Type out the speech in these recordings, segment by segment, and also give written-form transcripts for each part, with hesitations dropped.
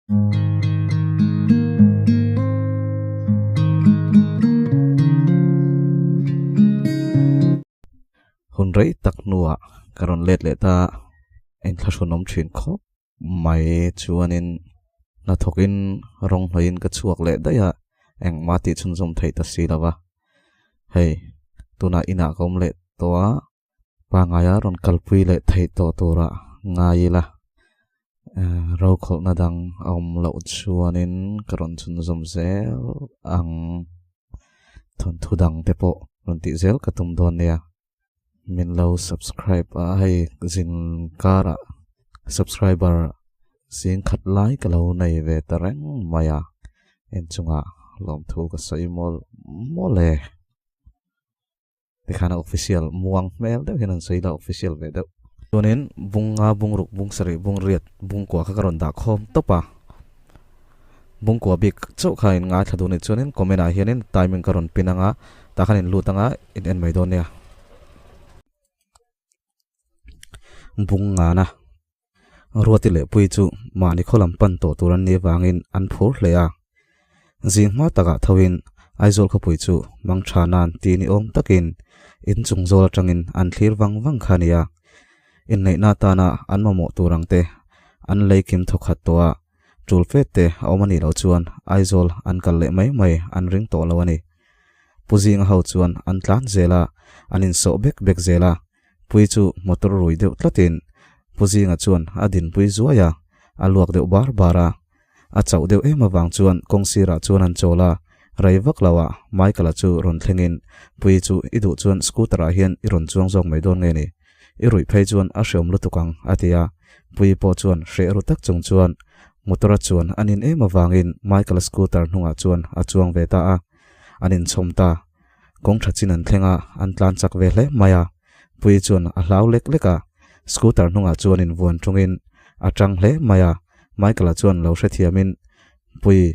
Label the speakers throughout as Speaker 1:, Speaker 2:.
Speaker 1: Hun rei tak hnuah ka rawn let leh ta, inthlahrunawm thin khawp mai chuanin hnathawkin rawng hnawhin ka chhuak leh daih a, engmah tih chhunzawm theih ta si lo va. Hei, tunah inah ka awm leh tawh a, Pangaia rawn kalpui leh theih tawh tura ngai ila, rokhawlhna dang a awm loh chuanin ka rawn chhunzawm zel ang. Thawnthu dang te pawh rawn tih zel ka tum dawn nia. Min lo subscribe a, hei zin karah subscriber zing khat lai ka lo nei ve ta reng mai a, inchungah lawmthu ka sawi mawlh mawlh e. Tikhan a official muang hmel deuh hian an sawi la official ve deuh. Chuanin bung nga, bung ruk, bung sarih, bung riat, bung kua kha ka rawn dah khawm tawp a. Bung kua bik chauh kha in ngaithla duh a nih chuanin comment ah hianin timing ka rawn pin anga tah khan in lut anga in en mai dawn nia. Bung ngana Ruati leh Pui chu mahni khaw lam pan tawh tur an nih avangin an phur hle a. Zing hma takah thoin Aizawl khawpui chu mang tha nan ti ni awm takin in chung zawl atangin an thlir vang vang kha a ni a. Inneihna atana an mamawh tur ang te an lei kim thawkhat tawh a, tul fet te a awm a nih loh chuan Aizawl an kal leh mai mai an ring tawh lo a ni. Pu Zinga ho chuan an tlan zel a, an insawh bek bek zel a. Pui chu motor rui deuh tlatin Pu Zinga chuan a dinpui zuai a, a luak deuh bar bar a. A chauh deuh em avang chuan kawng sirah chuan an chawl a, rei vak lo ah Michael-a chu rawn thlengin Pui chu i duh chuan scooter-ah hian i rawn chuang zawk mai dawn nge ni? I ruih phei chuan a hreawm lutuk ang, a ti a. Pui pawh chuan hreh ru tak chung chuan motor-a chuan a nin em avangin Michael-a scooter hnungah chuan a chuang ve ta a, an inchhawm ta. Kawng tha chin an thleng a, an tlan chak ve hle mai a. Puii chuan a hlau lek lek a, scooter hnungah chuan invuan tungin a tang hle mai a. Michael-a chuan lo hrethiamin, Puii,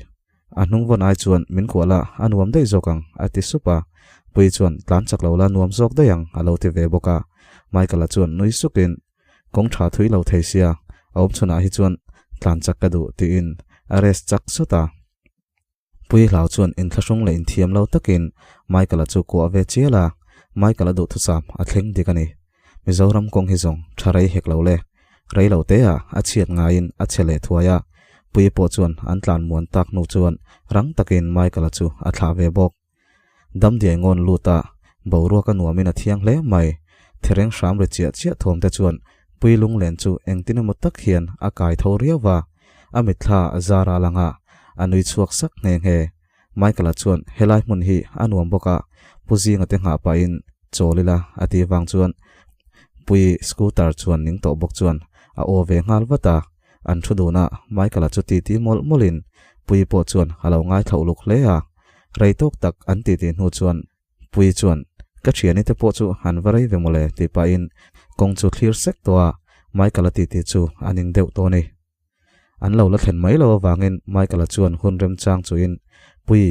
Speaker 1: a hnung vawn ai chuan min kuah la, a nuam daih zawk ang, a ti sup a. Puii chuan, Tlan chak lo la, nuam zawk daih ang, a lo ti ve bawk a. Michael-a chuan nui sukin, Kawng tha thui lo thei sia, a awm chhunah hi chuan tlan chak ka duh, tiin a rest chak sawt a. Pui hlau chuan inthlahrung leh inthiam lo takin Michael-a chu kuah ve chial a, Michael-a duhthusam a thleng dik a ni. Mizoram kawng hi zawng tha rei hek lo le. Rei lo te ah a chhiat ngaiin a che leh thuai a, Pui pawh chuan an tlan muan tak hnu chuan rang takin Michael-a chu a thlah ve bawk. Damdiai ngawn lut a, boruak a nuamin a thiang hle mai. Thereng hram ri chiah chiah thawm te chuan Pui lunglen chu engtin emaw tak hian a kai tho riau va, a mitthla a zar a lang a, a nui chhuak sak nghe nghe. Michael-a chuan helai hmun hi a nuam bawk a, Pu Zinga te nghah pahin chawl ila a ti vang chuan Pui scooter chuan ning tawh bawk chuan a aw ve nghal vat a, an thu dun a, Michael-a chu titi mawlh mawlhin Pui pawh chuan a lo ngaithla uluk hle a, rei tawk tak an titi hnu chuan Pui chuan, Ka thiani te pawh chu han va rei ve mawle tih pahin kawng chu thlir sek tawh a, Michael-a titi chu a ning deuh tawh a ni. An lo la thlen mai lo avangin Michael-a chuan hun remchang chuhin, Pui,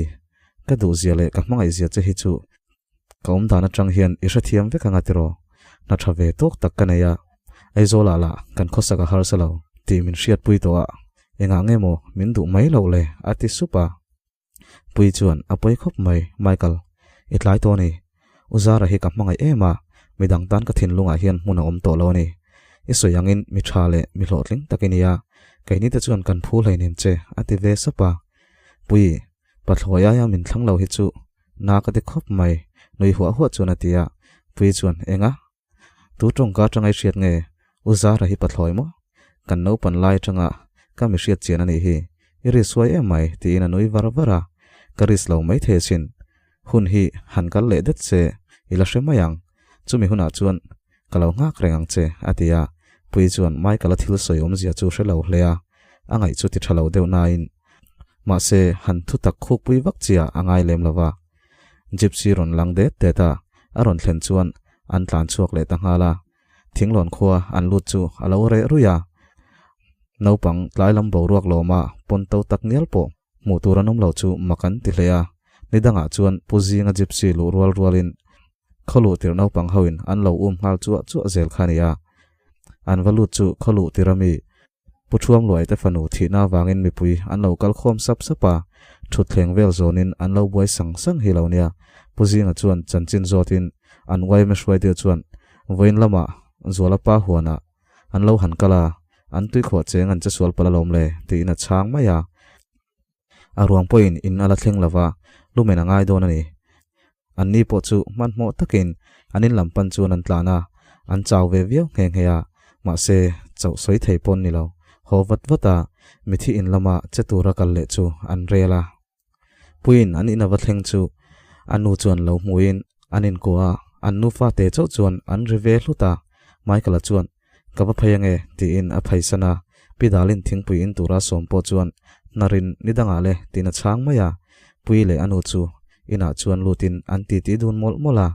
Speaker 1: ka duhzia leh ka hmangaihzia che hi chu ka awm dan atang hian i hrethiam vek anga tiraw? Hna tha ve tawk tak ka nei a, Aizawlah lah kan khawsak a harsa lo tih min hriatpui tawh a, engah nge maw min duh mai loh le? a ti sup a. Pui chuan a pawi khawp mai, Michael, i tlai tawh a ni. U Zara hi ka hmangaih em a, midang tan ka thinlungah hian hmun a awm tawh lo a ni. I sawi angin mi tha leh mi hlawhtling tak i ni a, keini te chuan kan phu hleinem che, a ti ve sap a. Pui, pathlawi aia min thlang lo hi chu na ka ti khawp mai, nui huah huah chuan a ti a. Pui chuan, Enga? Tu tawngka atanga i hriat nge? U Zara hi pathlawi maw? Kan naupan lai atanga ka mi hriat chian a nih hi. I ris huai em mai, tiin a nui var var a. Ka ris lo mai thei asin. Hun hi han kal leh det che i la hre mai ang. Chumi hunah chuan ka lo nghak reng ang che, a ti a. Pui chuan Michael-a thil sawi awmzia chu hre lo hle a, a ngaih chu ti tha lo deuh nain. Mahse, han thu tak khukpui vak chiah a ngai lem lo va. Gypsy rawn lang det det a, a rawn thlen chuan an tlan chhuak leh ta nghal a. Thinglawn khua an lut chu a lo reh ruih a. Naupang tlai lam boruak lawma pawn to tak ngial pawh hmuh tur an awm lo chu mak an ti hle a. Ni dangah chuan Pu Zinga Gypsy luh rual rualin khaw luh tir naupang hoin an lo um nghal chuah chuah zel kha a ni a. An va lut chu khaw luh tir ami. Pu Thuamluai te fanu thihna avangin mipui an lo kal khawm sap sap a, thutthleng vel zawnin an lo buai sang sang hi lo nia. Pu Zinga chuan chanchin zawtin an yma hruaitu chuan vawiin lamah Zuala pa huanah an lo han kal a, an tuikhuah cheng an che sual palh alawm le tiin a chhang mai a. A ruang pawhin in a la thleng lo va, lumen a ngai dawn a ni. Anni pawh chu hmanhmawh takin an in lam pan chuan an tlan a, an chau ve viau nghe nghe a, mahse chauh sawi thei pawn ni lo. Haw vat vat a, mithi in lama che tura kal leh chu an rel a. Puiin an in a va thleng chu a nu chuan lo hmuin an inkuah a, an nufa te chauh chuan an ri ve hlut a. Michael-a chuan, Ka va phei ange, tiin a pheisan a. Pi Dalin thingpui in tura sawm pawh chuan hnarin ni dangah le tiin a chhang mai a. Pui leh a nu chu inah chuan lutin an titi dun mawlh mawlh a.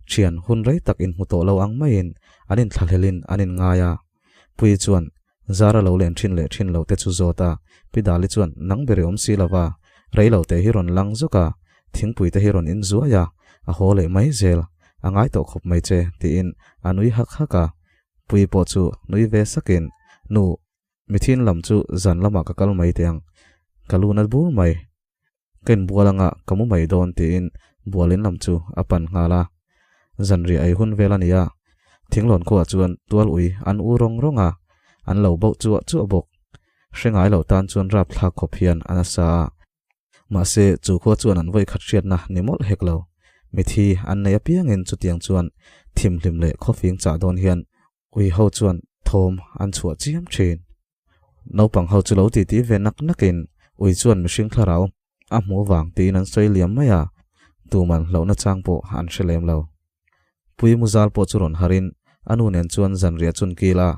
Speaker 1: Thian hun rei tak inhmu tawh lo ang maiin an inthlahlelin an inngai a. Pui chuan Zara lo len thin leh thin lo te chu zawt a, Pi Dali chuan nang ber i awm si lova, rei lo te hi rawn lang zawk a, thingpui te hi rawn in zuai a, a haw leh mai zel, a ngai tawh khawp mai che tiin a nui hak hak a. Pui pawh chu nui ve sakin, Nu, mithin lam chu zan lamah ka kal mai teh ang, ka lu nat bur mai. Ka inbual anga ka mu mai dawn tiin bualin lam chu a pan nghal a. Zanriah ei hun vel a ni a, thinglawn khuaah chuan tual ui an u rawng rawng a, an lo bauh chuah chuah bawk. Hre ngai lo tan chuan rapthlak khawp hian a nasa a. Mahse, chu khua chuan an vawikhat hriatna ni mawlh hek lo. Mithi an nei apiangin chutiang chuan thimhlim leh khawfing chah dawn hian ui ho chuan thawm an chhuah chiam thin. Naupang ho chu lo titi ve nak nakin ui chuan mihring thlarau a hmuh vang tiin an sawi liam mai a, tuman hlauhna chang pawh an hre lem lo. Pui Muzal pawh chu rawn harin a nu nen chuan zanriah chun kil a,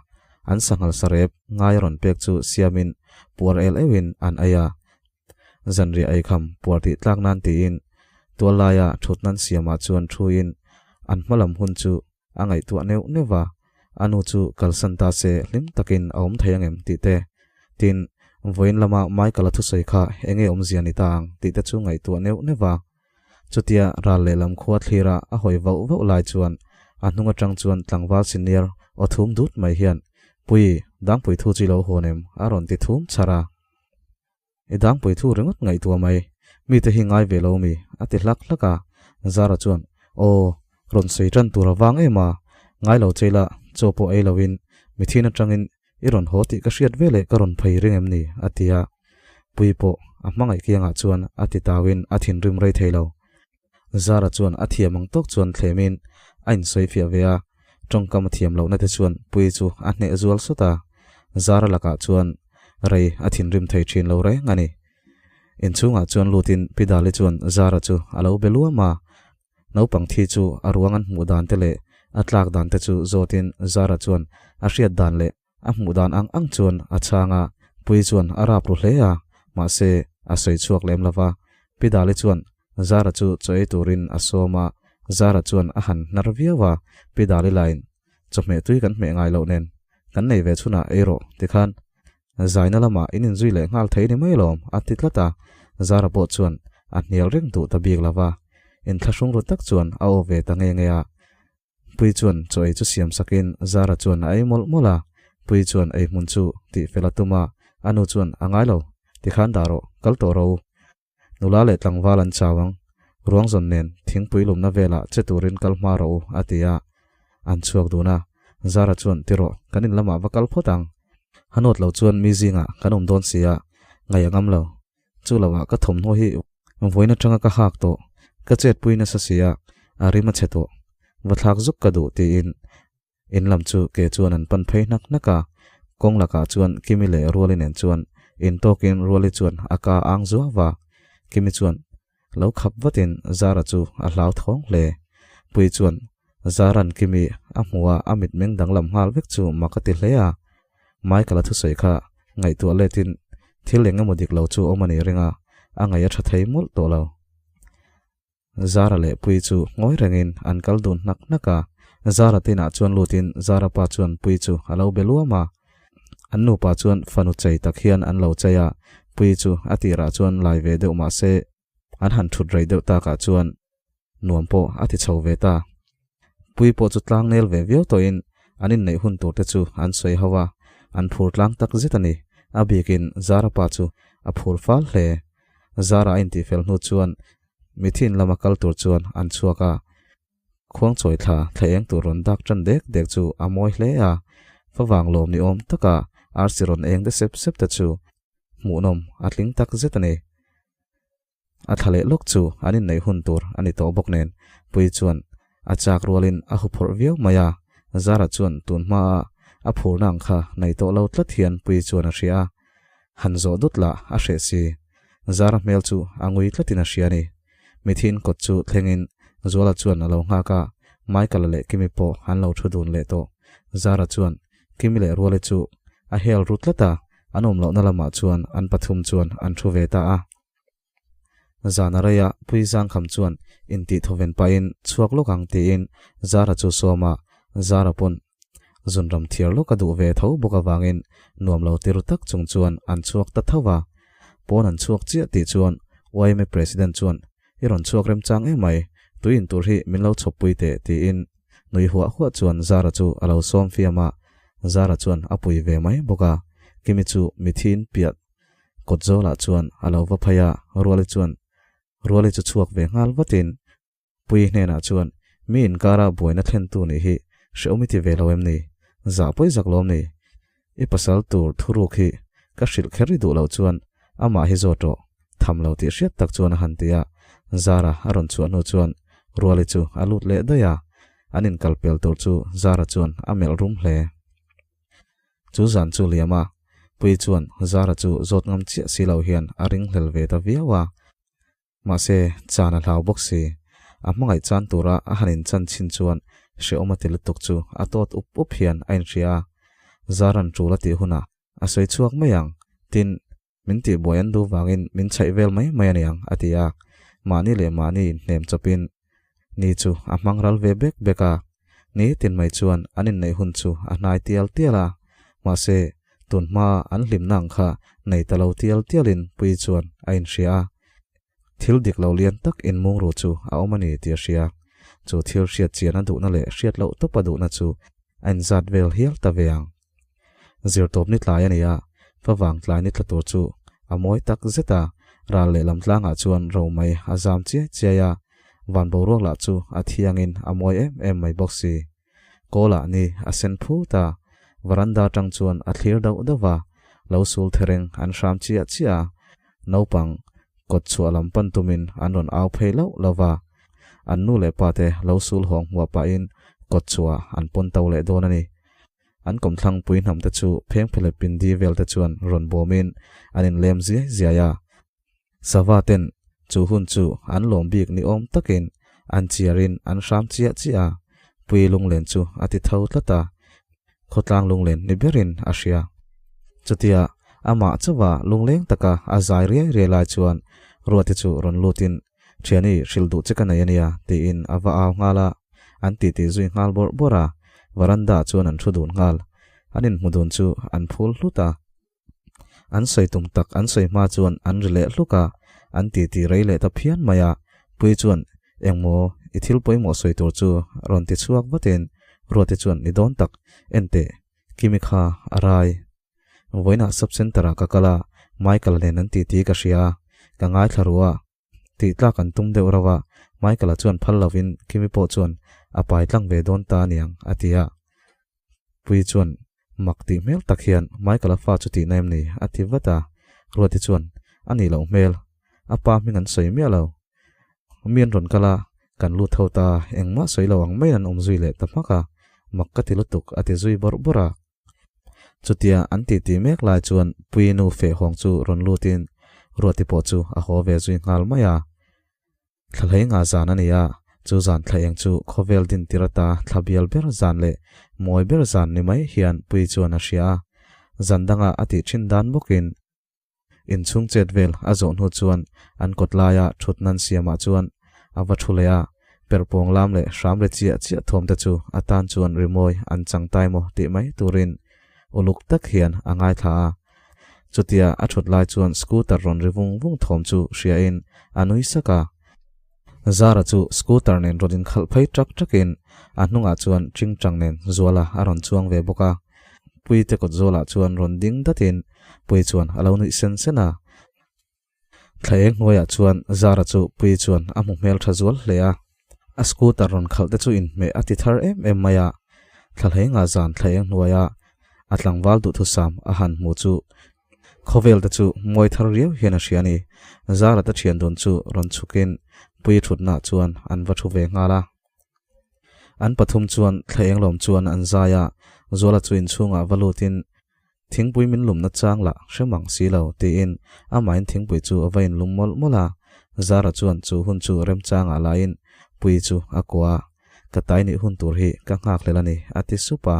Speaker 1: an sanghal sarep ngai a rawn pek chu siamin puar el euhin an ei a. Zanriah eikham puar tih tlak nan tiin tual laia thut nan siamah chuan thuin an hmalam hun chu a ngaihtuah neuh neuh a, a nu chu kalsan ta se hlim takin a awm thei angem tih te, tin, vawiin lama Michael-a thusawi kha enge awmzia ni ta ang tih te chu ngaihtuah neuh neuh a. Chutia ral lehlam khua thlira a hawi vauh vauh lai chuan a hnung atang chuan tlangval senior aw thum dut mai hian, Pui, dangpui thu chu i lo hawn em? a rawn ti thum chhar a. I dangpui thu ringawt ngaihtuah mai, mite hi ngai ve lo mi? a ti hlak hlak a. Zara chuan, Aw, rawn sawi tan tur a vang em a, ngai lo che ila, chaw pawh ei loin mithin atangin i rawn haw tih ka hriat veleh ka rawn phei ring em ni? a ti a. Pui pawh a hmangaih kiangah chuan a ti tauin a thinrim rei thei lo. Zara chuan a thiam ang tawk chuan thlemin a insawi fiah ve a, tawngkam a thiam lohna te chuan Puii chu a hneh zual sawt a, Zara lakah chuan rei a thinrim thei thin lo reng a ni. Inchhungah chuan lutin Pi Dali chuan Zara chu a lo be luam a, naupang thi chu a ruang an hmuh dan te leh a tlak dan te chu zawtin Zara chuan a hriat dan leh A hmuh dan ang ang chuan a chhang a, Puii chuan a rap ru hle a, mahse a sawi chhuak lem lo va. Pi Dali chuan Zara chu chaw ei turin a sawm a, Zara chuan a han hnar viau a, Pi Dali lain, Chawhmeh tui kan hmeh ngai loh nen, kan nei ve chhunah ei rawh, tikhan zaina lamah in inzui leh nghal thei ni mai alawm, a ti tlat a, Zara pawh chuan a hnial reng duh ta bik lo va, inthlahrung ru tak chuan a aw ve ta nge nge a. Pui chuan chaw ei chu siam sakin Zara chuan a ei mawlh mawlh a, Pui chuan ei hmun chu tih fel a tum a, a nu chuan a ngai lo, tikhan dah rawh, kal tawh rawh u. Nula leh tlangval an chau ang, ruang zawn nen thingpui lumna velah che turin kal hma rawh u, a ti a. An chhuak dun a, Zara chuan ti rawh, kan in lamah va kal phawt ang. Hanawt lo chuan mi zingah kan awm dawn si a, ngaih a ngam lo. Chu loah ka thawmhnaw hi vawiin atanga ka hak tawh, ka chetpui nasa si a, a rim a chhe tawh. Va thlak zuk ka duh tiin in lam chu ke chuan an pan phei hnak hnak a, kawng lakah chuan Kimi leh Ruali nen chuan intawkin Ruali chuan a ka ang zuau a, Kimi chuan lo khap vatin Zara chu a hlauthawng hle. Pui chuan Zara'n Kimi a hmuh a, a mitmeng danglam nghal vek chu mak a ti hle a, Michael-a thusawi kha ngaihtuah letin thil eng emaw dik lo chu awm a ni ring a, a ngaih a tha thei mawlh tawh lo. Zara leh Puii chu ngawi rengin an kal dun hnak hnak a, Zara tinah chuan lutin Zara pa chuan Puii chu a lo be luam a. An nupa chuan fanu chei tak hian an lo chei a, Puii chu a tirah chuan lai ve deuh mah se an han thut rei deuh takah chuan nuam pawh a ti chho ve ta. Pui pawh chu tlang nel ve viau tawhin an inneih hun tur te chu an sawi ho a. An phur tlang tak zet a ni. A bikin Zara pa chu a phur fal hle. Zara a intihfel hnu chuan mithin lama kal tur chuan an chhuak a. Khuangchawi thla thla eng tur rawn dak tan dek dek chu a mawi hle a. Favang lawm ni awm taka arsi rawn eng de sep sep te chu hmuhnawm a tling tak zet a ni. A thla leh lawk chu an inneih hun tur a ni tawh bawk nen Puii chuan a chak rualin a huphawrh viau mai a, Zara chuan tun hmaa a phurna ang kha nei tawh lo tlat hian Puii chuan a hria a, han zawh dut lah a hreh si. Zara hmel chu a ngui tlatin a hria a ni. Mithiin kawt chu thlengin Zuala chuan a lo nghak a, Michael-a leh Kimi pawh an lo thu dun leh tawh. Zara chuan Kimi leh Ruali chu a hel ru tlat a, an awm lohna lamah chuan an pathum chuan an thu ve ta a. Zan a rei a, Pui Zangkham chuan intih thawven pahin chhuak lawk ang tiin Zara chu sawm a, Zara pawn zunram thiar lawk a duh ve tho bawk avangin nuam lo ti ru tak chung chuan an chhuak ta tho va. Pawn an chhuak chiah tih chuan yma President chuan I rawn chhuak remchang em mai, tui in tur hi min lo chhawp pui teh tiin nui huah huah chuan Zara chu a lo sawm fiam a, Zara chuan a pui ve mai bawk a, Kimi chu mithiin piah kawt zawlah chuan a lo va phei a, Ruali chuan Ruali chu chhuak ve nghal vatin Pui hnenah chuan mi inkara buaina thlentu nih hi hrehawm i ti ve lo em ni? Zah pawi zak lawm ni? I pasal tur thuruk hi ka hrilh kher i duh loh chuan amah hi zawt rawh, tham lo tih hriat tak chuan a han ti a, Zara a rawn chhuah hnu chuan Ruali chu a lut leh daih a, an inkal pel tur chu Zara chuan a melh rum hle. Chu zan chu liam a, Puii chuan Zara chu zawt ngam chiah si lo hian a ringhlel ve ta viau a. Mahse, chan a hlau bawk si. A hmangaih chan tura a han inchan chhin chuan hrehawm a ti lutuk chu a tawt up up hian a inhria a. Zaran tul a tih hunah a sawi chhuak mai ang, tin, min tihbuai an duh vangin min chhaih vel mai mai a niang, a ti a. Mahni leh mahni inhnem chawpin ni chu a hmang ral ve bek bek a. Ni tin mai chuan an inneih hun chu a hnai tial tial a. Mahse, Tun hma an hlimna ang kha nei ta lo tial tialin Puii chuan a inhria a, thil dik lo lian tak inmung ru chu a awm a ni tih a hria. Chu thil hriat chian a duhna leh hriat loh tawp a duhna chu a inzat vel hial ta ve ang. Zirtawp ni tlai a ni a, favang tlai ni tla tur chu a mawi tak zet a, ral lehlam tlangah chuan ro mai a zam chiai chiai a, van boruak lah chu a thiangin a mawi em em mai bawk si. Kawlah ni a sen phut a, varanda atang chuan a thlir dauh dauh a, lo sul thereng an hram chiah chiah a, naupang kawt chhuah lam pan tumin an rawn au phei loh lo va, an nu leh pa te lo sul hawng hmuah pahin kawt chhuah an pawn to leh dawn a ni. An kawmthlang pui hnam te chu phengphelep pindi vel te chuan rawn bawmin an inlem ziai ziai a, Sava ten chu hun chu an lawm bik ni awm takin an chiarin an hram chiah chiah a, Pui lunglen chu a ti tho tlat a, khawtlang lunglen ni berin a hria. Chutia amah chauha lungleng taka a zai riai riai lai chuan Ruati chu rawn lutin, Thiani, hrilh duh che ka nei a nia, tiin a va au nghal a, an titi zui nghal bawrh bawrh a, varanda ah chuan an thu dun nghal. An inhmu dun chu an phul hlut a. An sawi tum tak an sawi hma chuan an ri leh hluk a, an titi rei leh ta phian mai a. Puii chuan, Engmaw, i thil pawimawh sawi tur chu rawn ti chhuak vatin Ruati chuan ni dawn tak, Enteh, Kimi kha a rai. Vawiinah sub centre ah ka kal a, Michael nen an titi ka hria a, ka ngaithla ru a. Tih tlak an tum deuh rauh a, Michael-a chuan phal lovin Kimi pawh chuan a pai tlang ve dawn ta aniang a ti a. Puii chuan mak tih hmel tak hian Michael-a fa chu tihna em ni a ti vat a, Ruati chuan a nih loh hmel, a pa hming an sawi miah lo. Mi an rawn kal a, kan lut ho ta, engmah sawi lo ang maiin an awm zui leh ta hmak a, mak ka ti lutuk a ti zui bawrh bawrh a. Chutia an titi mek lai chuan Puii nu feh hawng chu rawn lutin Ruati pawh chu a haw ve zui nghal mai a. Thlahlei nga zan a ni a, chu zan thla eng chu khawvel din tir ata thla bial ber zan leh mawi ber zan ni mai hian Puii chuan a hria a. Zan danga a tih thin dan bawkin inchhung chet vel a zawh hnu chuan an kawt laia thut nan siamah chuan a va thu leh a, perhpawng lam leh hram ri chiah chiah thawm te chu a tan chuan rimawi an chang tai maw tih mai turin uluk tak hian a ngaithla a. Chutia a thut lai chuan scooter rawn ri vung vung thawm chu hriain a nui sak a. Zara chu scooter nen rawn inkhalh phei ṭak ṭakin a hnungah chuan ṭingṭang nen Zuala a rawn chuang ve bawk a. Puii te kawt zawlah chuan rawn ding datin Puii chuan a lo nuih sen sen a. Thla eng hnuaiah chuan Zara chu Puii chuan a hmu hmel tha zual hle a. A scooter rawn khalh te chu inhmeh a ti thar em em mai a. Thla hleinga zan thla eng hnuaia a tlangval duhthusam a han hmu chu Khawvel te chu mawi thar riau hian a hria a ni. Zara te thian dun chu rawn chhukin Puii thutnaah chuan an va thu ve nghal a. An pathum chuan thla eng lawm chuan an zai a, Zuala chu inchhungah va lutin Thingpui min lumna chang lah hre mang si lo tiin amahin thingpui chu a va inlum mawlh mawlh a. Zara chuan chu hun chu remchangah laiin Puii chu a kuah a, Ka tai nih hun tur hi ka nghak hlel a ni a ti sup a.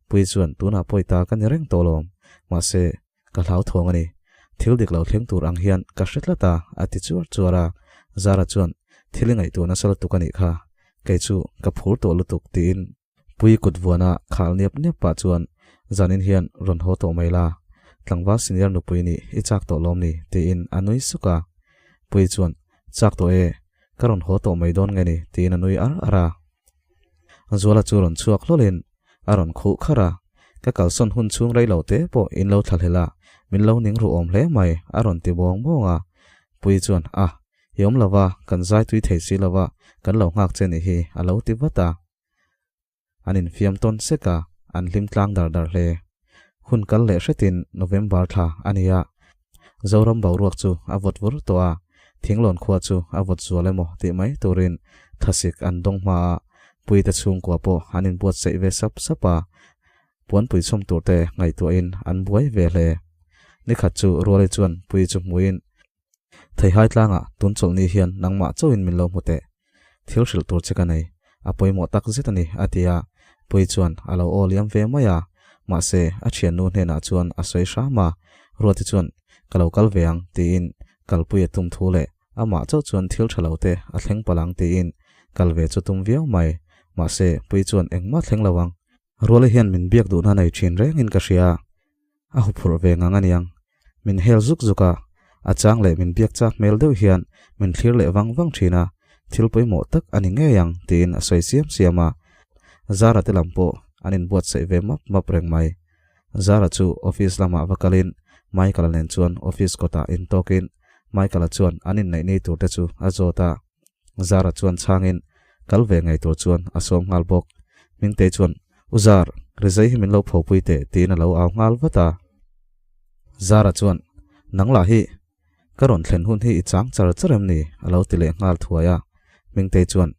Speaker 1: Puii chuan tunah pawi ta ka ni reng tawh lawm, mahse Ka hlauthawng a ni. Thil dik lo thleng tur ang hian ka hre tlat a, a ti chuar chuar a. Zara chuan, Thil i ngaihtuah nasa lutuk a nih kha. Kei chu ka phur tawh lutuk tiin Puii kut vuana khal niap niap pah chuan, Zanin hian rawn haw tawh mai la. Tlangval senior nupui nih i chak tawh lawm ni? tiin a nui suk a. Puii chuan, Chak tawh e, ka rawn haw tawh mai dawn nge ni? tiin a nui ar ar a. Zuala chu rawn chhuak hlawlin a rawn khuh kharh a, Ka kalsawn hun chhung rei lo te pawh in lo thla hlel a, min lo ning ruh awm hle mai, a rawn ti bawng bawng a. Puii chuan, A, i awm lo va, kan zai tui thei si lo va, kan lo nghak che nih hi, a lo ti vat a. An infiam tawn sek a, an hlim tlang dar dar hle. Hun kal leh hretin November thla a ni a, Zoram boruak chu a vawt vur tawh a, Thinglawn khua chu a vawt zual emaw tih mai turin thasik an dawng hma a, Puite chhungkua pawh an inbuatsaih ve sap sap a, puanpui chhawm tur te ngaihtuahin an buai ve hle. Nikhat chu Ruali chuan Pui chu hmuin, Theihai tlangah tun chawlhni hian nangmah chauhin min lo hmu teh. Thil hrilh tur che ka nei, a pawimawh tak zet a ni, a ti a. Pui chuan a lo aw liam ve mai a, mahse a thiannu hnenah chuan a sawi hram a. Ruati chuan, Ka lo kal ve ang, tiin kalpui a tum thu leh amah chauh chuan thil tha lo te a thleng palh ang tiin kal ve chu tum viau mai. Mahse Pui chuan engmah thleng lo ang. Ruali hian min biak duhna nei thin rengin ka hria. A huphurh ve ngang a niang. Min hel zuk zuk a, a chang leh min biak chak hmel deuh hian min thlir leh vang vang thin a, thil pawimawh tak a ni ngei ang tiin a sawi siam siam a. Zara te lam pawh an inbuatsaih ve map map reng mai. Zara chu office lamah va kalin Michael-a nen chuan office kawtah intawkin Michael-a chuan an inneih ni tur te chu a zawt a. Zara chuan chhangin kal ve ngei tur chuan a sawm nghal bawk. Hmingtei chuan, U Zar, rizai hi min lo phopui teh tiin a lo au nghal vat a. Zara chuan, Nang lah hi, ka rawn thlen hun hi i chang char char em ni? a lo ti leh nghal thuai a. Hmingtei chuan,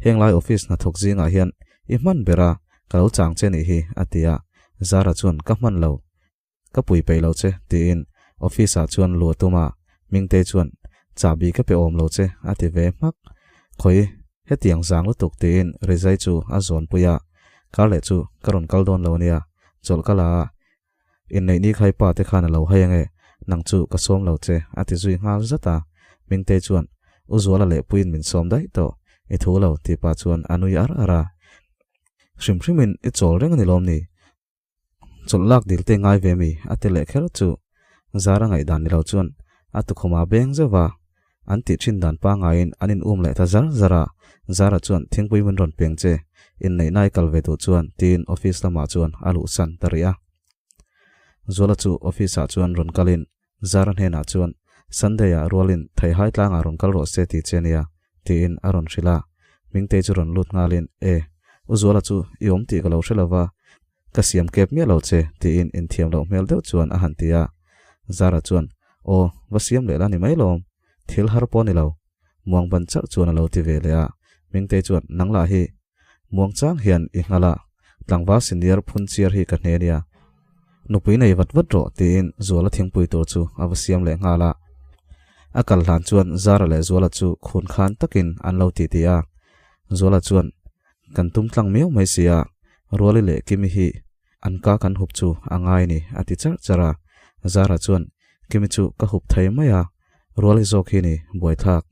Speaker 1: Heng lai office hnathawk zingah hian i hman ber a, ka lo chang che nih hi, a ti a. Zara chuan, Ka hman lo. Ka pui peih lo che, tiin office ah chuan lu a tum a, Mingtei chuan, Chahbi ka pe awm lo che, a ti ve hmak. Khawi, hetiang zang lutuk, tiin Rizai chu a zawn pui a, Kar leh chu ka rawn kal dawn lo ania, chawlh ka la a, inneih ni khai pa te khan a lo hai ange, nang chu ka sawm lo che, a ti zui nghal zat a. Mingtei chuan, U Zuala leh Puiin min sawm daih tawh, i thu lo, tih pah chuan a nui ar ar a. Hrim hrimin i chawl reng a ni lawm ni? Chawlh lak dil te ngai ve mi a ti leh kher chu Zara ngaihdan ni lo chuan a tukhuma beng zeuh va, an tih thin dan pangaiin an in um leh ta zar zar a, Zara chuan thingpui min rawn peng che, inneih i kal ve duh chuan tiin office lamah chuan a luhsan ta rih a. Zuala chu office ah chuan rawn kalin Zara hnenah chuan Sunday ah rualin Theihai tlangah rawn kal rawh se ti che nia, tiin a rawn hrilh a. Hmingtei chu rawn lut nghalin, E, U Zuala chu i awm tih ka lo hre lova, ka siam kep miah lo che, tiin inthiam loh hmel deuh chuan a han ti a. Zara chuan, Aw, va siam leh la ni mai lawm, thil har pawh ni lo, muang ban charh chuan a lo ti ve leh a. Hmingtei chuan, Nang lah hi, Muang chang hian i nghal a, tlangval senior phun chiar hi ka hne nia. Nupui nei vat vat rawh tiin Zuala thingpui tur chu a va siam leh nghal a. A kal hlan chuan Zara leh Zuala chu khun khan takin an lo titi a. Zuala chuan, Kan tum tlang miau mai si a, Ruali leh Kimi hi an ka kan hup chu a ngai ni a ti charh charh a. Zara chuan, Kimi chu ka hup thei mai a, Ruali zawk hi ni, buaithlak.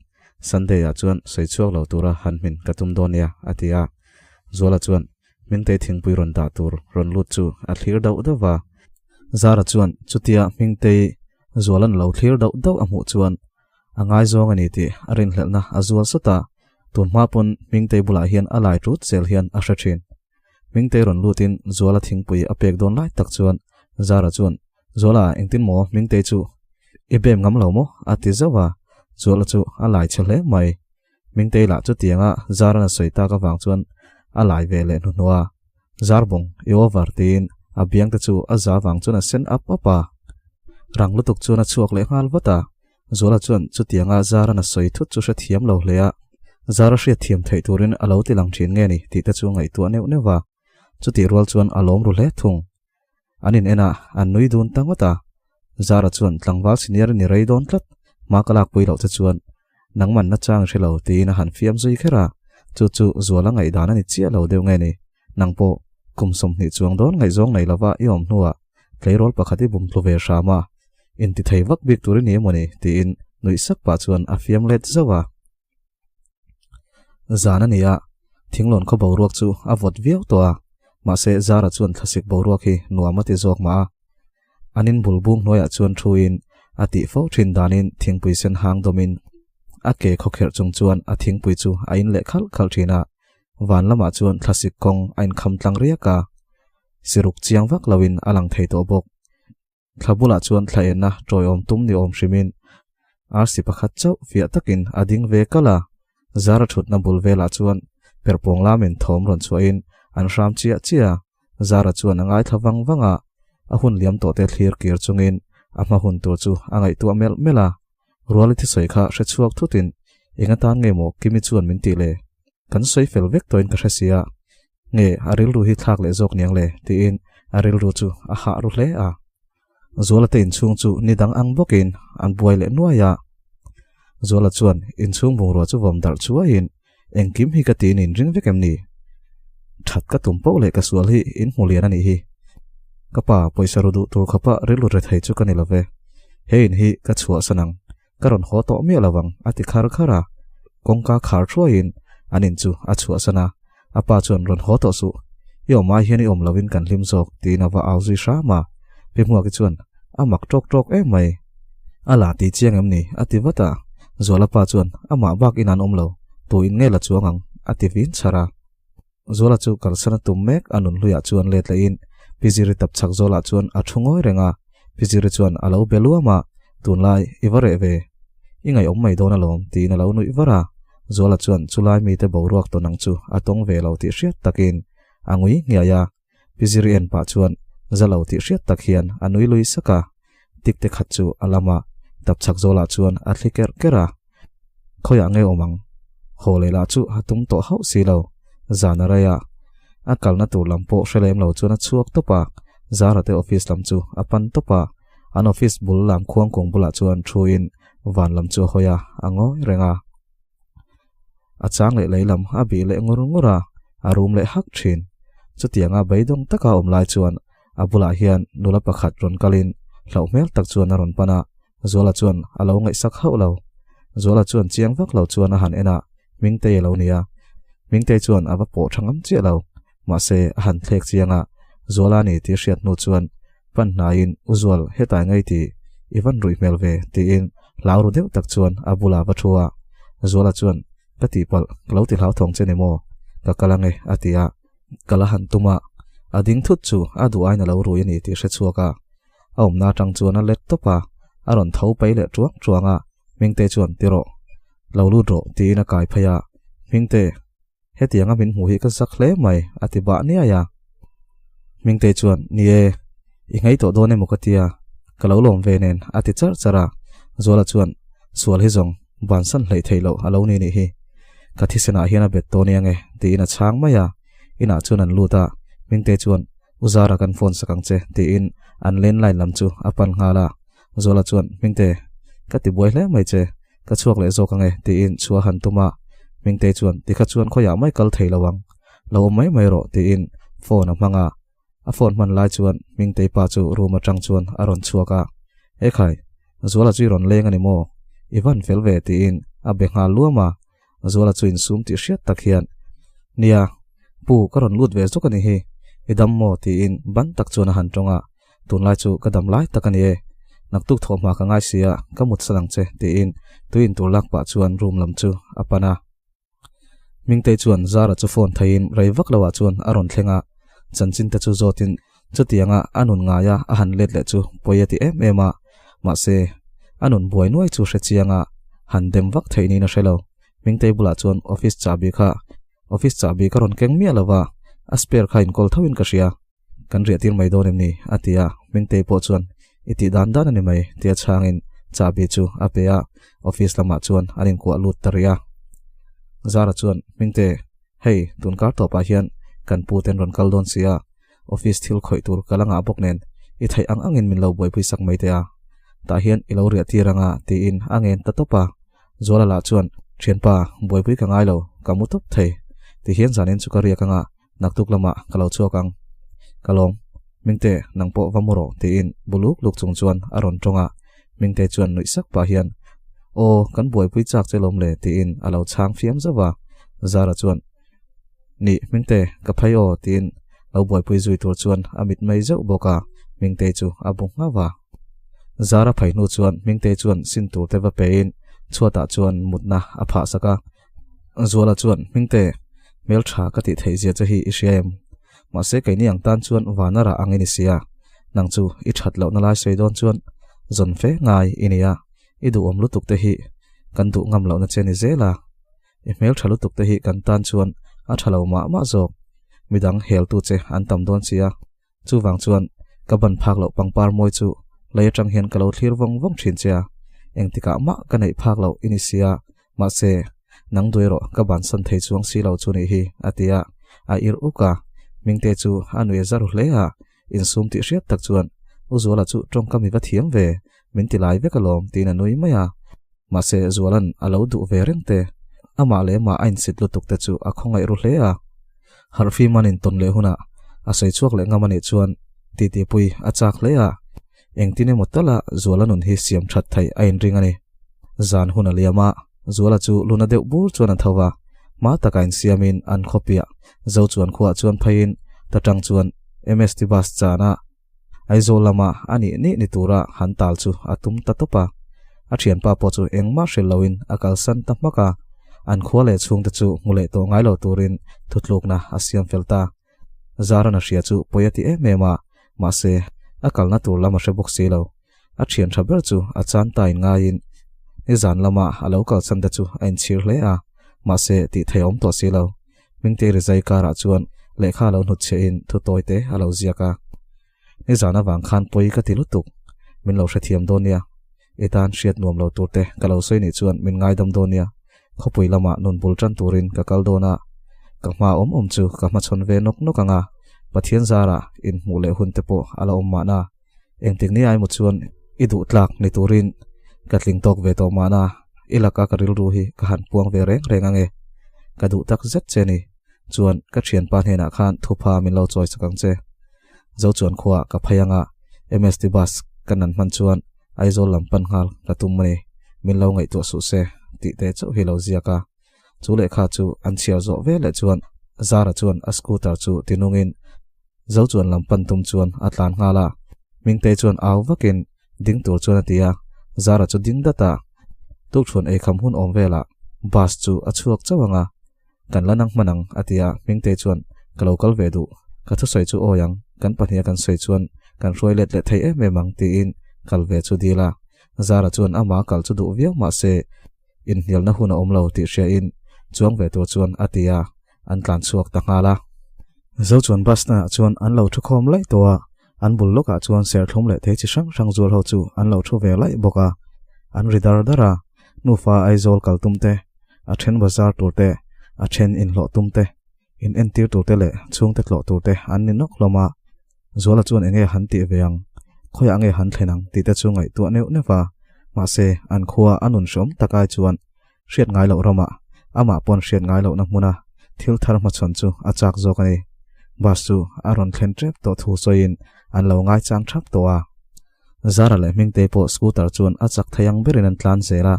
Speaker 1: Sunday ah chuan sawi chhuak lo tura han hmin ka tum dawn nia, a ti a. Zuala chuan Hmingtei thingpui rawn dah tur rawn lut chu a thlir dauh dauh va. Zara chuan chutia Hmingtei Zuala'n lo thlir dauh dauh a hmuh chuan a ngaizawng a ni tih a rinhlelhna a zual sawt a, tun hma pawn Hmingtei bulah hian a lai tut zel hian a hre thin. Hmingtei rawn lutin Zuala thingpui a pek dawn lai tak chuan Zara chuan, Zuala, engtin maw Hmingtei chu i bem ngam lo maw? a ti zauh a, Zuala chu a lai chhe hle mai. Hmingtei lah chutianga Zara'n a sawi tak avang chuan a lai ve leh hnuhnuh a, Zarbawng, i over tiin a biang te chu a za vang chuan a sen ap ap a. Rang lutuk chuan a chhuak leh nghal vat a, Zuala chuan chutianga Zara'n a sawi thut chu hrethiam lo hle a, Zara hriatthiam theih turin a lo ti lang thin nge ni tih te chu ngaihtuah neuh neuh a, chutih rual chuan a lawm ru hle thung. An in en a, an nui dun ta ngawt a. Zara chuan tlangval senior ni rei dawn tlat, hma ka lakpui loh che chuan nangman nachang i hre lo tiin a han fiam zui kher a, chu chu Zuala ngaihdan a ni chiah lo deuh nge ni, nang pawh kum 20 chuang dawn ngaihzawng nei lova i awm hnuah tleirawl pakhat i bum tlu ve hram a, inti thei vak bik tur i ni emaw ni tiin nuih sak pah chuan a fiam let zauh a. Zan a ni a, thinglawn khaw boruak chu a vawt viau tawh a, mahse Zara chuan thlasik boruak hi nuam a ti zawk mah a. An in bul bung hnuaiah chuan thuin a tih fo thin danin thingpui sen hang dawmin a ke khawkherh chung chuan a thingpui chu a in leh khalh khalh thin a, van lamah chuan thlasik kawng a inkham tlang riak a, siruk chiang vak loin a lang thei tawh bawk. Thla bulah chuan thla enna tawiawm tum ni awm hrimin arsi pakhat chauh fiah takin a ding ve kalh a, Zara thutna bul velah chuan perhpawng lamin thawm rawn chhuahin an hram chiah chiah a, Zara chuan a ngaithla vang vang a, a hun liam tawh te thlir kir chungin a hma hun tur chu a ngaihtuah melh melh a. Ruali thisawi kha hre chhuak thutin eng atan nge maw Kimi chuan min tih le? Kan sawi fel vek tawhin ka hre sia, Nge a rilru hi thlak leh zawk niang le? tiin a rilru chu a hah ru hle a. Zuala te inchhung chu ni dang ang bawkin an buai leh nuai a. Zuala chuan inchhung bungrua chu vawm darh chuaiin, Engkim hi ka tiin in ring vek em ni? That ka tum poh leh ka sual hi in hmu lian a nih hi. Ka pa pawisa ru duh tur khawpa rilru re thei chu ka ni lo ve. He in hi ka chhuahsan ang. Ka rawn haw tawh miah lo ang, a ti khar khar a. Kawngka khar thuaiin an in chu a chhuahsan a, a pa chuan rawn haw tawh suh, i awm ai hian i awm loin kan hlim zawk, tiin a va au zui hram a. Pi Hmuaki chuan, A mak tawk tawk em mai. A la ti chiang em ni? a ti vat a. Zuala pa chuan, Amah bak in an awm lo, tu in nge la chuang ang? a ti vin chhar a. Zuala chu kalsan a tum mek a nunhluiah chuan let lehin Pi Ziri tap chhak zawlah chuan a thu ngawi reng a, Pi Ziri chuan a lo be luam a, Tunlai i va reh ve, i ngaihawm mai dawn alawm tiin a lo nuih var a, Zuala chuan chulai mite boruak tawn ang chu a tawng ve lo tih hriat takin a ngui nghiai a, Pi Ziri en pah chuan za lo tih hriat tak hian a nui lui sak a, tik te khat chu a lam a, tap chhak zawlah chuan a thli kerh kerh a. Khawiah nge awm ang? Haw leh lah chu a tum tawh hauh si lo. Zan a rei a, a kalna tur lam pawh hre lem lo chuan a chhuak tawp a, Zara te office lam chu a pan tawp a, an office bul lam khuangkung bulah chuan thuin van lam chu a hawi a, a ngawi reng a. A chang leh lei lam a bih leh ngur ngur a, a rum leh hak thin. Chutianga beidawng taka awm lai chuan a bulah hian nula pakhat rawn kalin hlauh hmel tak chuan a rawn pan a, Zuala chuan a lo ngaihsak hauh lo. Zuala chuan chiang vak lo chuan a han en a, Hmingtei a lo ni a. Hmingtei chuan a va pawh tha ngam chiah lo. Mahse, a han thlek chiang a, Zuala ni tih hriat hnu chuan pan hnaiin, U Zual, hetai ngei tih i van ruih hmel ve, tiin hlau ru deuh tak chuan a bulah va thu a. Zuala chuan, Ka tihpalh, ka lo ti hlauthawng che ni maw? Ka kal ange, a ti a. Ka la han tum a, a ding thut chu a duh aiin a lo rui a ni tih hre chhuak a. A awmna atang chuan a let tawp a, a rawn tho pai leh tuang tuang a, Hmingte chuan ti rawh, lo lut rawh tiin a kai phei a, Hmingte, hetianga min hmuh hi ka zak hle mai a ti bah niai a. Hmingte chuan, Ni e, i nghei tawh dawn emaw ka tia, ka lo lawm ve nen a ti charh charh a. Zuala chuan, Sual hi zawng, bansan hleih theih loh a lo ni nih hi. Ka thisenah hian a bet tawh nia nge tiin a chhang mai a. Inah chuan an lut a, Hmingte chuan, U Zara kan phone sak ang che tiin an landline lam chu a pan nghal a. Zuala chuan, Hmingte, ka ti buai hle mai che, ka chhuak leh zawk ang e tiin chhuah han tum a. Hmingte chuan, Tikha chuan khawiah mai kal thei lo ang, lo awm mai mai rawh tiin phone a hmang a. A phone hman lai chuan Hmingtei pa chu room atang chuan a rawn chhuak a, Ekhai, Zuala chu i rawn leng a ni maw? I van fel ve tiin a be nghal luam a. Zuala chu insum tih hriat tak hian, Nia, pu ka rawn lut ve zawk a ni hi, i dam maw? tiin ban tak chuan a han tawng a, Tunlai chu ka dam lai tak a ni e, naktuk thawhhma ka ngai si a, ka mut san ang che, tiin tui intur lak pah chuan room lam chu a pan a. Hmingtei chuan Zara chu phone theiin rei vak loah chuan a rawn thleng a. Chanchin te chu zawtin chutianga a nun ngaia a han let leh chu pawi a ti em em a, mahse a nun buai nuai chu hre chianga han dem vak theih niin a hre lo. Hmingtei bulah chuan office chahbi kha office chahbi ka rawn keng miah lo va, a spare kha inkawl thoin ka hria. Kan riah tir mai dawn em ni? a ti a, Hmingtei pawh chuan I tih dan dan a ni mai tia chhangin chahbi chu a pe a, office lamah chuan an inkuah lut ta rih a. Zara chuan Hmingte, hei tun kar tawpah hian kan pu ten rawn kal dawn si a, office thil khawih tur ka la ngah bawk nen i theih ang angin min lo buaipui sak mai teh a, tah hian i lo riah tir anga tiin a ngen ta tawp a. Zuala lah chuan Thianpa, buaipui ka ngai lo, ka mu tawp thei, tihian zanin chu ka riak anga Naktuk lamah ka lo chhuak ang. Ka lawm. Mingte, nang pawh va mu rawh, tiin bu luk luk chung chuan a rawn tawng a. Mingte chuan nuih sak pah hian, Aw, kan buaipui chak che lawm le, tiin a lo chhang fiam zauh a. Zara chuan, Nih, Mingte, ka phei aw, tiin lo buaipui zui tur chuan a mit mei zeuh bawk a. Mingte chu a bu nghauh a. Zara phei hnu chuan Mingte chuan sin tur te va pein chhuatah chuan mutna a phah sak a. Zuala chuan, Hmingte, hmel tha ka tih theih zia che hi i hria em? Mahse keini ang tan chuan vana rah ang i ni sia, nang chu i that lohna lai sawi dawn chuan zawn fe ngai i ni a, i duhawm lutuk te hi kan duh ngam lohna che ni zel a, i hmel tha lutuk te hi kan tan chuan a tha lo mah mah zawk, midang heltu che an tam dawn sia. Chuvang chuan ka ban phak loh pangpar mawi chu lei atang hian ka lo thlir vawng vawng thin che a, engtikah mah ka neih phak loh i ni sia, mahse nang duai rawh ka bansan thei chuang si lo chu nih hi, a ti a, a ir uk a, Mingte chu a nui a za ru hle a, insum tih hriat tak chuan U Zuala chu tawngkam i va thiam ve, min ti lai vek alawm tiin a nui mai a, mahse Zuala'n a lo duh ve reng te, amah leh amah a insit lutuk te chu a khawngaih ru hle a. Harhfim an intawn leh hunah a sawi chhuak leh ngam a nih chuan titipui a chak hle a, engtin emaw tala Zuala nun hi siam that theih a inring a ni. Zan hun a liam a, Zuala chu luna deuh bur chuan a tho va, hma taka insiamin an khawpiah zo chuan khuaah chuan pheiin ta tang chuan MST bus chana Aizawl lama a nih nih ni tura han tal chu a tum ta tawp a. A thianpa pawh chu engmah hrilh loin a kalsan ta hmak a, an khua leh chhungte chu hmu leh tawh ngai lo turin thutlukna a siam fel ta. Zaran a hria chu pawi a ti em em a, mahse a kalna tur lam a hre bawk si lo. A thian tha ber chu a chan ta in ngaiin nizan lama a lo kalsan te chu a inchhir hle a, mahse tih theih a awm tawh si lo. Hmingte rizai karah chuan lehkha a lo hnutchhiahin thu tawi te a lo ziak a. Nizan avang khan pawi ka ti lutuk, min lo hrethiam dawn nia. I tan hriat nuam lo tur te ka lo sawi nih chuan min ngaidam dawn nia. Khawpui lamah nun bul tan turin ka kal dawn a, ka hma awm awm chu ka hmachhawn ve nawk nawk ang a, Pathian zarah inhmuh leh hun te pawh a la awm mahna. Engtik ni aimaw chuan i duh tlak ni turin ka tling tawk ve tawh mahna i laka ka rilru hi ka han puang ve reng reng ange. Ka duh tak zet che ni. Chuan ka thianpa hnenah khan thupha min lo chawi sak ang che. Zo chuan khuaah ka phei anga MST bus ka nan hman chuan Aizawl lam pan nghal ka tum a ni. Min lo ngaihtuah suh se tih te chauh hi lo ziak a. Chu lehkha chu an chhiar zawh veleh chuan Zara chuan a scooter chu tinungin Zo chuan lam pan tum chuan a tlan nghal a, Hmingtei chuan au vakin ding tur chuan a ti a, Zara chu ding dat a, tukṭhuan eikham hun awm velah bus chu a chhuak chauh ang a, kan la nang hman ang a ti a, Hmingtei chuan ka lo kal ve duh, ka thusawi chu awi ang, kan pahniha kan sawi chuan kan hruai let leh thei em em ang tiin kal ve chu dil a, Zara chuan ama kal chu duh viau mah se inhnialna hun a awm lo tih hriain chuang ve tur chuan a ti a, an tlan chhuak ta nghal a. Zo chuan bus hnenah chuan an lo thu khawm laih tawh a, an bul lawkah chuan serthlum leh thei chi hrang hrang zual ho chu an lo thu ve laih bawk a. An ri dar dar a, nufa Aizawl kal tum te, a then bazar tur te, a then inhlawh tum te, in entir tur te leh chhungte tlawh tur te an ni nawk hlawm a. Zuala chuan enge han tih ve ang, khawiah nge han thlen ang tih te chu ngaihtuah neuh neuh a, mahse an khua a nun hreawm tak ai chuan hriat ngai loh ramah amah pawn hriat ngai lohna hmuna thil thar hmachhawn chu a chak zawk a ni. Bus chu a rawn thlen tep tawh thu sawiin an lo ngaichang thap tawh a. Zara leh Hmingtei pawh scooter chuan a chak thei ang berin an tlan zel a,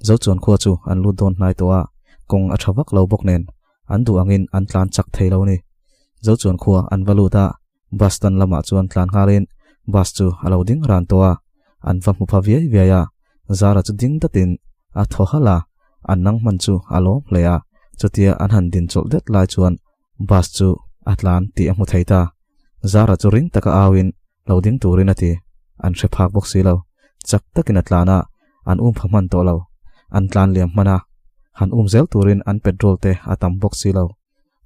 Speaker 1: Zochuan khua chu an lut dawn hnai tawh a, kawng a tha vak lo bawk nen an duh angin an tlan chak thei lo ni. Zochuan khua an va lut a, Bus stand lamah chuan tlan nghalin bus chu a lo ding ran tawh a, an va hmu pha viai viai a, Zara chu ding datin a thaw halh a, an nang hman chu a lawm hle a, chutia an han din chawlh det lai chuan bus chu a tlan tih a hmu thei ta. Zara chu ring taka auin lo ding turin a ti. An hre phak bawk si lo. Chak takin a tlan a, an um pha hman tawh lo. An tlan liam hman a, han um zel turin an petrol te a tam bawk si lo.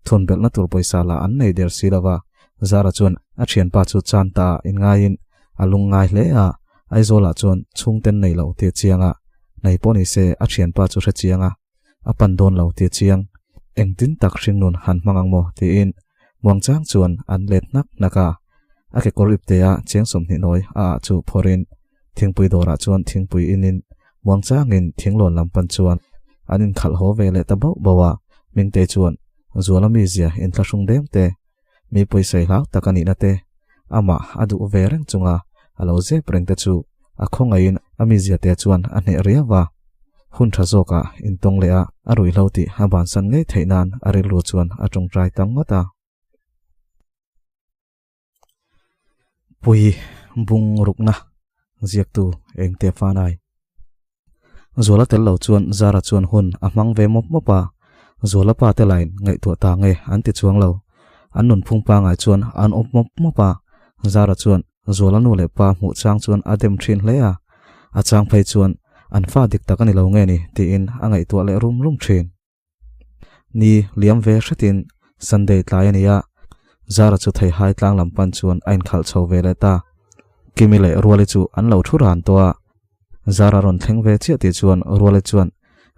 Speaker 1: Thun belhna tur pawisa lah an nei der si lo va, Zara chuan a thianpa chu chan ta ah inngaiin a lung ngai hle a, Aizawlah chuan chhungten nei lo tih a chiang a, nei pawh ni se a thianpa chu hre chiang a, a pan dawn lo tih a chiang. Engtin tak hringnun han hmang ang maw tiin muangchang chuan an let hnak hnak a, a kekawr iptea cheng 20 nawi a ah chu phawrhin Thingpui dawrah chuan thingpui inin muangchangin thinglawn lam pan chuan an inkhalh haw ve leh ta bauh bauh a, Mingtei chuan Zuala mizia inthlahrung deng te, mi pawisai hlau tak a nihna te, amah a duh ve reng chunga a lo zep reng te chu a khawngaihin a mizia te chuan a hneh riau a. Hun tha zawkah intawng leh a, a ruihhlo tih a bansan ngei theih nan a rilru chuan a tawngtai ta ngawt a. Pui bung rukna ziaktu engte fanai. Zuala tel lo chuan Zara chuan hun a hmang ve mawp mawp a, Zuala pa te lain ngaihtuah ta nge an ti chuang lo. An nunphung pangai chuan an awp mawp mawp a, Zara chuan Zuala nu leh pa hmuh chang chuan a dem thin hle a, a chang phei chuan an fa dik tak a ni lo nge ni tiin a ngaihtuah leh rum rum thin. Ni liam ve hretin Sunday tlai a ni a, Zara chu theihai tlang lam pan chuan a inkhalh chho ve leh ta. Kimi leh Ruali chu an lo thu ran tawh a, Zara rawn thleng ve chiah tih chuan Ruali chuan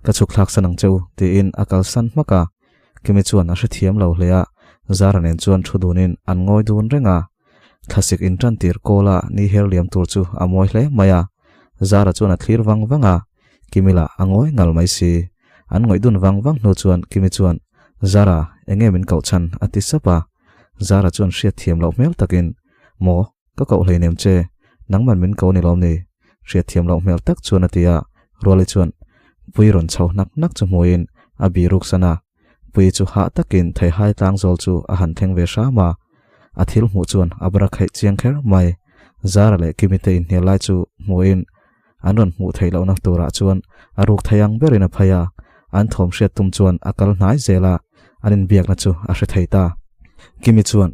Speaker 1: Ka chhuk thlak san ang che u tiin a kalsan hmak a, Kimi chuan a hrethiam lo hle a, Zara nen chuan thu dunin an ngawi dun reng a. Thlasik intan tir kawla ni her liam tur chu a mawi hle mai a, Zara chuan a thlir vang vang a, Kimi lah a ngawi ngal mai si. An ngawih dun vang vang hnu chuan Kimi chuan, Zara, enge min koh chhan? a ti sap a. Zara chuan hriat thiam loh hmel takin, Maw, ka koh hleinem che, nangman min ko ni lawm ni? Hriat thiam loh hmel tak chuan a ti a. Ruali chuan Pui rawn chho hnak hnak chu hmuin a biruk san a. Pui chu hah takin theihai tlangzawl chu a han thleng ve hram a. A thil hmuh chuan a bara khaih chiang kher mai. Zara leh Kimi te inhnial lai chu hmuin An rawn hmuh theih lohna turah chuan a ruk thei ang berin a phei a, an thawm hriat tum chuan a kal hnai zel a, an inbiakna chu a hre thei ta. Kimi chuan,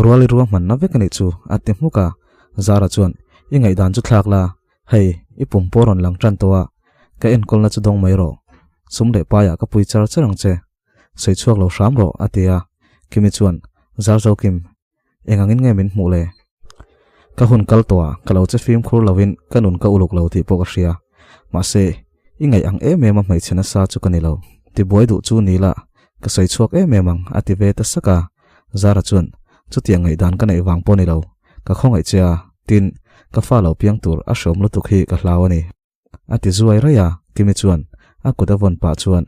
Speaker 1: Ruali ruahmanna vek a nih chu, a ti hmuk a. Zara chuan, I ngaihdan chu thlak la, hei, i pum pawh rawn lang tan tawh a, ka enkawlna chu dawng mai rawh. Sum leh paiah ka pui char char ang che. Sawi chhuak lo hram rawh, a ti a. Kimi chuan, Zarzo Kim, Eng angin nge min hmuh le? Ka hun kal tawh a, ka lo che fimkhur lovin ka nun ka uluk lo tih pawh ka hria. Mahse, i ngaih ang em em a hmeichhe nasa chu ka ni lo. Tibuai duh chu ni la, ka sawi chhuak em em ang, a ti ve ta sak a. Zara chuan, Chutiang ngaihdan ka neih vang pawh ni lo, ka khawngaih che a, tin, ka fa lo piang tur a hreawm lutuk hi ka hlau a ni. A ti zuai raih a, Kimi chuan a kut a vawn pah chuan,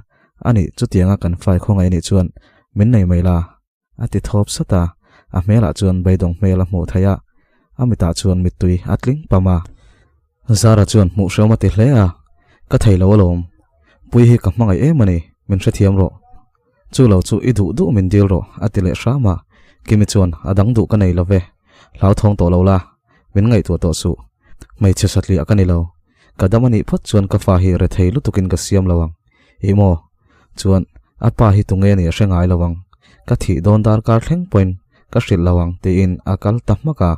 Speaker 1: Anih, chutianga kan fai khawngaih anih chuan min nei mai la, A ti thawp sat a, a hmelah chuan beidawng hmel a hmuh theih a, a mitah chuan mittui a tling pam a. Zara chuan hmuh hreawm a ti hle a, Ka thei lo alawm, Pui hi ka hmangaih em a ni, min hrethiam rawh. Chu lo chu i duh duh min dil rawh, a ti leh hram a. Kimi chuan, A dang duh ka nei lo ve, hlauthawng tawh lo la, min ngaihtuah tawh suh. Hmeichhe satliah ka ni lo, ka dam a nih phawt chuan ka fa hi rethei lutukin ka siam lo ang. Ih maw? Chuan, a pa hi tunge nih a hre ngai lo ang, ka thih dawn darkar thleng pawhin ka hrilh lo ang tiin a kal ta hmak a.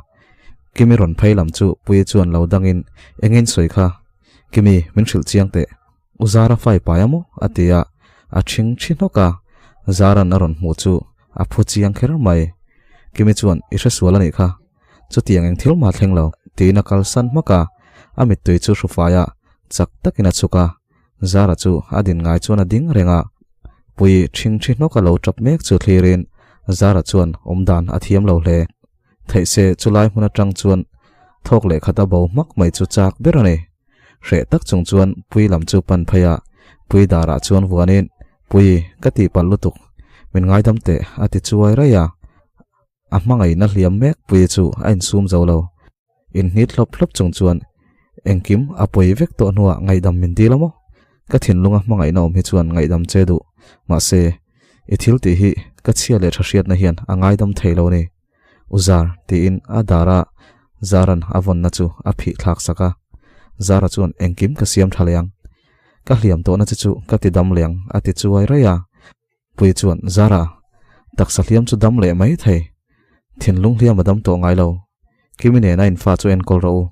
Speaker 1: Kimi rawn phei lam chu Puii chuan lo dangin, Engin sawi kha? Kimi, min hrilh chiang teh. U Zara fai pai a maw? a ti a, a ṭhing ṭhi hnawk a. Zaran a rawn hmuh chu a phu chiang kher mai. Kimi chuan, I hre sual a nih kha. Chutiang eng thil mah thleng lo, tiin a kalsan hmak a. A mittui chu hrufaia chak takin a chhuk a. Zara chu a din ngai chuan a ding reng a, Pui ṭhing ṭhi hnawk a lo ṭap mek chu thlirin Zara chuan awmdan a thiam lo hle. Theih se chulai hmun aṭang chuan thawk leh khat a bo hmak mai chu chak ber a ni. Hreh tak chung chuan Pui lam chu pan phei a, Pui darah chuan vuanin, Pui, ka tihpalh lutuk, min ngaidam teh, a ti chuai raih a. A hmangaihna hliam mek Puia chu a insum zo lo. Inhnit hlawp hlawp chung chuan, Engkim a pawi vek tawh hnuah ngaihdam min dil a maw? Ka thinlunga hmangaihna awm hi chuan ngaihdam che duh. Mahse, i thil tih hi ka chhia leh tha hriatna hian a ngaidam thei lo ni. U Zar, tiin a dara Zaran a vawnna chu a phih thlak sak a. Zara chuan, Engkim ka siam tha leh ang. Ka hliam tawhna che chu ka ti dam leh ang, a ti chuai raih a. Pui chuan, Zara, Taksa hliam chu dam leh mai thei. Thinlung hliam a dam tawh ngai lo. Kimi nena in fa chu enkawl rawh u.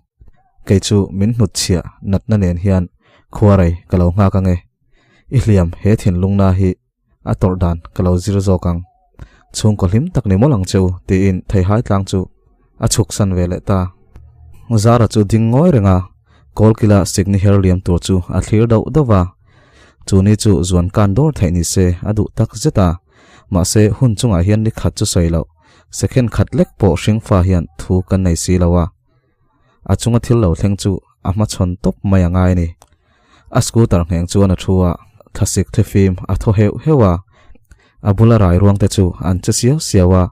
Speaker 1: Kei chu min hnut chhiah natna nen hian khuarei ka lo nghak ange. I hliam he thinlung na hi a tawrh dan ka lo zir zawk ang. Chhungkaw hlim tak ni mawlh ang che u tiin theihai tlang chu a chhuk san ve leh ta. Zara chu ding ngawi reng a, kawlkila sikni her liam tur chu a thlir dauh dauh va. Chu ni chu zuan kan dawr theih ni se a duh tak zet a, mahse hun chungah hian ni khat chu sawi loh, second khat lek pawh hringfa hian thu kan nei si lo a. A chunga thil lo thleng chu a hmachhawn tawp mai a ngai a ni. A scooter ngheng chuan a thu a, thlasik thlifim a thaw heuh heuh a. A bula rai ruang te chu an che siau siau a,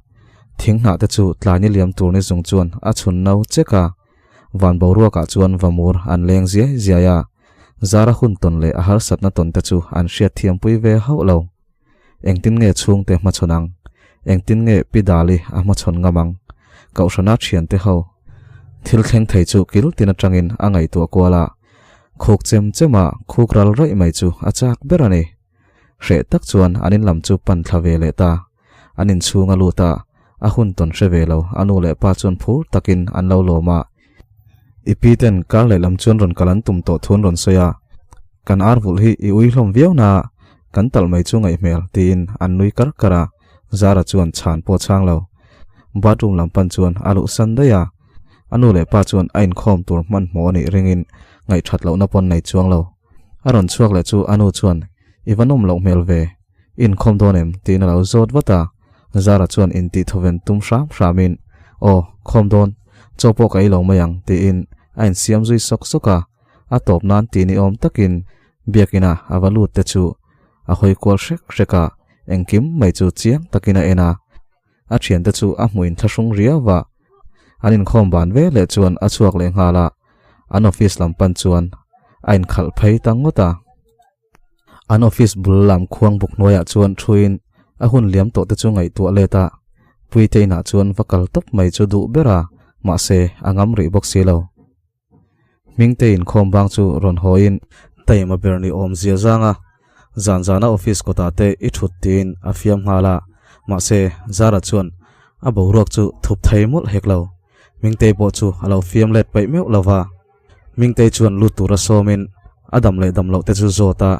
Speaker 1: thing hnah te chu tlaini liam tur ni zung chuan a chhun no chek a. Van boruakah chuan vamur an leng ziai ziai a, Zara hun tawn leh a harsatna tawn te chu an hriatthiampui ve hauh lo. Engtin nge chhungte hmachhawn ang? Engtin nge Pi Dali a hmachhawn ngam ang? Kohhrana thiante ho thil thleng thei chu kil tin atangin a ngaihtuah kual a, khuk chem chema khuk ral raih mai chu a chak ber a ni. Hreh tak chuan an in lam chu pan thla ve leh ta. An inchhung a lut a, a hun tawn hre ve lo, a nu leh pa chuan phur takin an lo lawm a. I pi ten kar leh lam chuan rawn kal an tum tawh thu an rawn sawi a, kan ar vulh hi i ui hlawm viau na, kan talh mai chu ngaih hmel tiin an nui kar kar a, Zara chuan chhan pawh chhang lo. Bathroom lam pan chuan a luh san daih a, a nu leh pa chuan a inkhawm tur hmanhmawh a nih ringin ngaihthat lohna pawn nei chuang lo. A rawn chhuak leh chu a nu chuan, I va nawm loh hmel ve, I inkhawm dawn em? tiin a lo zawt vat a. Zara chuan intih thawven tum hram hramin, Aw, khawm dawn, chaw pawh ka ei lo mai ang, tiin a insiam zui sawk sawk a. A tawp nan ti ni awm takin biakina a va lut te chu a hawi kual hrek hrek a, engkim mai chu chiang takin a en a. A thiante chu a hmuh inthlahrung riau a, an inkhawm ban ve leh chuan a chhuak leh nghal a, an office lam pan chuan a inkhalh phei ta ngawt a. An office bul lam khuang buk hnuaiah chuan thuin a hun liam tawh te chu ngaihtuah let a, Puite inah chuan va kal tawp mai chu duh ber a, mahse a ngam rih bawk si lo. Hmingte inkhawm bang chu rawn hawiin taima ber ni awm zia zang a, zan zana office kawtah te i thut tiin a fiam nghal a, mahse Zara chuan a boruak chu thup thei mawlh hek lo. Hmingtei pawh chu a lo fiam let paih meuh lo va. Hmingtei chuan lut tura sawmin a dam leh dam loh te chu zawt a,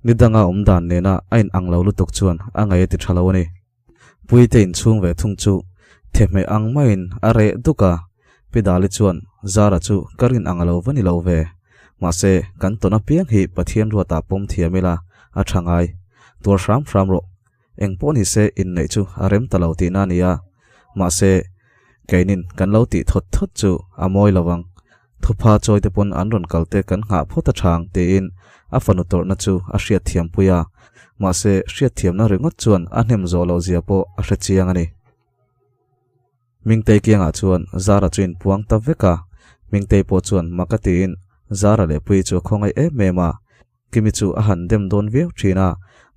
Speaker 1: ni danga awm dan nena a in ang lo lutuk chuan a ngaih a ti tha lo a ni. Puite inchhung ve thung chu thehmeh ang maiin a reh duk a, Pi Dali chuan Zara chu ka rin ang a lo va ni lo ve. Mahse, kan tawn apiang hi Pathian ruatah pawm thiam ila a tha ngai. Tuar hram hram rawh. Eng pawh ni se inneih chu a rem ta lo tihna a ni a, mahse, keinin kan lo tih thawt thawt chu a mawi lo ang. Thupha chawi te pawn an rawn kal te kan nghah phawt a chang tiin a fanu tawrhna chu a hriatthiam pui a, mahse hriatthiamna ringawt chuan a hnem zawh loh zia pawh a hre chiang a ni. Mingtei kiangah chuan Zara chu inpuang ta vek a, Mingtei pawh chuan mak a tiin Zara leh Puii chu a khawngaih em em a, Kimi chu a han dem dawn viau thin a,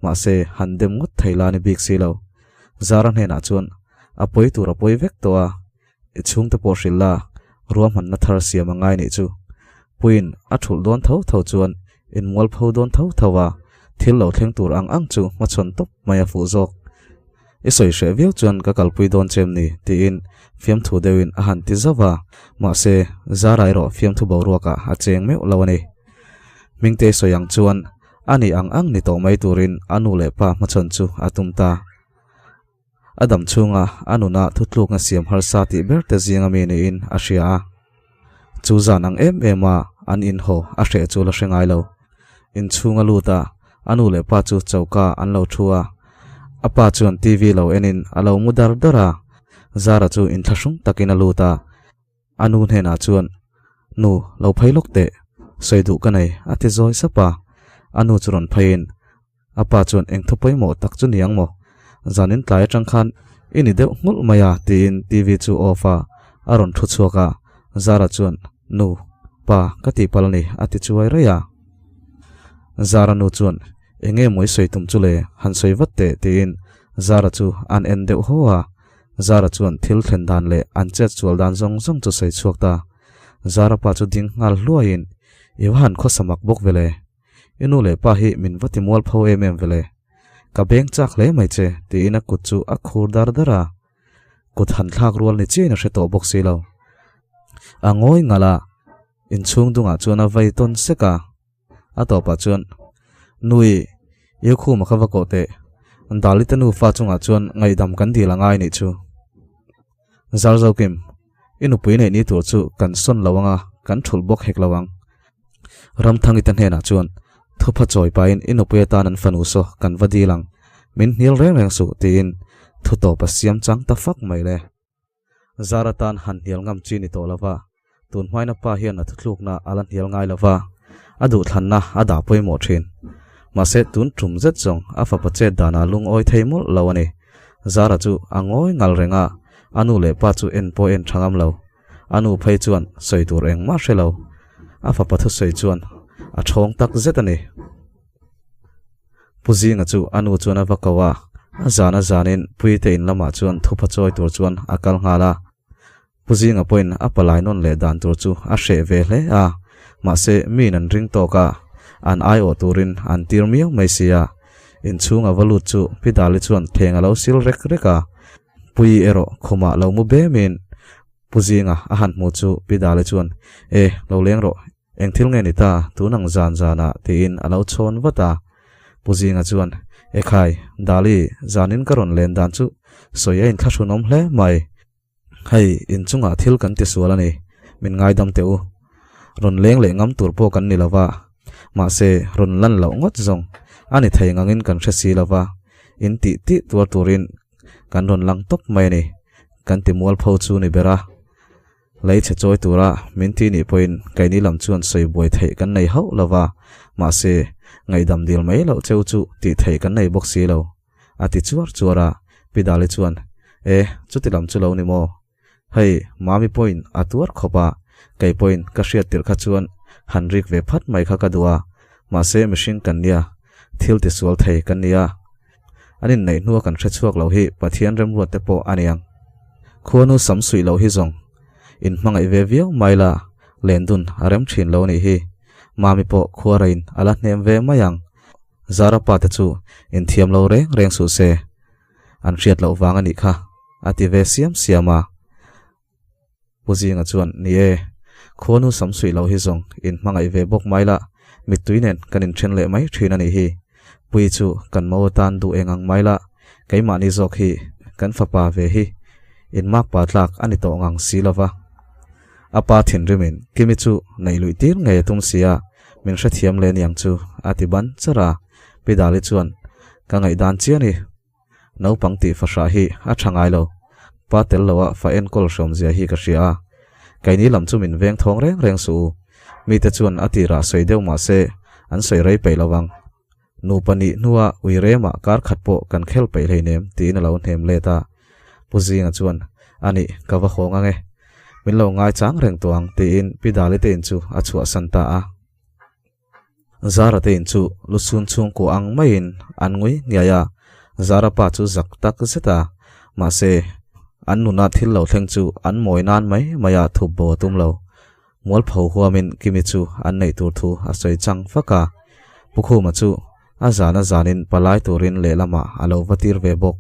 Speaker 1: mahse han dem ngawt thei la ni bik si lo. Zara hnenah chuan a pawi tur a pawi vek tawh a, i chhungte pawh hrilh la, ruahmanna thar siam a ngai nih chu. Puiin a thulh dawn tho tho chuan inmualpho dawn tho tho a, thil lo thleng tur ang ang chu hmachhawn tawp mai a fuh zawk. I sawi hreh viau chuan ka kalpui dawn che em ni? tiin fiamthu deuhin a han ti zauh a, mahse Zara erawh fiamthu boruakah a cheng meuh lo a ni. Hmingte sawi ang chuan a ni ang ang ni tawh mai turin a nu leh pa hmachhawn chu a tum ta. A dam chhunga a nuna thutlukna siam harsa tih ber te zinga mi niin a hria a. Chu zan ang em em a an inhaw a hreh chu la hre ngai lo. Inchhung a lut a, a nu leh pa chu choka an lo thu a. A pa chuan TV lo enin a lo mu dar dar a. Zara chu inthlahrung takin a lut a. A nu hnenah chuan, Nu, lo phei lawk teh, sawi duh ka nei, a ti zawi sap a. A nu chu rawn pheiin, A pa chuan eng thu pawimawh tak chu ni ang maw? Zanin tlai atang khan i ni deuh nghulh mai a, tiin TV chu off a, a rawn thu chhuak a. Zara chuan, Nu, pa, ka tihpalh a ni, a ti chuai raih a. Zara nu chuan, Eng nge maw i sawi tum chu le, han sawi vat teh, tiin Zara chu an en deuh haw a. Zara chuan thil thlen dan leh an chet sual dan zawng zawng chu sawi chhuak ta. Zara pa chu ding nghal hluaiin, I va han khawsa mak bawk ve le. I nu leh pa hi min va ti mual pho em em ve le. Ka beng chak hle mai che, tiin a kut chu a khur dar dar a. Kut han thlak rual ni chiahin a hre tawh bawk si lo. A ngawi ngalh a, inchhung dungah chuan a vei tawn sek a. A tawpah chuan, Nui, i khuma kha va kawh teh. Dali te nufa chungah chuan ngaihdam kan dil a ngai nih chu. Zarzokim, i nupui neih ni tur chu kan sawn lo ang a, kan thulh bawk hek lo ang. Ramthangi te hnenah chuan thupha chawi pahin i nupui atan an fanu saw kan va dil ang, min hnial reng reng suh tiin thu tawp a siam chang ta fak mai le. Zar atan han hnial ngam chi ni tawh lova, tun hmaina pa hian a thuthlukna a la hnial ngai lova, a duhthlanna a dah pawimawh thin. Mahse tun tum zet zawng a fapa chet danah lungawi thei mawlh lo a ni. Zara chu a ngawi ngal reng a, a nu leh pa chu en pawh en tha ngam lo. A nu phei chuan sawi tur engmah hre lo. A fapa thusawi chuan a thawng tak zet a ni. Pu Zinga chu a nu chuan a va ko a, a zan a zanin Puite in lamah chuan thupha chawi tur chuan a kal nghal a. Pu Zinga pawhin a palai nawn leh dan tur chu a hreh ve hle a, mahse miin an ring tawk a, an aiawh turin an tir miau mai si a. Inchhung a va lut chu Pi Dali chuan theng a lo sil rek rek a, Pui erawh khumah lo mu bemin Pu Zinga a han hmu chu Pi Dali chuan, E, lo leng rawh, eng thil nge ni ta, tun ang zan zanah, tiin a lo chhawn vat a. Pu Zinga chuan, E khai, Dali, zanin ka rawn len dan chu sawi a inthlahrunawm hle mai. Hei, inchungah thil kan ti sual a ni, min ngaidam teh u. Rawn leng leh ngam tur pawh kan ni lo va, mahse rawn lan loh ngawt zawng a ni thei ngangin kan hre si lo va, in tih tih tuar turin kan rawn lang tawp mai a ni, kan ti mualpho chu ni ber a. Lei chhe chawi tura min ti nih pawhin keini lam chuan sawi buai theih kan nei hauh lo va, mahse ngaihdam dil mai loh cheu chu tih theih kan nei bawk si lo. A ti chuar chuar a, Pi Dali chuan, E, chuti lam chu lo ni maw? Hei, Mami pawhin a tuar khawp a, kei pawhin ka hriat tirh kha chuan han rik ve phat mai kha ka duh a, mahse mihring kan nia, thil tisual thei kan nia. An inneih hnua kan hre chhuak lo hi Pathian remruat te pawh a niang. Khuanu sam suih loh hi zawng inhmangaih ve viau mai la, lendun a rem thin lo nih hi. Mami pawh khuarain a la hnem ve mai ang. Zara pa te chu inthiam lo reng reng suh se, an hriat loh vang a nih kha, a ti ve siam siam a. Pu Zinga chuan, Ni e, khuanu sam suih lo hi zawng inhmangaih ve bawk mai la, mittui nen kan inthen leh mai thin a nih hi. Pui chu kan mo atan duh eng ang mai la, keimahni zawk hi kan fapa ve hi inmakpa tlak a ni tawh ngang si lo va. A pa thinrimin Kimi chu neih luih tir ngei a tum si a, min hrethiam leh aniang chu a ti ban char a. Pi Dali chuan, Ka ngaihdan chiah a ni. Naupang tih fahrah hi a tha ngai lo. Pa tel loa fa enkawl hrawmzia hi ka hria a. Keini lam chu min veng thawng reng reng suh u. Mite chuan a tirah sawi deuh mah se an sawi rei peih lo vang. Nupa nih hnua ui remah kar khat pawh kan khel peih hleinem tiin a lo hnem let a. Pu Zinga chuan, A nih, ka va hawng ang e. Min lo ngaichang reng tawh ang tiin Pi Dali te in chu a chhuahsan ta a. Zara te in chu luchhun chhungkua ang maiin an ngui ngiai a, Zara pa chu zak tak zet a, mahse an nuna thil lo thleng chu an mawi nan mai mai a thup bo a tum lo. Mualpho huamin Kimi chu an neih tur thu a sawi chang fak a, Pu Khuma chu a zan a zanin palai turin lehlamah a lo va tir ve bawk.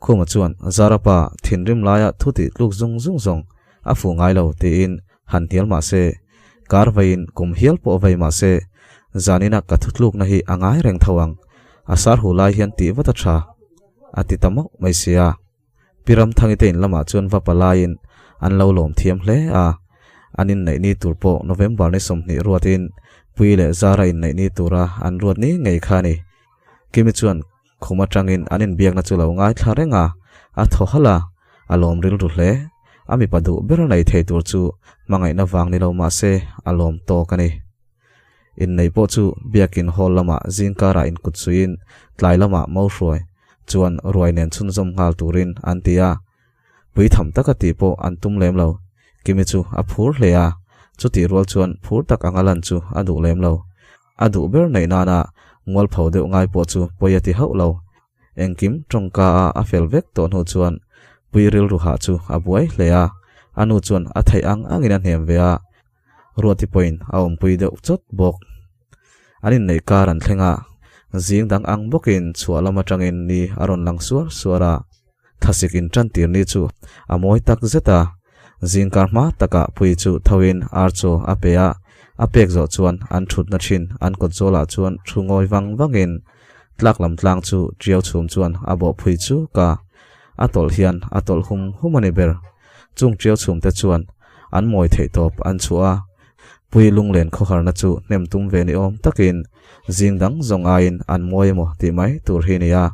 Speaker 1: Khuma chuan Zara pa thinrim laia thu tih tluk zung zung zawng a fuh ngai lo tiin han hnial mah se, kar veiin kum hial pawh vei mah se, zanina ka thutlukna hi a ngai reng tho ang, a sar hu lai hian tih vat a tha, a ti ta mauh mai sia. Pi Ramthangi te in lamah chuan va palaiin an lo lawm thiam hle a, an inneih ni tur pawh November ni 20 ruatin Pui leh Zara inneih ni tura an ruat ni ngei kha a ni. Kimi chuan Khum atangin an inbiakna chu lo ngaithla reng a, a thaw halh a, a lawm rilru hle. A mipa duh ber a nei thei tur chu hmangaihna vang ni lo mah se a lawm tawk a ni. Innei pawh chu biakin hall lamah zingkarah inkut suiin tlai lamah mo hruai chuan ruai nen chhunzawm nghal turin an ti a. Pui tham taka tih pawh an tum lem lo. Kimi chu a phur hle a, chutih rual chuan phur tak anga lan chu a duh lem lo. A duh ber neih nana mualpho deuh ngai pawh chu pawi a ti hauh lo. Engkim tawngka a a fel vek tawh hnu chuan Pui rilru hah chu a buai hle a, a nu chuan a theih ang angin a hnem ve a, Ruati pawhin a awmpui deuh chawt bawk. An inneih kar an thleng a, Zing dang ang bawkin chhuah lam atangin ni a rawn lang suar suar a. Thlasik in tan tir ni chu a mawi tak zet a. Zingkar hma takah Puii chu thoin ar chaw a pe a, a pek zawh chuan an thutna thin an kawt zawlah chuan thu ngawi vang vangin tlak lam tlang chu tiau chhum chuan a bawh phui chuk a. A tawlh hian a tawlh hum hum a ni ber. Chung tiau chhum te chuan an mawi theih tawp an chhuah a. Puii lunglen khawharna chu hnem tum ve ni awm takin zing dang zawng aiin an mawi emaw tih mai tur hi a ni a.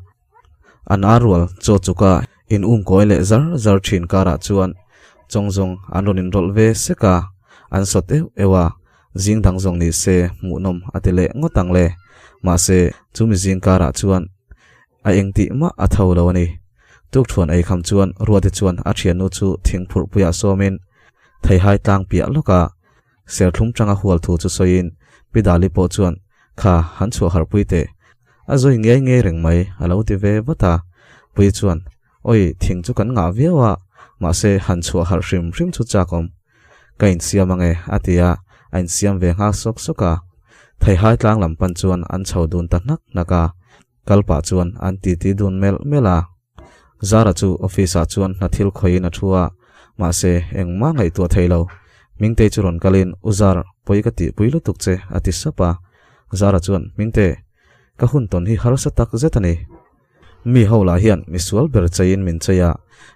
Speaker 1: An ar rual chaw chuka in um kawi leh zar zar thin karah chuan chawng zawng an rawn inrawlh ve sek a, an sawt euh euh a, zing dang zawng ni se hmuhnawm a ti leh ngawt ang le. Mahse, chumi zing karah chuan a eng tih mah a tho lo a ni. Tukthuan ei kham chuan Ruati chuan a thiannu chu thingphurh puiah sawmin theihai tlang piah lawk a, Serthlum tanga hual thu chu sawiin Pi Dali pawh chuan, Kha, han chhuah harhpui teh. A zawi ngei ngei reng mai, a lo ti ve vat a. Pui chuan, Awi, thing chu kan ngah viau a, mahse han chhuah harh hrim hrim chu chak awm. Ka insiam ange, a ti a, a insiam ve nghal sawk sawk a. Theihai tlang lam pan chuan an chho dun ta hnak hnak a. Kal pah chuan an titi dun melh melh a. Zara chu office ah chuan hna thil khawihin a thu a, mahse engmah ngaihtuah thei lo. Hmingtei chu rawn kalin, U Zar, pawi ka tihpui lutuk che, a ti sap a. Zara chuan, Hmingte, ka hun tawn hi harsa tak zet a ni. Mi ho lah hian misual ber cheiin min chei a,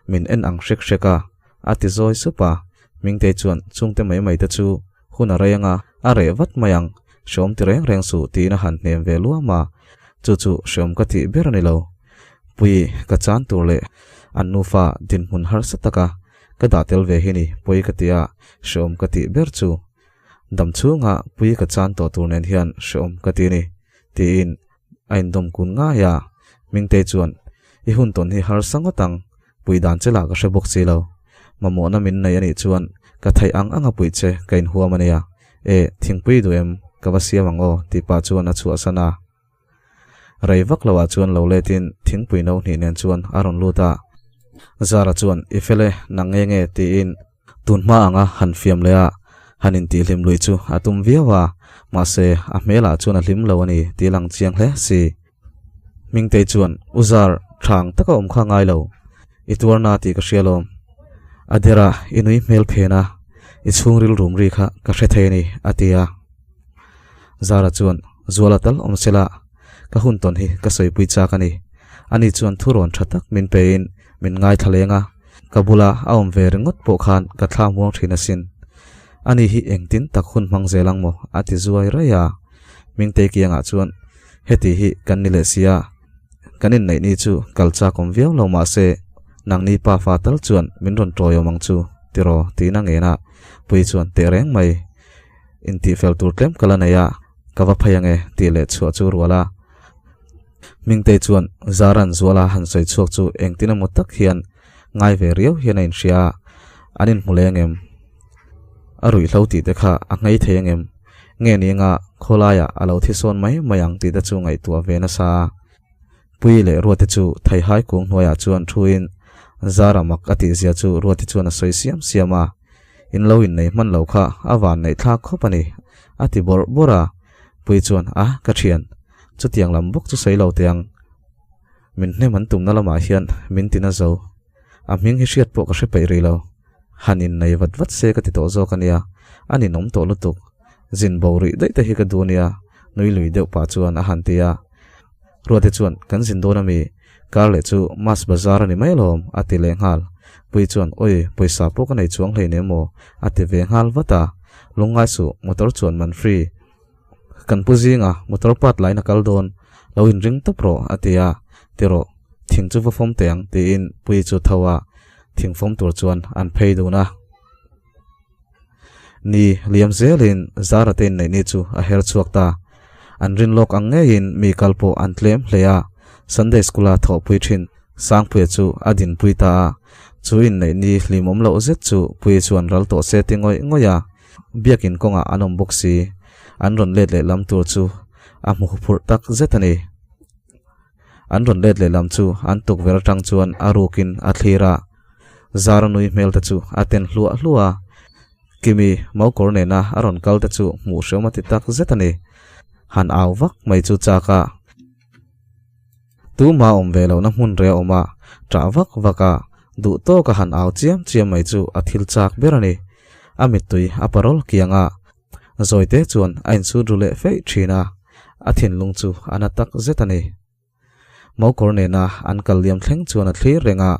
Speaker 1: min en ang hrek hrek a, a ti zawi sup a. Hmingtei chuan, Chungte mai mai te chu hun a rei anga, a reh vat mai ang, hreawm ti reng reng suh tiin a han hnem ve luam a. Chu chu hreawm ka tih ber a ni lo. Pui ka chan tur leh an nufa dinhmun harsa taka ka dah tel ve hi ni pawi ka ti a, hreawm ka tih ber chu. Dam chhunga pui ka chan tawh tur nen hian hreawm ka ti ni, tiin a indawm kun ngai a. Hmingtei chuan, I hun tawn hi harsa ngawt ang, pui dan che lah ka hre bawk si lo. Mamawhna min nei a nih chuan ka theih ang anga puih che ka inhuam a nia. E, thingpui duh em? Ka va siam ang aw, tih pah chuan a chhuahsan a. Rei vak lo ah chuan lo let in thingpui no hnih nen chuan a rawn lut a. Zara chuan i fel e, nang nge nge tiin tun hma anga han fiam leh a, han intihhlim lui chu a tum viau a, mahse a hmel ah chuan a hlim lo a ni tih lang chiang hle si. Hmingtei chuan U Zar, thang taka awm kha ngai lo, i tuarna tih ka hria lawm. A dera i nui hmel phen a, i chhungril rum ri kha ka hre thei a ni a ti a. Zara chuan, Zuala tal awm sela, ka hun tawn hi ka sawipui chak a ni. Ani chuan thurawn tha tak min pein min ngaithla leng a, ka bula a awm ve ringawt pawh khan ka thla muang thin asin. Ani hi engtin tak hun hmang zel ang maw? a ti zuai raih a. Hmingtei kiangah chuan, Heti hi kan ni leh sia, kan inneih ni chu kal chak awm viau lo mah se, nangni pa fa tal chuan min rawn tawiawm ang chu, tiraw? tiin a ngen a. Puii chuan, Tehreng mai. Intihfel tur tlem ka la nei a, ka va phei ange tih leh chhuah chu rual a. Hmingtei chuan Zaran Zuala han sawi chhuak chu engtin emaw tak hian ngai ve riau hian a inhria a, an inhmu leh angem? A ruihhlo tih te kha a nghei thei angem? Nge ni anga khawlaiah a lo thi sawn mai mai ang tih te chu ngaihtuah ve nasa a. Puii leh Ruati chu Theihai kung hnuaiah chuan thuin Zara mak a tihzia chu Ruati chuan a sawi siam siam a, In lo innei hman lo kha a van neih thlak khawp a ni, a ti bawrh bawrh a. Puii chuan, A, ka thian, chutiang lam bawk chu sawi lo teh ang. Min hnem an tumna lamah hian min tina zo. A hming hi hriat pawh ka hre peih rih lo. Han innei vat vat se ka ti tawh zawk a nia, a ninawm tawh lutuk. Zin bo rih daih te hi ka duh a nia, nui lui deuh pah chuan a han ti a. Ruate chuan, Kan zin dawn a mi? Kar leh chu Mas Bazar a ni mai alawm, a ti leh nghal. Pui chuan, Awi, pawisa pawh ka nei chuang hleinem maw? a ti ve nghal vat a. Lungngai suh, motor chuan man free. Kan pu zinga motor part lain a kal dawn, lo inring tawp rawh, a ti a. Ti rawh, thing chu va fawm teh ang, tiin Pui chu tho a, thing fawm tur chuan an phei dun a. Ni liam zelin Zara te inneih ni chu a her chhuak ta. An rin lawk ang ngeiin mi kal pawh an tlem hle a, Sunday School-a thawhpui thin Sangpuia chu a dinpui ta a. Chu inneih ni hlimawm loh zet chu Puii chuan ral tawh se ti ngawih ngawih a, biakin kawngah an awm bawk si. An rawn let leh lam tur chu a hmu huphurh tak zet a ni. An rawn let leh lam chu an tukverh atang chuan a rukin a thlir a, Zara nui hmel te chu a ten hluah hluah a. Kimi Maukawr nena a rawn kal te chu hmuh hreawm a ti tak zet a ni. Han au vak mai chu chak a. Tuma awm ve lohna hmun reh a awm a, ṭah vak vak a, duh tawk a han au chiam chiam mai chu a thil chak ber a ni. A mittui a parawl kiang a, Zawite chuan a insut ru leh feih ṭhin a, a thinlung chu a na tak zet a ni. Mokawr nena an kal liam thleng chuan a thlir reng a,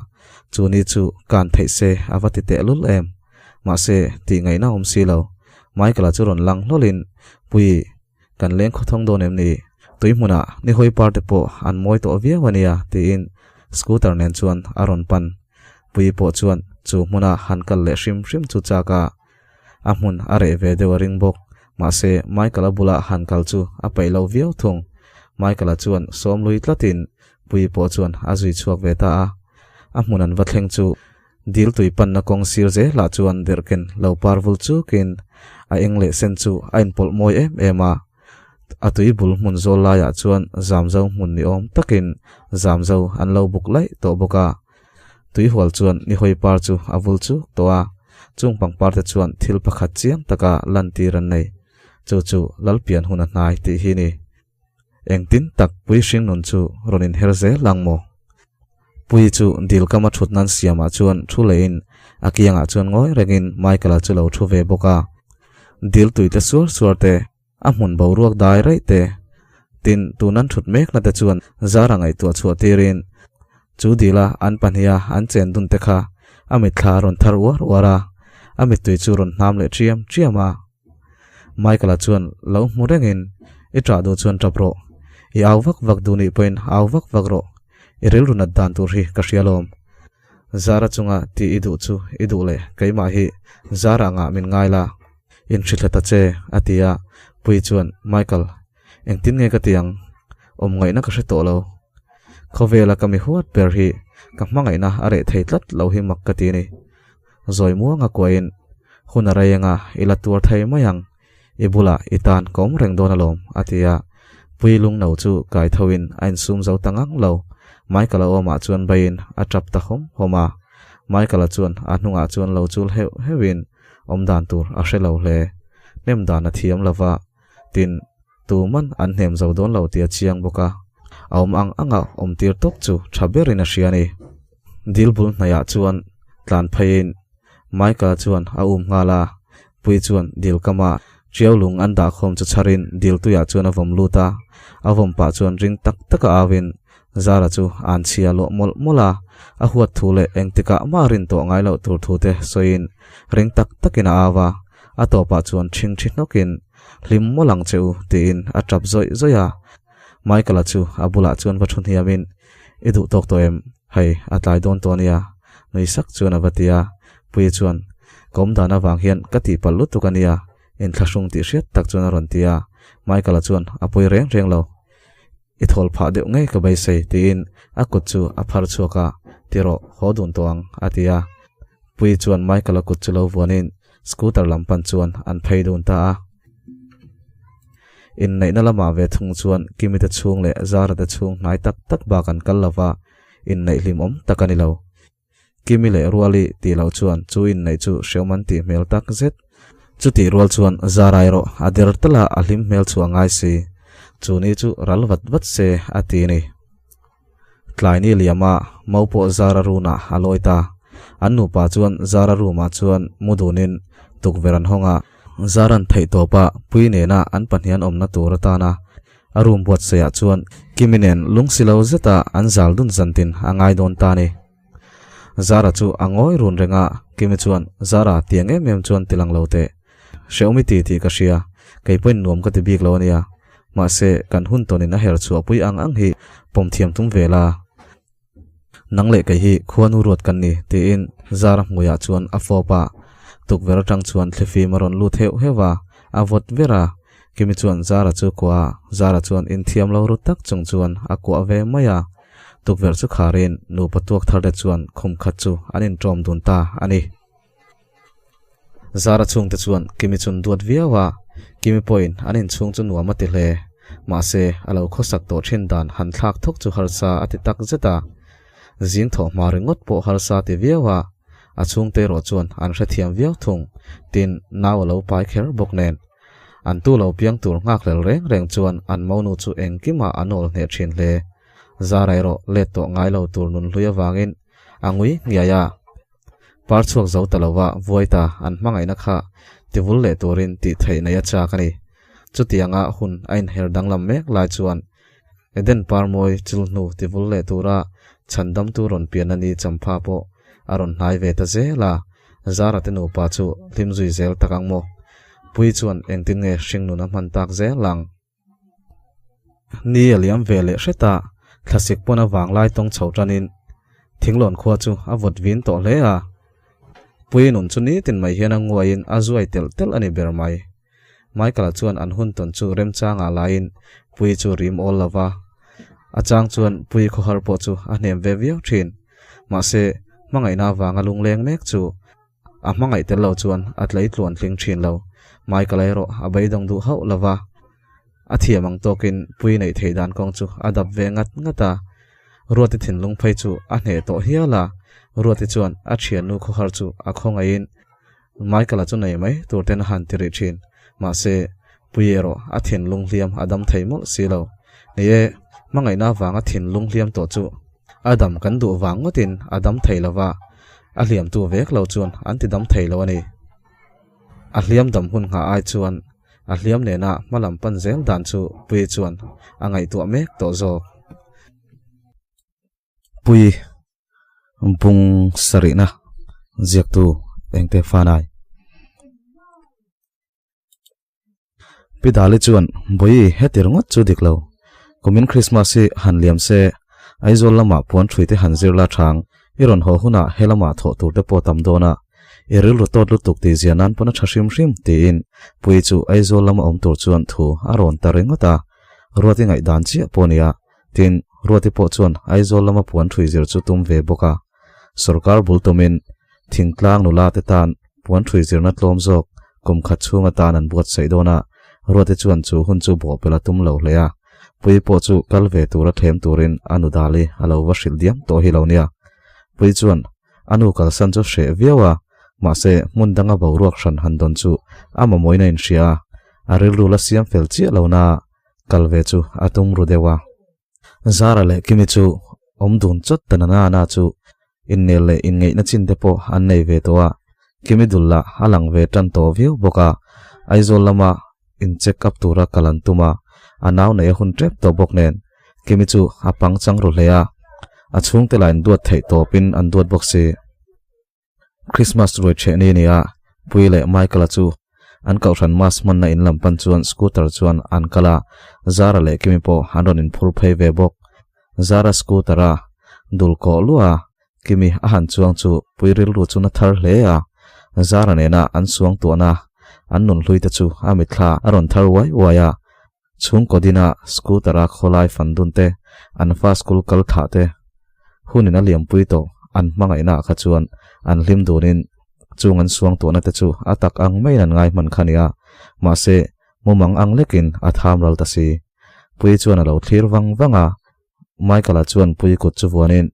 Speaker 1: chu ni chu kan theih se a va ti tehlul em. Mahse, tih ngaihna awm si lo. Michael-a chu rawn lang hlawlin, Pui, kan leng khawthawng dawn em ni? Tui hmunah ni hawi par te pawh an mawi tawh viau a nia, tiin scooter nen chuan a rawn pan. Pui pawh chuan chu hmuna han kal leh hrim hrim chu chak a, A hmun a reh ve deuh a ring bawk. Mahse, Michael-a bula han kal chu a peih lo viau thung. Michael-a chuan sawm lui tlatin Puii pawh chuan a zui chhuak ve ta a. A hmun an va thleng chu dil tui panna kawng sir zelah chuan derhken lo par vul chukin a eng leh sen chu a inpawlh mawi em em a. A tui bul hmun zawl laiah chuan zamzo hmun ni awm takin zamzo an lo buk laih tawh bawk a. Tuihual chuan nihawi par chu a vul chuk tawh a, chung pangpar te chuan thil pakhat chiang taka lantir an nei. Chu chu Lalpian hun a hnai tih hi ni. Engtin tak Pui hringnun chu rawn inher zel ang maw? Pui chu dil kama thut nan siamah chuan thu lehin a kiangah chuan ngawi rengin Michael-a chu lo thu ve bawk a. Dil tui te suar suar te, A hmun boruak dai raih te, tin tun an thut mekna te chuan zara ngaihtuah chhuah tirin chu dila an pahniha an chen dun te kha a mitthla a rawn thar uar uar a, a mittui chu rawn hnam leh ṭiam ṭiam a. Michael-a chuan lo hmu rengin, I ṭah duh chuan ṭap rawh, i au vak vak duh nih pawhin au vak vak rawh, i rilru nat dan tur hi ka hria lawm. Zara chunga tih i duh chu i duh leh keimah hi Zara angah min ngai la, inhrilhla ta che, a ti a. Puii chuan, Michael, engtin nge ka ti ang? Awm ngaihna ka hre tawh lo. Khawvela ka mi huat ber hi ka hmangaihna a reh thei tlat lo hi mak ka ti a ni. Zawi muanga kuahin, Hun a rei anga i la tuar thei mai ang. I bulah i tan ka awm reng dawn alawm, a ti a. Pui lungno chu kai thoin a insum zo ta ngang lo. Michael-a awmah chuan baiin a tap ta hawm hawm a. Michael-a chuan a hnungah chuan lo chul heuh heuhin awm dan tur a hre lo hle. Hnem dan a thiam lo va, tin, tuman an hnem zo dawn lo tih a chiang bawk a. A awm ang anga awm tir tawp chu tha berin a hria a ni. Dil bul hnaihah chuan tlan pheiin Michael-a chuan a um nghal a. Pui chuan dil kama Tiau lung an dah khawm chu chharin dil tuiah chuan a vawm lut a, a vawm pah chuan ring tak taka auin Zara chu an chhia lawh mawlh mawlh a, a huat thu leh engtikah mah rin tawh ngai loh tur thu te sawiin ring tak takin a au a, a tawpah chuan ṭhing ṭhi hnawkin Hlim mawlh ang che u tiin a ṭap zawih zawih a. Michael-a chu a bulah chuan va ṭhu hniamin I duh tawk tawh em? Hei, a tlai dawn tawh ania, nui sak chuan a va ti a. Puii chuan, Ka awm dan avang hian ka tihpalh lutuk ania, inthlahrung tih hriat tak chuan a rawn ti a. Michael-a chuan, A pawi reng reng lo, i thawl phah deuh ngei ka beisei, tiin a kut chu a phar chhuak a, Ti rawh, haw dun tawh ang, a ti a. Puii chuan Michael-a kut chu lo vuanin scooter lam pan chuan an phei dun ta a. Inneihna lamah ve thung chuan Kimi te chhung leh Zara te chhung hnai tak tak bak an kal lova, inneih hlimawm tak a ni lo. Kimi leh Ruali tih loh chuan chu inneih chu hreawm an tih hmel tak zet. Chutih rual chuan Zara erawh a der tala a hlim hmel chhuah ngai si. Chu ni chu ral vat vat se a ti a ni. Tlai ni liama Mau pawh Zara runah a lawi ta. An nupa chuan Zara room-ah chuan mu dunin tukverh an hawng a. Zara'n theihtawpa Pui nena an pahnihan awmna tur atana a room buatsaihah chuan Kimi nen lungsi lo zeta an zal dun zantin a ngai dawn ta a ni. Zara chu a ngawi run reng a, Kimi chuan, Zara, tiang em em chuan tilang lo teh. Hrehawm i ti tih ka hria, kei pawhin nuam ka ti bik lo a nia. Mahse, kan hun tawnin a her chhuahpui ang ang hi pawm thiam tum ve la. Nang leh kei hi khuanu ruat kan ni, tiin Zara hmuiah chuan a fawp a. Tukverh atang chuan thlifim a rawn lut heuh heuh a, a vawt ver a. Kimi chuan Zara chu kuah a, Zara chuan inthiam lo ru tak chung chuan a kuah ve mai a. Tukverh chu kharin nupa tuak thar te chuan khum khat chu an inṭawm dun ta a ni. Zara chhungte chuan Kimi chun duat viau a, Kimi pawhin an inchhung chu nuam a ti hle. Mahse, a lo khawsak tawh thin dan han thlak thawk chu harsa a ti tak zet a. Zing thawh hma ringawt pawh harsa a ti viau a, a chhungte erawh chuan an hrethiam viau thung, tin, nau a lo pai kher bawk nen. An tu lo piang tur nghakhlel reng reng chuan an monu chu engkimah an awl hneh thin hle. Zara erawh let tawh ngai lo tur nun hlui avangin a ngui ngiai a. Par chhuak zo ta lova vuai ta an hmangaihna kha tivul leh turin tih theih nei a chak a ni. Chutianga hun a inher danglam mek lai chuan Eden par mawi chul hnu tivul leh tura chhandamtu rawn pian a ni champha pawh a rawn hnai ve ta zel a, Zara te nupa chu hlim zui zel tak ang maw? Puii chuan engtin nge hringnun a hman tak zel ang? Ni a liam ve leh hret a, thlasik pawn a vanglai tawng chho tanin thinglawn khua chu a vawt vin tawh hle a. Puii nun chu nitin mai hian a nguaiin a zuai telh telh a ni ber mai. Michael-a chuan an hun tawn chu remchangah laiin Puii chu rim awl lo va, a chang chuan Puii khawhar pawh chu a hnem ve viau thin. Mahse, hmangaihna avanga lungleng mek chu a hmangaih tel lo chuan a tlei tluan tling thin lo. Michael-a erawh a beidawng duh hauh lo va, a thiam ang tawkin Puii neih theih dan kawng chu a dap ve ngat ngat a. Ruati thinlung phei chu a hneh tawh hial a, Ruati chuan a thiannu khawhar chu a khawngaihin Michael-a chu nei mai tur ten a han ti rih thin. Mahse, Puii erawh a thinlung hliam a dam thei mawlh si lo. Ni e, hmangaihna avanga thinlung hliam tawh chu a dam kan duh vang ngawtin a dam thei lo va, a hliamtu vek lo chuan an ti dam thei lo a ni. A hliam dam hun nghah ai chuan a hliam nena hma lam pan zel dan chu Puii chuan a ngaihtuah mek tawh zawk. Pui bung sarihna ziaktu engte fanai. Pi Dali chuan Bawi heti ringawt chu dik lo. Kumin Christmas hi han liam se, Aizawl lamah puan ṭhui te han zir la ṭhang, i rawn haw hunah he lamah thawh tur te pawh tam dawn a, i rilru tawt lutuk tih zia nan pawn a ṭha hrim hrim tiin Pui chu Aizawl lama awm tur chuan thu a rawn ta ringawt a, Ruati ngaihdan chiah pawh nia Tin, Ruati pawh chuan Aizawl lama puan ṭhui zir chu tum ve bawk a. Sorkar bul tumin thingtlang nula te tan puan ṭhui zirna tlawm zawk kum khat chhung atan an buatsaih dawn a, Ruati chuan chu hun chu bawhpelh a tum lo hle a. Puii pawh chu kal ve tura thlem turin a nu Dali a lo va hrilh diam tawh hi lo nia. Puii chuan a nu kalsan chu hreh viau a, mahse hmun danga boruak hran han dawn chu a mamawina inhria a, a rilru la siam fel chiah lo na kal ve chu a tum ru deuh a. Zara leh Kimi chu awm dun chawt ta nana na chu innel leh inngeihna chin te pawh an nei ve tawh a, Kimi dul lah a lang ve tan tawh viau bawk a, Aizawl lama in check up tura kal an tum a, a nau neih a hun tep tawh bawk nen Kimi chu a pangchang ru hle a, a chhungte lah in duat theih tawpin an duat bawk si. Christmas ruai ṭheh ni nia Puii leh Michael-a chu an kohhran mass hmanna in lam pan chuan scooter chuan an kal a, Zara leh Kimi pawh an rawn inphur phei ve bawk. Zara scooter-a dul kawh luah a, Kimi a han chuang chu Puii rilru chu na thar hle a, Zara nena an suang tuahna an nun hlui te chu a mitthla a rawn thar uai uai a, Chhungkaw dina scooter-a khawlai fan dun te, an fa school kal thah te, hunin a liampui tawh an hmangaihna ah kha chuan an hlim dunin chung an suang tuahna te chu a tak ang maiin an ngai hman kha nia, mahse mumang ang lekin a tham ral ta si. Puii chuan a lo thlir vang vang a, Michael-a chuan Puii kut chu vuanin,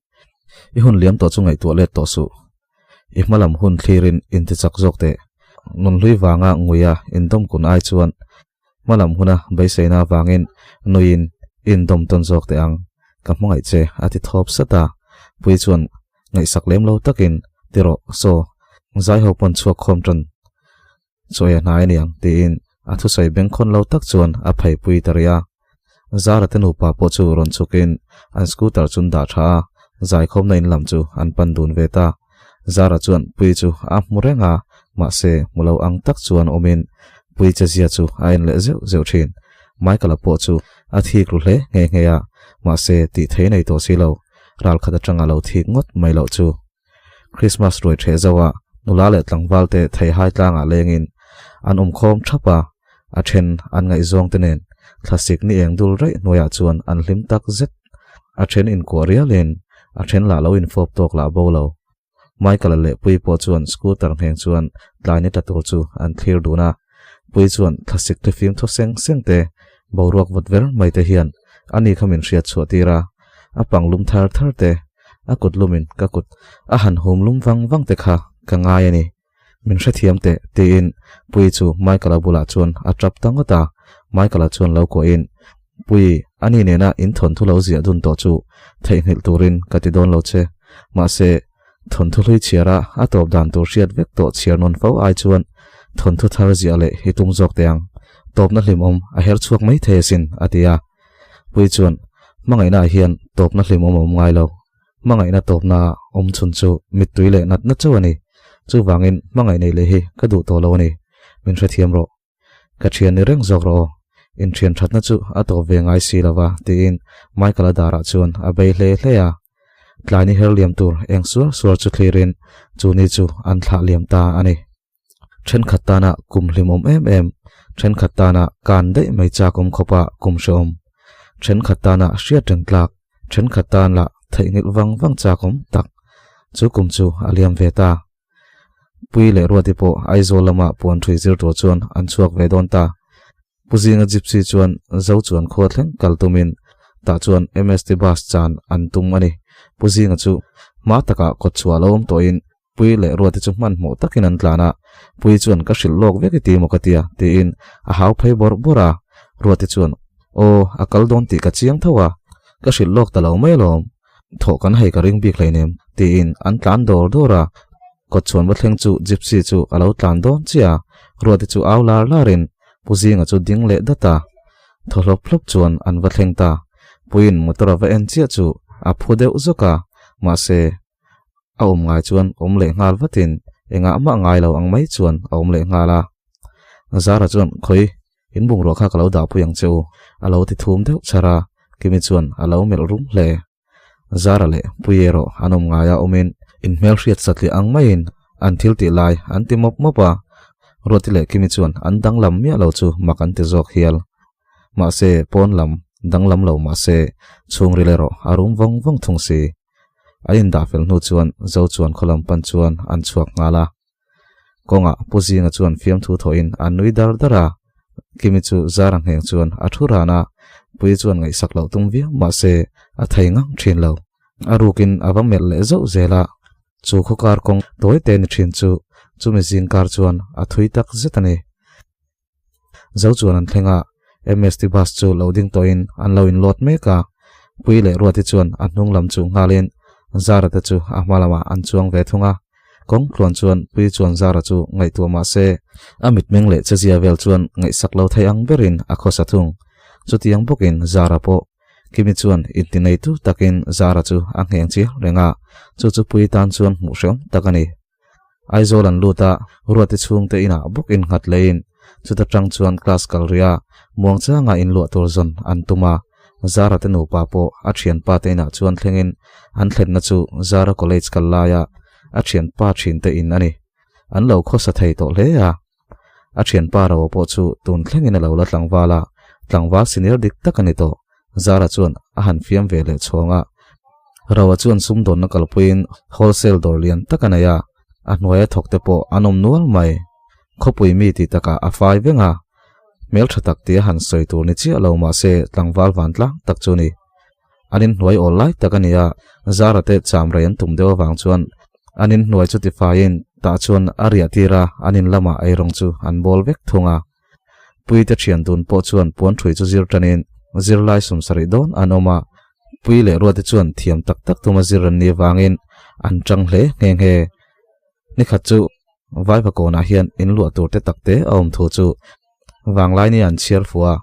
Speaker 1: I hun liam tawh chu ngaihtuah let tawh suh. I hmalam hun thlirin intichak zawk teh. Nunhlui vanga nguia indawmkun ai chuan Hmalam huna beiseina avangin nuiin i indawm tawn zawk teh ang, ka hmangaih che a ti thawp sat a. Puii chuan ngaihsak lem lo takin, Ti rawh, saw, zai ho pawn chhuak khawm tan chawi a hnai aniang tiin a thusawi bengkhawn lo tak chuan a pheipui ta rih a. Zara te nupa pawh chu rawn chhukin an scooter chun dah tha a, zaikhawmna in lam chu an pan dun ve ta. Zara chuan Puii chu a hmu reng a, mahse hmu lo ang tak chuan awmin Puii che zia chu a en leh zeuh zeuh thin. Michael-a pawh chu a thik ru hle nghe nghe a, mahse tih thei nei tawh si lo, ralkhat atanga lo thik ngawt mai loh chu. Christmas ruai ṭheh zo a, nula leh tlangval te theihai tlangah lengin an awm khawm ṭhap a, a ṭhen an ngaihzawng te nen thlasik ni eng dul raih hnuaiah chuan an hlim tak zet. A ṭhen inkuah rialin a ṭhen lah lo infawp tawk lah bo lo. Michael-a leh Puii pawh chuan scooter ngheng chuan tlai ni tla tur chu an thlir dun a. Puii chuan thlasik thlifim thaw seng seng te, boruak vawt ver mai te hian ani kha min hriat chhuah tir a, a pang lum thar thar te, a kut lumin ka kut a han hum lum vang vang te kha ka ngai a ni. Min hrethiam teh, tiin Puii chu Michael-a bulah chuan a tap ta ngawt a. Michael-a chuan lo kuahin, Pui, ani nena in thawnthu lo ziah dun tawh chu theihnghilh turin ka ti dawn lo che. Mahse, thawnthu hlui chhiara a tawp dan tur hriat vek tawh chhiar nawn fo ai chuan thawnthu thar ziah leh hi tum zawk teh ang. Tawpna hlimawm a her chhuak mai thei asin, a ti a. Pui chuan, Hmangaihnaah hian tawpna hlimawm a awm ngai lo. Hmangaihna tawpna awm chhun chu mittui leh natna chauh a ni. Chuvangin hmangaih neih leh hi ka duh tawh lo a ni. Min hrethiam rawh. Ka thian ni reng zawk rawh aw. Inthian thatna chu a tawp ve ngai si lova tiin Michael-a darah chuan a bei hle hle a. Tlai ni her liam tur eng suar suar chu thlirin chu ni chu an thlah liam ta a ni. Thenkhat tana kum hlimawm em em, thenkhat tana kan daih mai chak awm khawpa kum hrehawm, thenkhat tana hriat reng tlak, thenkhat tan lah theihnghilh vang vang chak awm tak chu kum chu a liam ve ta. Pui leh Ruati pawh Aizawl lama puan ṭhui zir tur chuan an chhuak ve dawn ta. Pu Zinga Gypsy chuan Zo chuan khua thleng kal tumin tah chuan MST bus chan an tum a ni. Pu Zinga chu hma takah kawt chhuah lo awm tawhin Pui leh Ruati chu hmanhmawh takin an tlan a, Pui chuan ka hrilh lawk vek i ti maw ka tia tiin a hau phei bawrh bawrh a. Ruati chuan Aw, a kal dawn tih ka chiang tho a, ka hrilh lawk ta lo mai alawm. Thawh kan hei ka ring bik hleinem, tiin an tlan dawr dawr a. Kawtchhuan va thleng chu Gypsy chu a lo tlan dawn chiah a, Ruati chu au lar larin Pu Zinga chu ding leh dat a. Thaw hlawp hlawp chuan an va thleng ta. Puiin motor a va en chiah chu a phu deuh zawk a, mahse a awm ngai chuan awm leh nghal vatin engah mah ngai lo ang mai chuan a awm leh nghal a. Zara chuan, Khawi, In bungrua kha ka lo dah pui ang che u, a lo ti thum deuh char a, Kimi chuan a lo melh rum hle. Zara leh Puii erawh an awm ngaia awmin inhmelhriat satliah ang maiin an thil tih lai an ti mawp mawp a, Ruati leh Kimi chuan an danglam miah lo chu mak an ti zawk hial. Mahse, pawn lam danglam lo mahse, chhungril erawh a rum vawng vawng thung si. An indah fel hnu chuan Zo chuan khaw lam pan chuan an chhuak nghal a. Kawngah Pu Zinga chuan fiamthu thawhin a nui dar dar a, Kimi chu Zara ngheng chuan a thu ran a, Puii chuan ngaihsak loh tum viau mahse a thei ngang thin lo. A rukin a va melh leh zauh zel a, chu khawkar kawng tawi te ni thin chu chumi zing kar chuan a thui tak zet a ni. Zo chuan an thleng a, MST bus chu lo ding tawhin an lo inlawt mek a, Puii leh Ruati chuan a hnung lam chu nghalin Zara te chu a hma lamah an chuang ve thung a. Kawng tluan chuan Puii chuan Zara chu ngaihtuah mah se, a mitmeng leh chezia vel chuan ngaihsak lo thei ang berin a khawsa thung. Chutiang bawkin Zara pawh Kimi chuan intineitu takin Zara chu a ngheng chiang reng a, chu chu Puii tan chuan hmuh hrehawm tak a ni. Aizawl an lut a, Ruati chhungte inah bawk innghat leiin chuta tang chuan class kal rih a, muangchanga inluah tur zawn an tum a. Zara te nupa pawh a thianpa te inah chuan thlengin an thlenna chu Zara college kal laia a thianpa thinte in a ni. An lo khawsa thei tawh hle a. A thianpa Roa pawh chu tun thlengin a lo la tlangval a, tlangval senior dik tak a ni tawh. Zara chuan a han fiam ve leh chhawng a. Roa chuan sumdawnna kalpuiin wholesale dawr lian tak a nei a, a hnuaia thawk te pawh an awm nual mai. Khawpui mi tih takah a fai veng a, hmeltha tak tia han sawi tur ni chiah lo mahse tlangval vantlang tak chu ni. An inhnuai awl lai tak a ni a, Zara te cham rei an tum deuh avang chuan an inhnuai chu tifaiin tah chuan a riah tir a, an in lamah eirawng chu an bawl vek thung a. Puite thian dun pawh chuan puan ṭhui chu zir ṭanin zirlai sum sarih dawn an awm a, Pui leh Ruate chuan thiam tak tak tuma zir an nih avangin an ṭang hle nghe nghe. Nikhat chu Vaiva kawnah hian inluah tur te tak te a awm thu chu vanglai ni an chhiar fuh a,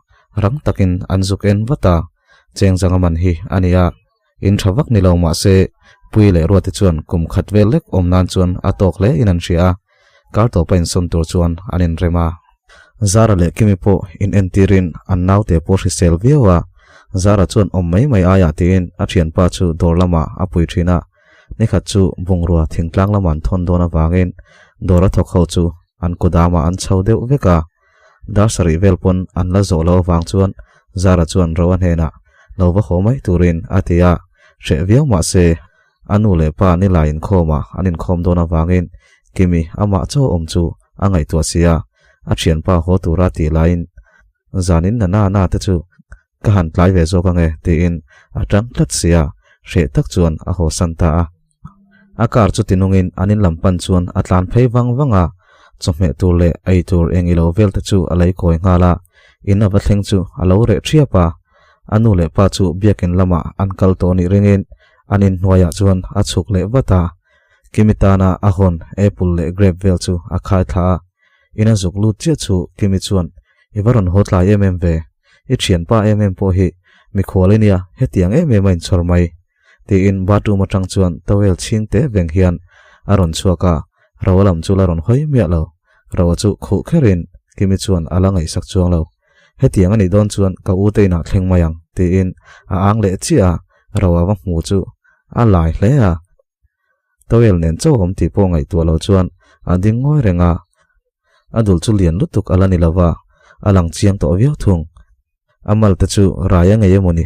Speaker 1: rang takin an zuk en vat a, Chengzanga man hi a ni a, in ṭha vak ni lo mah se Pui leh Ruate chuan kum khat vel lek awm nan chuan a tawk hle in an hria a, kar tawpa insawn tur chuan an inrem a. Zara leh Kimi pawh in entirin an naute pawh hrisel viau a, Zara chuan awm mai mai aiah tiin a thianpa chu dawr lamah a pui thin a, nikhat chu bungrua thingtlang lama an thawn dawn avangin dawr a thawk ho chu an kudamah an chho deuh vek a, dar sarih vel pawn an la zawh lo avang chuan Zara chuan Roa hnenah lo va haw mai turin a ti a, hreh viau mah se A nu leh pa nilai inkhawma an inkhawm dawn avangin Kimi amah chaw awm chu a ngaihtuah si a, a thianpa haw tura tih laiin zanin na na na te chu ka han tlai ve zawk ange tiin a tang tlat si a, hreh tak chuan a haw san ta a. A car chu tinungin an in lam pan chuan a tlan phei vang vang a, chawhmeh tur leh ei tur eng ilo vel te chu a lei kawi nghal a, in a va thleng chu a lo reh thiap a. A nu leh pa chu biakin lamah an kal tawh nih ringin an inhnuaiah chuan a chhuk leh vat a. Kimi tana a hawn apple leh grape vel chu a khai thla a. In a zuk lut chiah chu Kimi chuan, I va rawn haw tlai em em ve. I thianpa em em pawh hi mikhual i nia, hetiang em em a inchhawr mai. Tiin bathroom atang chuan towel chhing te veng hian a rawn chhuak a, Roa lam chu la rawn hawi miah lo. Roa chu khuh kherin Kimi chuan a la ngaihsak chuang lo. Hetiang a nih dawn chuan ka u te inah thleng mai ang, tiin a ang leh chiah a, Roa va hmu chu a lai hle a. Towel nen chauh awm tih pawh ngaihtuah lo chuan a ding ngawi reng a, a dul chu lian lutuk a la ni lo va, a lang chiang tawh viau thung. A mal te chu rai a ngei emaw ni?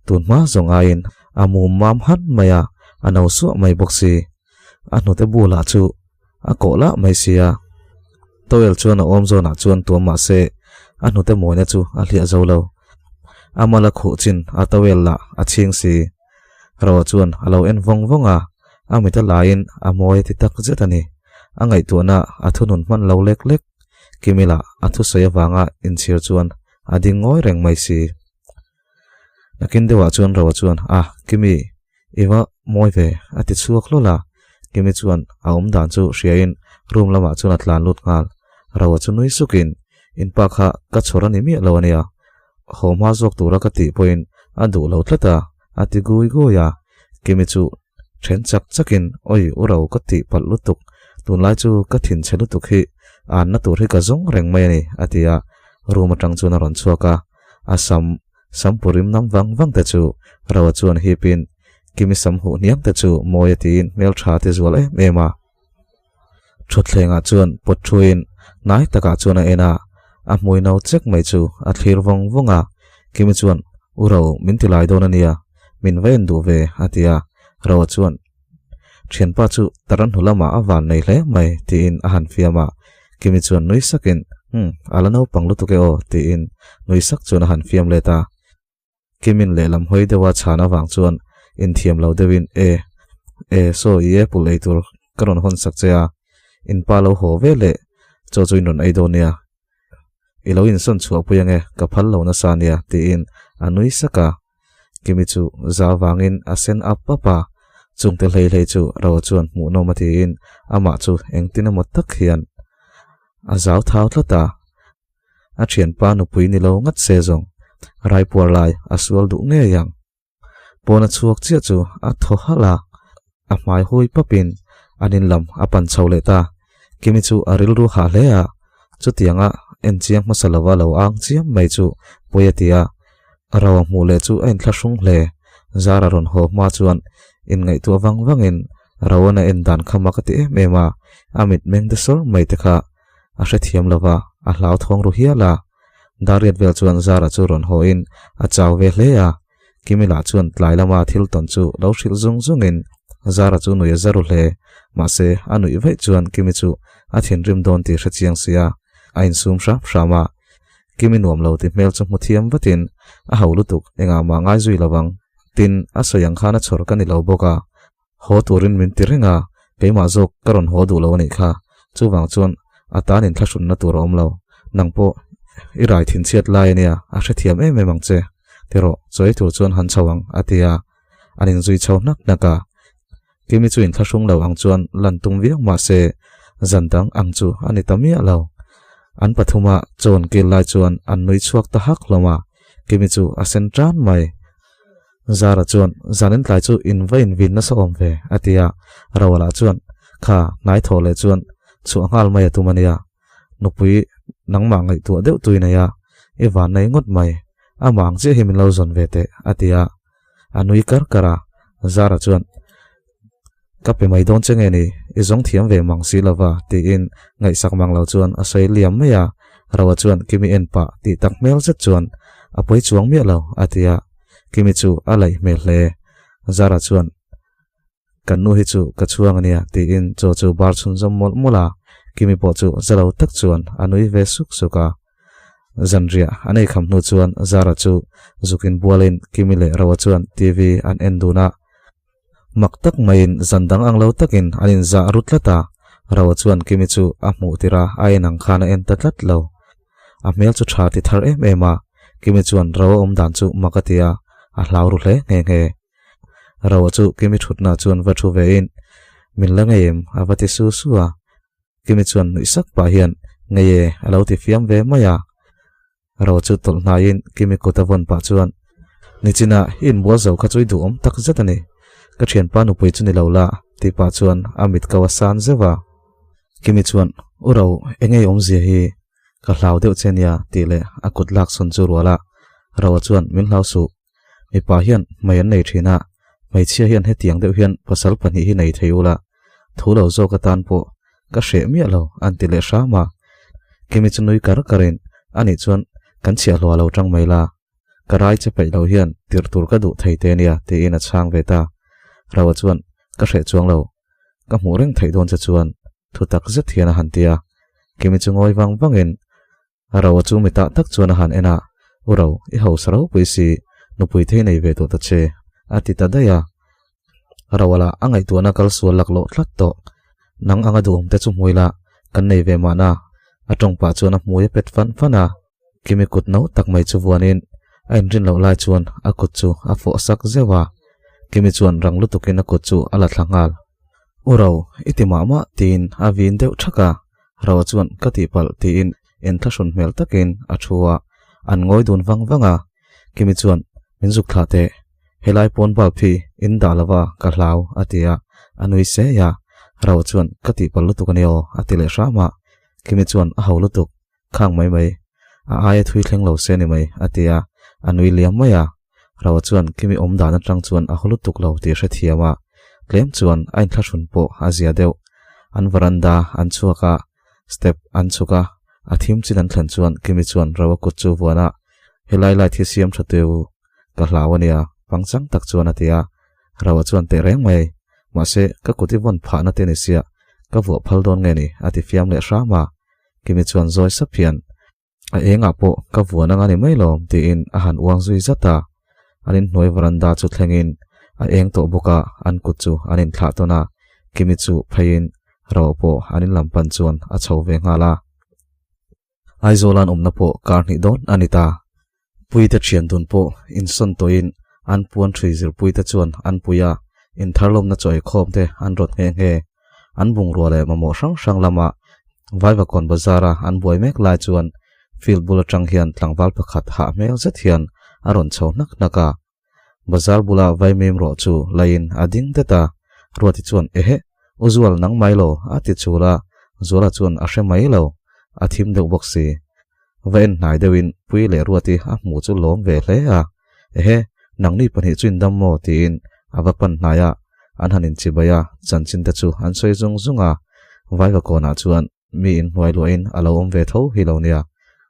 Speaker 1: Tun hma zawng aiin a mum mam han mai a, a no suah mai bawk si. A hnute bulah chu a kawh lah mai si a. Towel chuan a awm zawnah chuan tuam mah se a hnute mawina chu a hliah zo lo. A mal a khuh chin a towel lah a chhing si. Roa chuan a lo en vawng vawng a, a mit a laiin a mawi a ti tak zet a ni. A ngaihtuahna a thunun hman lo lek lek. Kimila a thusawi avanga inchhir chuan a ding ngawi reng mai si. Nakin deuhah chuan Roa chuan, A, Kimi, i va mawi ve, a ti chhuak hlawl a. Kimi chuan a awm dan chu hriain room lamah chuan a tlan lut nghal. Roa chu nui sukin, In pa kha ka chhawr a ni miah lo a nia. Haw hma zawk tura ka tih pawhin a duh lo tlat a, a ti gui gui a. Kimi chu then chak chakin, Awi u ro ka tih palh lutuk, tunlai chu ka thinchhe lutuk hi anna tur hi ka zawng reng mai a ni, a ti a. Room atang chuan a rawn chhuak a, a sam sam purim nam vang vang te chu Roa chuan hipin Kimi sam huh hniam te chu mawi a tiin hmeltha ti zual em em a. Thutthlengah chuan pawt thuin hnai takah chuan a en a, a hmui no chek mai chu a thlir vawng vawng a. Kimi chuan, U Ro, min ti lai dawn a nia, min va en duh ve, a ti a. Roa chuan, Thianpa chu taran hnu lamah a van nei hle mai, tiin a han fiam a. Kimi chuan nui sakin, Umm, a la naupang lutuk e aw, tiin nui sak chuan a han fiam let a. Kimin lehlam hawi deuha chhan avang chuan inthiam lo deuhin, E, e, saw i apple ei tur ka rawn hawn sak che a, in pa lo haw ve leh chaw chu in rawn ei dawn nia. I lo insawn chhuah pui ange, ka phal lo nasa nia, tiin a nui sak a. Kimi chu za vangin a sen ap ap a, chungte hlei hlei chu Roa chuan hmuhnawm a tiin amah chu engtin emaw tak hian a zau thau tlat a. A thianpa nupui ni lo ngat se zawng raipuar lai a sual duh ngei ang. Pawn a chhuak chiah chu a thaw halh a, a hmai hui papin an in lam a pan chho leh ta. Kimi chu a rilru hah hle a, chutianga en chiang hmasa lova lo ang chiam mai chu pawi a ti a. Ro a hmuh leh chu a inthlahrung hle. Zara rawn haw hma chuan inngaihtuah vang vangin Rowan a en dan kha mak a ti em em a, a mitmeng de sawr mai te kha a hrethiam lo va, a hlauthawng ru hial a. Dariat vel chuan Zara chu rawn hawiin a chau ve hle a. Kimi lah chuan tlai lama thil tawn chu lo hrilh zung zungin Zara chu nui a za ru hle. Mahse, a nuih vaih chuan Kimi chu a thinrim dawn tih hre chiang sia, a insum hram hram a. Kimi nuam lo ti hmel chu hmu thiam vatin a ho lutuk engah mah ngai zui lo vang. Tin, a sawi ang khan a chhawr ka ni lo bawk a. Haw turin min ti reng a, keimah zawk ka rawn haw duh lo a nih kha. Chuvang chuan a tan inthlahrunna tur a awm lo. Nang pawh i rai thinchhiat lai a nia, a hrethiam em em ang che. Ti rawh, chawi tur chuan han chho ang, a ti a. An inzui chho hnak hnak a. Kimi chu inthlahrung lo ang chuan lan tum viau mah se, zan dang ang chu a ni ta miah lo. An pathuma chawn kil lai chuan an nui chhuak ta hak hlawm a, Kimi chu a sen tan mai. Zara chuan, Zanin tlai chu in va invin nasa awm ve, a ti a. Roala chuan, Kha, hnai thawh leh chuan chhuah nghal mai a tum a nia. Nupui nangmah ngaihtuah deuh tui nei a, i van nei ngawt mai. Amah ang chiah hi min lo zawn ve teh, a ti a. A nui kar kar a. Zara chuan, Ka pe mai dawn che nge ni, i zawng thiam ve mang si lova, tiin ngaihsak mang lo chuan a sawi liam mai a. Roa chuan Kimi en pah tih tak hmel zet chuan a pawi chuang miah lo, a ti a. Kimi chu a laih hmel hle. Zara chuan, Kan nu hi chu ka chhuang a nia, tiin chaw chu bar chhunzawm mawlh mawlh a. Kimi pawh chu za lo tak chuan a nui ve suk suk a. Zanriah an ei kham hnu chuan Zara chu zukin bualin Kimi leh Roa chuan TV an en dun a. Mak tak maiin zan dang ang lo takin an inzah ru tlat a, Roa chuan Kimi chu a hmuh tirh a, a en ang khan a en ta tlat lo. A hmel chu tha ti thar em em a, Kimi chuan Roa awm dan chu mak a ti a, a hlau ru hle nghe nghe. Roa chu Kimi thutna chuan va thu vein, Min la ngei em? a va ti su su a. Kimi chuan nuih sak pah hian, Ngei e, a lo ti fiam ve mai a. Roa chu tawlh hnaiin Kimi kut a vawn pah chuan, Nichina i inbual zo kha chu i duhawm tak zet a ni. Ka thianpa nupui chu ni lo la, tih pah chuan a mit ko a san zeuh a. Kimi chuan, U Ro, eng nge i awmzia hi? Ka hlau deuh che nia, tih leh a kut lak sawn chu rual a. Roa chuan, Min hlau suh. Mipa hian hmei an nei thin a, hmeichhia hian hetiang deuh hian pasal pahnih hi nei thei ula, thu lo zawk atan pawh ka hreh miah lo an ti leh hram a. Kimi chu nui kar karin, Anih chuan kan chhiahhlawh a lo tang mai la, ka rai che peih lo hian tirh tur ka duh thei te nia tiin a chhang ve ta. Roa chuan, Ka hreh chuang lo, ka hmuh reng theih dawn che chuan thu tak zet hian a han ti a. Kimi chu ngawi vang vangin, Ro chu mitah tak chuan a han en a, U Ro, i hausa ropui si, nupui thei nei ve tawh ta che, a ti ta daih a. Ro lah a ngaihtuahna kal sual laklawh tlat tawh. Nang anga duhawm te chu hmui la, kan nei ve mahna, a tawng pah chuan a hmui a pet fan fan a. Kimi kut no tak mai chu vuanin a inrin loh lai chuan a kut chu a fawh sak zeuh a. Kimi chuan rang lutukin a kut chu a la thla nghal. U Ro, i ti mah mah, tiin a vin deuh thak a. Ro chuan ka tihpalh tiin enthlahrun hmel takin a thu a, an ngawi dun vang vang a. Kimi chuan, Min zuk thlah teh, helai pawn bulb hi in dah lova ka hlau a ti a, a nui sei a. Ro chuan, Ka tihpalh lutuk a ni aw a ti leh hram a. Kimi chuan, A ho lutuk, khang mai mai, a aia thui thleng lo se ni mai a ti a, a nui liam mai a. Ro chuan Kimi awm dan atang chuan a haw lutuk lo tih hrethiam a, tlem chuan a inthlahrun pawh a zia deuh. An veranda an chhuak a, step an chhuk a, a thim chin an thlen chuan Kimi chuan Ro-a kut chu vuan a, Helai light hi siam tha teu, ka hlau a nia, pangchang tak chuan a ti a. Ro-a chuan teh reng mai, mahse ka kut i vawn phahna te ni sia, ka vuah phal dawn nge ni, a ti fiam leh hram a. Kimi chuan zawi sap hian, A engah pawh ka vuan anga ni mai lawm tiin a han uang zui zat a. An inhnuai veranda chu thlengin a eng tawh bawk a, an kut chu an inthlah tawn a, Kimi chu pheiin Roa pawh an in lam pan chuan a chho ve nghal a. Aizawl an awmna pawh kar hnih dawn a ni ta. Puite thian dun pawh insawn tawhin an puan ṭhui zirpuite chuan an pui a, intharlawmna chaw eikhawm te an rawt nghe nghe. An bungrua leh mamawh hrang hrang lama Vaivakawn bazara an buai mek lai chuan field bul aṭang hian tlangval pakhat hah hmel zet hian a rawn chho hnak hnak a. Bazar bula vaimim rawh chu laiin a ding det a, Ruati chuan Ehe, U Zual nang mai lo a ti chul a, Zuala chuan a hre mai lo, a thim deuh bawk si. Va en hnai deuhin Pui leh Ruati a hmuh chu lawm ve hle a, Ehe, nangni pahnih chu indam maw? tiin a va pan hnai a, an han inchibai a, chanchin te chu an sawi zung zung a, Vaivakawnah chuan mi inhnuai luahin a lo awm ve tho hi lo nia,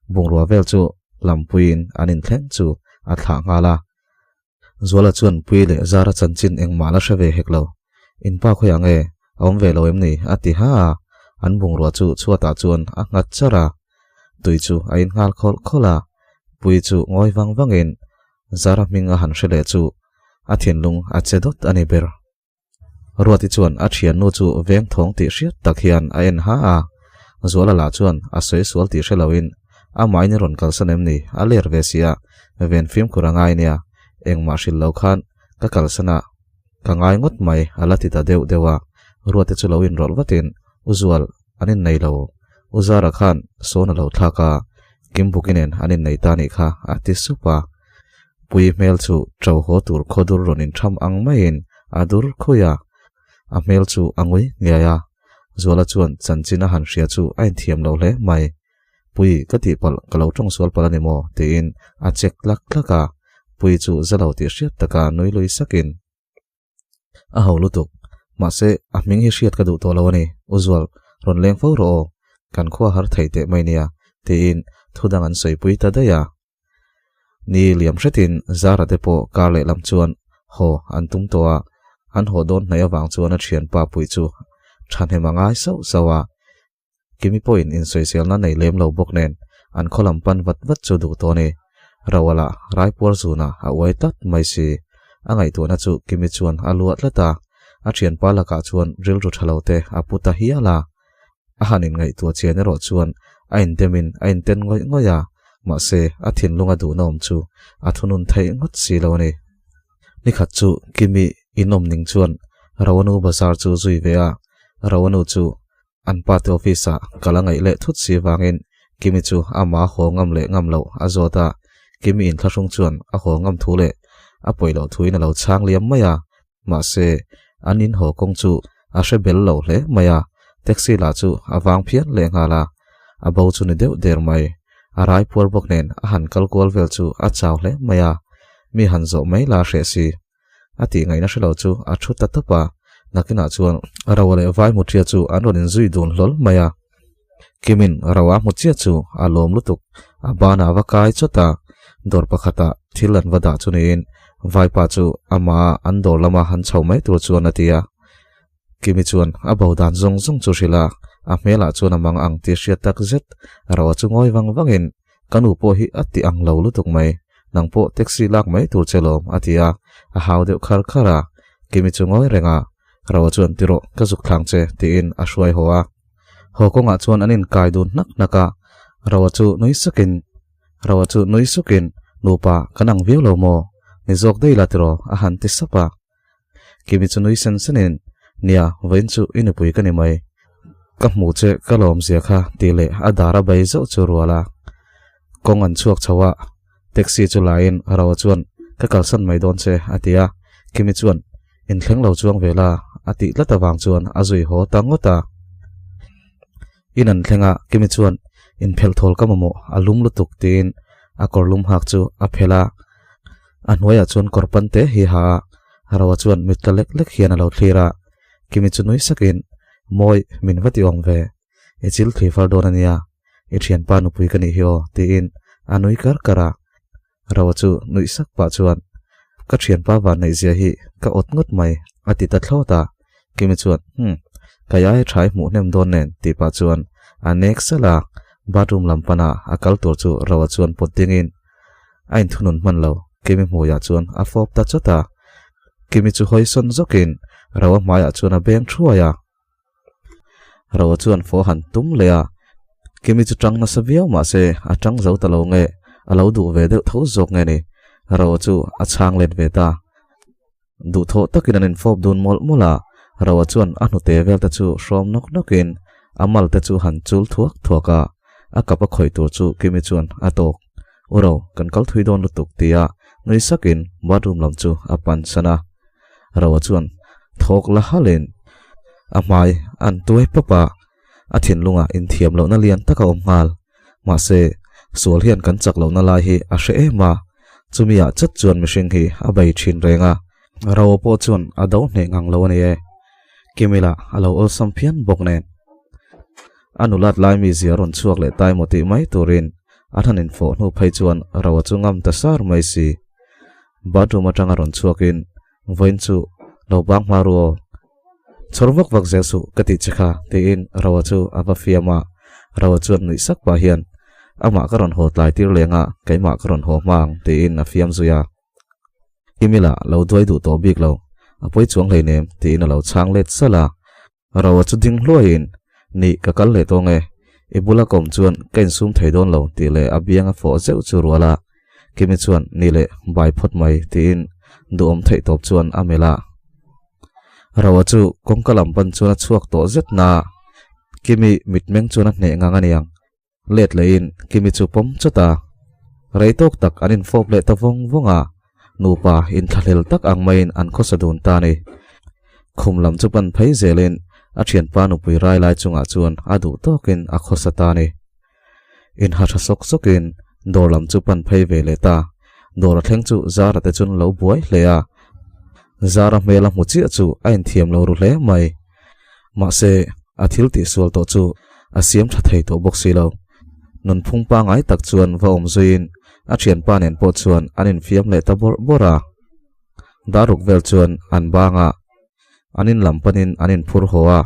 Speaker 1: bungrua vel chu lampuiin an inthleng chu a thlah nghal a. Zuala chuan Pui leh Zara chanchin engmah la hre ve hek lo. In pa khawiah nge a awm ve lo em ni? a ti ha a, an bungrua chu chhuatah chuan a nghat char a. Tui chu a in nghal khawlh khawlh a, Pui chu ngawi vang vangin Zara hming a han hre leh chu a thinlung a che dawt a ni ber. Ruati chuan a thiannu chu veng thawng tih hriat tak hian a en ha a, Zuala lah chuan a sawi sual tih hre loin amahin i rawn kalsan em ni? A ler ve sia, ven fimkhur a ngai nia, engmah hrilh lo khan ka kalsan a, ka ngai ngawt mai a la ti ta deuh deuh a, Ruati chu lo inrawlh vatin U Zual an innei lo, U Zara khan sawn a lo thlak a, Kimbuki nen an innei ta nih kha a ti sup a. Pui hmel chu ṭo haw tur khawdur rawn inṭham ang maiin a dur khui a, a hmel chu a ngui ngiai a. Zuala chuan chanchin a han hria chu a inthiam lo hle mai. Pui, ka tihpalh, ka lo ṭawng sual palh a ni maw? tiin a chek tlak tlak a. Pui chu za lo tih hriat taka nui lui sakin. A ho lutuk. Mahse, a hming hi hriat ka duh tawh lo a ni. U Zual, rawn leng fo rawh aw. Kan khua har thei teh mai nia, tiin thu dang an sawipui ta daih a. Ni liam hretin Zara te pawh kar lehlam chuan haw an tum tawh a, an haw dawn hnaih avang chuan a thianpa pui chu thahnem a ngai sauh sauh a. Kimi pawhin insawiselna nei lem lo bawk nen an khaw lam pan vat vat chu duh tawh a ni. Roa lah Raipuar zunah a uai tlat mai si. A ngaihtuahna chu Kimi chuan a luah tlat a, a thianpa lakah chuan rilru tha lo te a pu ta hial a. A han inngaihtuah chian erawh chuan a indemin a inten ngawih ngawih a. Mahse, a thinlunga duhna awm chu a thunun theih ngawt si lo a ni. Nikhat chu Kimi inawm ning chuan Rawanu bazar chu zui ve a, Rawanu chu an pate office ah kal a ngaih leh thut si vangin Kimi chu ama haw ngam leh ngam loh a zawt a, Kimi inthlahrung chuan a haw ngam thu leh a pawi loh thuin a lo chhang liam mai a, mahse an in haw kawng chu a hre bel lo hle mai a, taxi lah chu a vang phian leh nghal a, a bo chu ni deuh der mai. A rai puar bawk nen a han kal kual vel chu a chau hle mai a, mi han zawh mai la hreh si. A tih ngaihna hre lo chu a thu ta tawp a, nakinah chuan Roa leh Vaimutria chu an rawn inzui dun hlawl mai a. Kimin Roa hmu chiah chu a lawm lutuk, a banah a va kai chawt a, dawr pakhatah thil an va dah chu niin Vaipa chu amah an dawr lama han chho mai tur chuan a ti a. Kimi chuan a bo dan zawng zawng chu hrilh a, a hmelah chuan a mang ang tih hriat tak zet Roa chu ngawi vang vangin Ka nu pawh hi a ti ang lo lutuk mai, nang pawh taxi lak mai tur che lawm a ti a, a hau deuh khar khar a, Kimi chu ngawi reng a, Roa chuan ti rawh ka zuk thlang che tiin a hruai haw a. Haw kawngah chuan an inkai dun hnak hnak a, Roa chu nui sukin Roa chu nui sukin nupa kan ang viau lo maw? Ni zawk daih la tiraw a han ti sap a. Kimi chu nui sen senin, Nia, vawiin chu i nupui ka ni mai. Ka hmuh che ka lawmzia kha tih leh a dar a bai zauh chu rual a. Kawng an chhuak chho a, taxi chu laiin Roa chuan, Ka kalsan mai dawn che, a ti a. Kimi chuan, Inthleng lo chuang ve la, a tih tlat avang chuan a zui haw ta ngawt a. In an thleng a, Kimi chuan, Inphelh thawl ka mamawh, a lum lutuk, tiin a kawr lum hak chu a phelh a. A hnuaiah chuan kawr pan te hi ha a, Roa chuan mit tla lek lek hian a lo thlir a. Kimi chu nui sakin, Mawi, min va ti awm ve. I chil thli far dawn a nia, i thianpa nupui ka nih hi aw, tiin a nui kar kar a. Roa chu nuih sak pah chuan, Ka thianpa van neih zia hi ka awt ngawt mai, a ti ta thlawt a. Kimi chuan, Hum, ka iai tha i hmuh hnem dawn nen, tih pah chuan a nek salh a. Bathroom lam pana a kal tur chu Roa chuan pawt dingin, A inthunun hman lo, Kimi hmuiah chuan a fawp ta chawt a. Kimi chu hawi sawn zawkin Roa hmaiah chuan a beng thuai a. Roa chuan fawh han tum leh a, Kimi chu tang nasa viau mah se a tang zo ta lo nge, a lo duh ve deuh tho zawk nge ni. Roa chu a chhang let ve ta. Duhthawh takin an infawp dun mawlh mawlh a, Roa chuan a hnute vel te chu hrawm nawk nawkin a mal te chu han chul thuak thuak a, a kap a khawih tur chu Kimi chuan a tawk. U Ro, kan kal thui dawn lutuk tia nui sakin bathroom lam chu a pan san a. Roa chuan thawk la halin a hmai an tuai pawp a, a thinlungah inthiam lohna lian tak a awm nghal. Mahse, sual hian kan chak lohna lai hi a hre em a, chumiah chat chuan mihring hi a bei thin reng a, Roa pawh chuan a do hneh ngang lo a ni e. Kimila a lo awlsam phian bawk nen. A nulat lai mizia rawn chhuak leh tai maw tih mai turin a han infawh hnu phei chuan Roa chu ngam ta sar mai si. Bathroom atanga rawn chhuakin vawiin chu lo bang hma ru aw. Chhawr vak vak zel suh ka tih che kha tiin Roa chu a va fiam a. Roa chuan nuih sak pah hian amah ka rawn haw tlai tir leng a, keimah ka rawn haw hma ang tiin a fiam zui a. Kimila lo duai duh tawh bik lo, a pawi chuang hleinem tiin a lo chhang let salh a. Roa chu ding hluaiin, Nih, ka kal leh tawng e. I bula ka awm chuan ka insum thei dawn lo, tih leh a biang a fawh zeuh chu rual a. Kimi chuan, Nih leh, bai phawt mai, tiin duhawm theih tawp chuan a melh a. Roa chu kawngka lam pan chuan a chhuak tawh zet na. Kimi mitmeng chuan a hneh ngang a niang. Let lehin Kimi chu pawm chawt a. Rei tawk tak an infawp leh ta vawng vawng a, nupa inthlahlel tak ang maiin an khawsa dun ta a ni. Khum lam chu pan phei zelin a thianpa nupui rai lai chungah chuan a duh tawkin a khawsa ta a ni. Inha tha sawk sawkin dawr lam chu pan phei ve leh ta. Dawr a thleng chu Zara te chuan lo buai hle a. Zara hmel a hmu chiah chu a inthiam lo ru hle mai. Mahse, a thil tihsual tawh chu a siam tha thei tawh bawk si lo. Nunphung pangngai tak chuan va awm zuiin a thianpa nen pawh chuan an infiam leh ta bawrh bawrh a. Daruk vel chuan an bang a, an in lam panin an inphur haw a.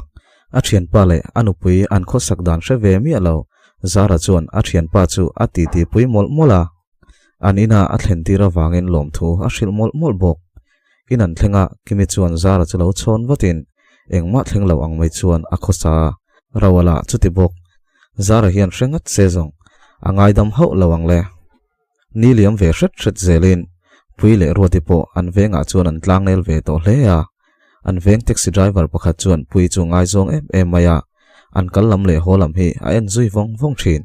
Speaker 1: A thianpa leh a nupui an khawsak dan hre ve miah lo. Zara chuan a thianpa chu a titi pui mawlh mawlh a. An ina a thlen tir avangin lawmthu a hrilh mawlh mawlh bawk. In an thleng a, Kimi chuan Zara chu lo chhawn vatin engmah thleng lo ang mai chuan a khawsa a. Roa lah chuti bawk. Zara hian hre ngat se zawng. A ngaidam hauh lo ang le. Ni liam ve hret hret zelin Pui leh Ruati pawh an vengah chuan an tlangnel ve tawh hle a. An veng taxi driver pakhat chuan Pui chu ngaizawng em em mai a, an kal lam leh haw lam hi a en zui vawng vawng thin.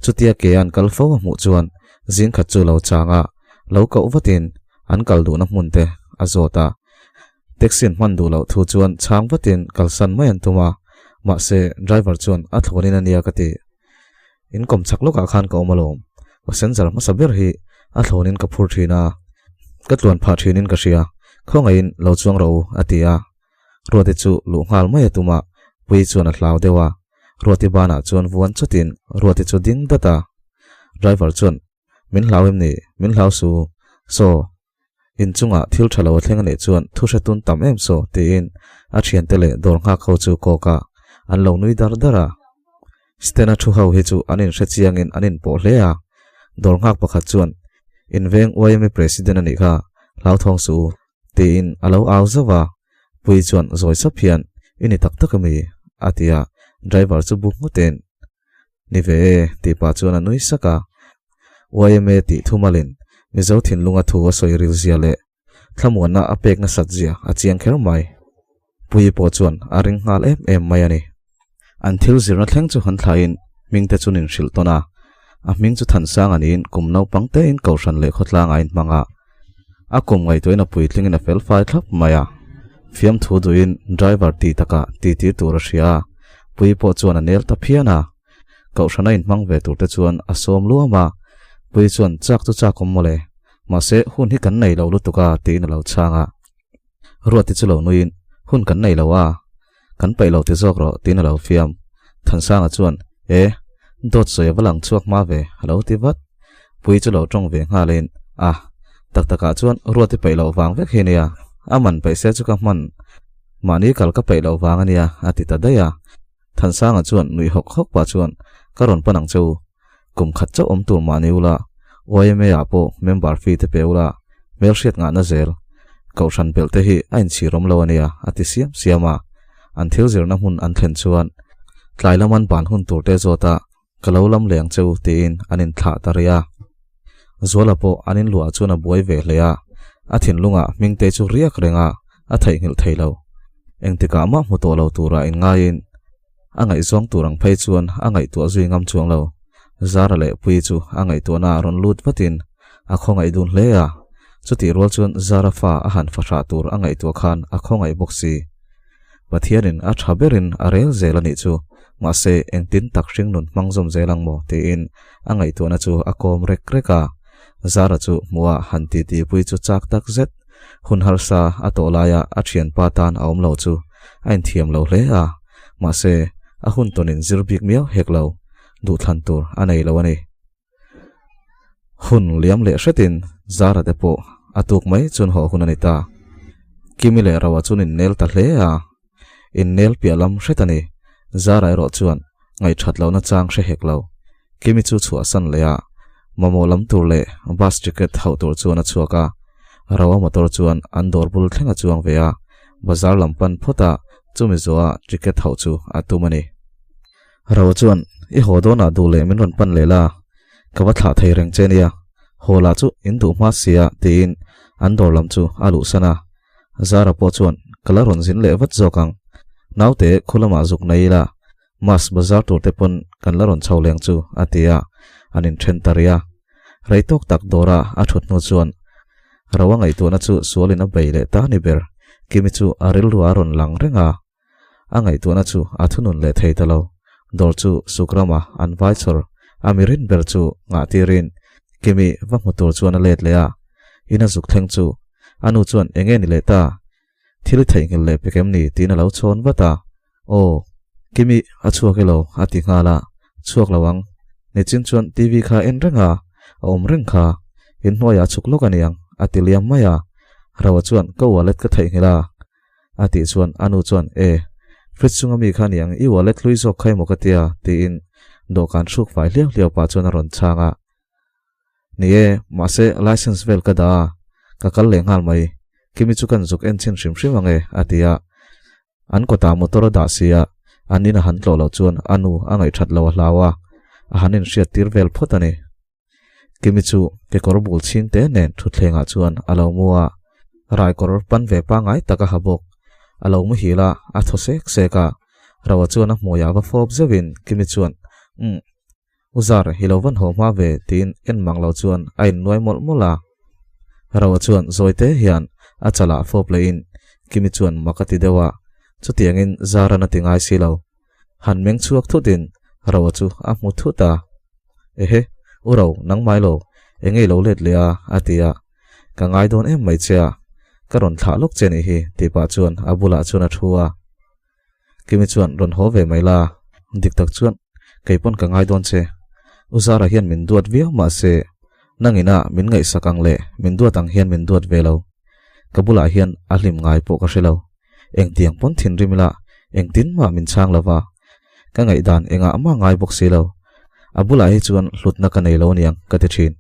Speaker 1: Chutia ke an kal fo a hmuh chuan zing khat chu lo chang a, lo koh vatin an kal duhna hmun te a zawt a. Taxi an hman duh loh thu chuan chhang vatin kalsan mai an tum a, mahse driver chuan a thlawnin a nia ka ti. In kawm chak lawkah khan ka awm alawm. Passenger hmasa ber hi a thlawnin ka phur thin a, ka tluan phah thinin ka hria, khawngaihin lo chuang rawh u, a ti a. Ruati chu luh nghal mai a tum a, Puii chuan a hlau deuh a. Ruati banah chuan vuan chawtin Ruati chu ding dat a. Driver chuan, Min hlau em ni? Min hlau su. Saw, In chungah thil tha lo a thleng a nih chuan thu hre tun tam em saw tiin a thiante leh dawr nghak ho chu kawk a, an lo nui dar dar a. Stena thu ho hi chu an inhre chiangin an inpawh hle a, dawr nghak pakhat chuan, In veng YMA President a nih kha, hlauthawng suh u, tiin a lo au zauh a. Puii chuan zawi sap hian, I ni tak tak ami? a ti a, driver chu bu nghutin, Ni ve e, tih pah chuan a nui sak a. YMA tih thumalin Mizo thinlunga thu a sawi ril zia leh thlamuanna a pek nasat zia a chiang kher mai. Puii pawh chuan a ring nghal em em mai a ni. An thil zirna thleng chu han thlahin hmingte chu nin hrilh tawn a. A hming chu Thansanga niin kum naupang tein Kohhran leh khawtlang a inhmang a. A kum ngaihtuahin a puitlingin a fel fai thlap mai a. Fiamthu duhin driver ti takah titi tur a hria a, Puii pawh chuan a nel ta phian a. Kohhran a inhmang ve turte chuan a sawm luam a, Puii chuan chak chu chak awm mawle, mahse hun hi kan nei lo lutuk a tiin a lo chhang a. Ruati chu lo nuiin, Hun kan nei lo a, kan paih lo ti zawk rawh tiin a lo fiam. Thansanga chuan, E, dawt sawi a va lang chhuak hma ve, a lo ti vat. Puii chu lo tawng ve nghalin, A, tak takah chuan Ruati paih loh vang vek hi nia, a man paih se chu ka hman, mahni kal ka paih loh vang a nia, a ti ta daih a. Thansanga chuan nuih hawk hawk pah chuan, Ka rawn pan ang che u. Kum khat chauh awm tur mahni ula, YMA ah pawh member fee te pe ula, hmelhriat ngahna zel. Kohhran belh te hi a inchhir awm lo a nia, a ti siam siam a. An thil zirna hmun an thlen chuan tlai lam an ban hun tur te zawt a, Ka lo lam leh ang che u, tiin an inthlah ta rih a. Zuala pawh an inluah chuan a buai ve hle a, a thinlungah hmingte chu riak reng a, a theihnghilh thei lo. Engtikah mah hmu tawh lo tura inngaiin a ngaihzawng tur ang phei chuan a ngaihtuah zui ngam chuang lo. Zara leh Puii chu a ngaihtuahna a rawn lut vatin a khawngaih dun hle a, chutih rual chuan Zara fa a han fahrah tur a ngaihtuah khan a khawngaih bawk si. Pathianin a tha berin a rel zel a nih chu, mahse engtin tak hringnun hmang zawm zel ang maw tiin a ngaihtuahna chu a kawm rek rek a. Zara chu hmuh a han titipui chu chak tak zet. Hun harsa a tawh laia a thianpa tan a awm lo chu a inthiam lo hle a, mahse a hun tawnin zir bik miau hek lo, duhthlan tur a nei lo a ni. Hun liam leh hretin Zara te pawh a tuk mai chuan haw hun a ni ta. Kimi leh Roa chuan innel ta hle a, innel piah lam hret a ni. Zara erawh chuan ngaihṭhat lohna chang hre hek lo. Kimi chu chhuahsan leh a, mamawh lam tur leh bus ticket hauh tur chuan a chhuak a. Roa motor chuan an dawr bul thleng a chuang ve a, bazar lam pan phawt a, chumi zawha ticket hauh chu a tum a ni. Roa chuan, I haw dawnah duh leh min rawn pan leh la, ka va thlah thei reng che nia, haw lah chu in duh hma sia tiin an dawr lam chu a luhsan a. Zara pawh chuan, Ka la rawn zin leh vat zawk ang, naute khu lamah zuk nei ila, Mas bazar tur te pawn kan la rawn chho leng chu a ti a, an inthen ta rih a. Rei tawk tak dawra a thut hnu chuan Roa ngaihtuahna chu sualin a bei leh ta ni ber, Kimi chu a rilru a rawn lang reng a. A ngaihtuahna chu a thunun leh thei ta lo. Dawr chu Sukrama an vai chhawr a mi rin ber chu ngah tirin Kimi va hmu tur chuan a let leh a. Ina zuk thleng chu a nu chuan enge ni leh ta? Thil i theihnghilh leh pek em ni? tiin a lo chhawn vat a. Aw, Kimi a chhuak elo a ti nghal a. Chhuak lo ang. Nichin chuan TV kha en reng a, a awm reng kha. Inhnuaiah a chhuk lawk a niang a ti liam mai a. Roa chuan ka wallet ka theihnghilh a. A tih chuan a nu chuan, E, fridge chunga mi kha niang, i wallet hlui zawk kha emaw ka tia, tiin dawhkan hruk fai hliau hliau pah chuan a rawn chhang a. Ni e, mahse license vel ka dah a, ka kal leh nghal mai. Kimi chu kan zuk en chhin hrim hrim ang e, a ti a. An kawtah motor a dah si a, an in a han tlawh loh chuan a nu a ngaihthat lo a hlau a. a han inhriat tir vel phawt a ni. Kimi chu kekawr bul chhing te nen thutthlengah chuan a lo mu a, raikawr pan ve pangngai tak a ha bawk. A lo muhil a, a thaw sek sek a. Roa chuan a hmuiah va fawp zeuhin Kimi chuan, Umm. U Zar, i lo van haw hma ve, tiin en mang lo chuan a innuai mawlh mawlh a. Roa chuan zawi te hian a chalah fawp lehin Kimi chuan mak a ti deuh a, chutiangin Zaran a ti ngai si lo. Han meng chhuak thutin Roa chu a hmu thut a. Ehe, U Ro, nangmai lo, enge i lo let leh a? a ti a. Ka ngai dawn em mai che a, ka rawn thlah lawk che nih hi, tih pah chuan a bulah chuan a thu a. Kimi chuan rawn haw ve mai la, dik tak chuan kei pawn ka ngai dawn che. U Zara hian min duat viau mahse, nangina min ngaihsak ang leh min duat ang hian min duat ve lo. Ka bulah hian a hlim ngai pawh ka hre lo. Engtiang pawn thinrim ila engtin mah min chhang lo va, ka ngaihdan engah mah ngai bawk si lo. A bulah hi chuan hlutna ka nei lo aniang ka ti thin.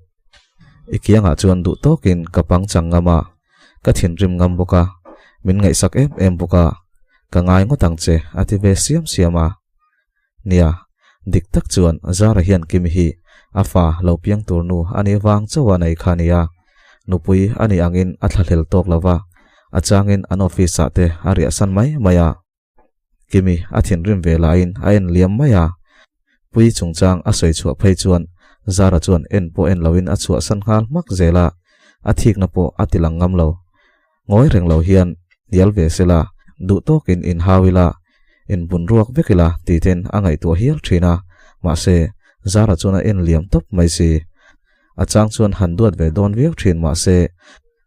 Speaker 1: I kiangah chuan duh tawkin ka pangchang ngam a, ka thinrim ngam bawk a, min ngaihsak em em bawk a, ka ngai ngawt ang che a ti ve siam siam a. Nia, dik tak chuan Zara hian Kimi hi a fa lo piang tur nu a nih vang chauh a nei kha a nia. Nupui a nih angin a thlahlel tawk lo va, a changin an office ah te a riahsan mai mai a. Kimi a thinrim ve laiin a en liam mai a. Pui chungchang a sawi chhuah phei chuan Zara chuan en pawh en loin a chhuahsan nghal hmak zel a, a thikna pawh a ti lang ngam lo. Ngawi reng lo hian hnial ve se la, duh tawkin inhau ila, inbun ruak vek ila tih ten a ngaihtuah hial thin a, mahse, Zara chuan a en liam tawp mai si. A chang chuan han duat ve dawn viau thin mahse,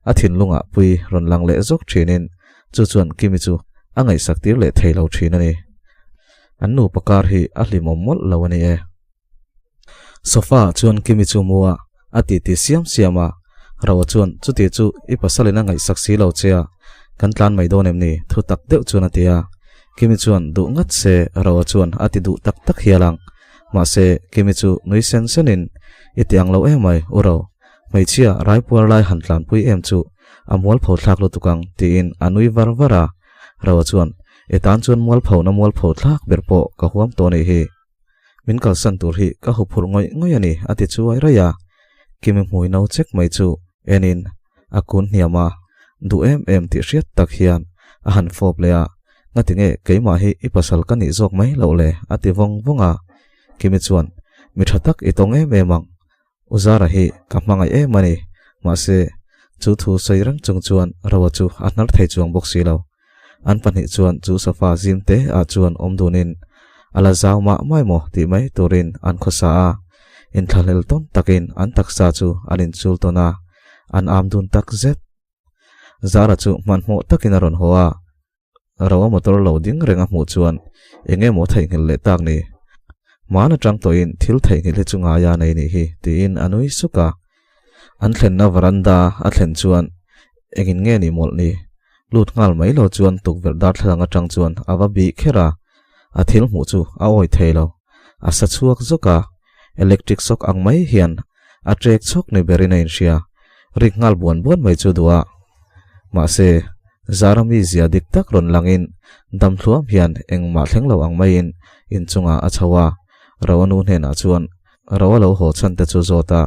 Speaker 1: a thinlungah pui rawn lang leh zawk thinin chu chuan Kimi chu a ngaihsak tir leh thei lo thin a ni. An nupa kar hi a hlimawm mawlh lo a ni e. Sofa ah chuan Kimi chu mu a, a titi siam siam a. Roa chuan, Chuti chu i pasalin a ngaihsak si lo che a, kan tlan mai dawn em ni? Thu tak deuh chuan a ti a. Kimi chuan, Duh ngat se, Roa chuan a ti duh tak tak hial ang. Mahse, Kimi chu nui sen senin, I ti ang lo em mai, U Ro. Hmeichhia raipuar lai han tlanpui em chu a mualpho thlak lutuk ang, tiin a nui var var a. Roa chuan, I tan chuan mualpho na mualpho thlak ber pawh ka huam tawh a nih hi. Min kalsan tur hi ka huphurh ngawih ngawih a ni, a ti chuai raih a. Kimi hmui no chek mai chu enin a kun hniam a, duh em em tih hriat tak hian a han fawp leh a, Ngati nge keimah hi i pasal ka nih zawk mai loh le? a ti vawng vawng a. Kimi chuan, Mi tha tak i tawng em em ang, U Zara hi ka hmangaih em a ni, mahse, chu thu sawi reng chung chuan Roa chu a hnar thei chuang bawk si lo. An pahnih chuan chu sofa zim te ah chuan awm dunin a la zau mah mai maw tih mai turin an khawsa a, inthlahlel tawn takin an taksa chu an inchul tawn a, an am dun tak zet. Zara chu hmanhmawh takin a rawn haw a, Roa motor lo ding reng a hmuh chuan eng emaw theihnghilh leh tak ni. Hmaan atang tawhin thil theihnghilh hi chu ngaia nei nih hi tiin a nui suk a. An thlenna veranda a thlen chuan engin nge ni mawlh ni? Lut nghal mai lo chuan tukverh darthlalang atang chuan a va bih kher a, a thil hmuh chu a awi thei lo. A sa chhuak zawk a, electric shock ang mai hian a trek chhawk ni berin a inhria. Rik nghal buan buan mai chu duh a. Mahse, Zara mizia dik tak rawn langin dam thluam hian engmah thleng lo ang maiin inchungah a chho a. Roa nu hnenah chuan Roa lo haw chhan te chu zawt a,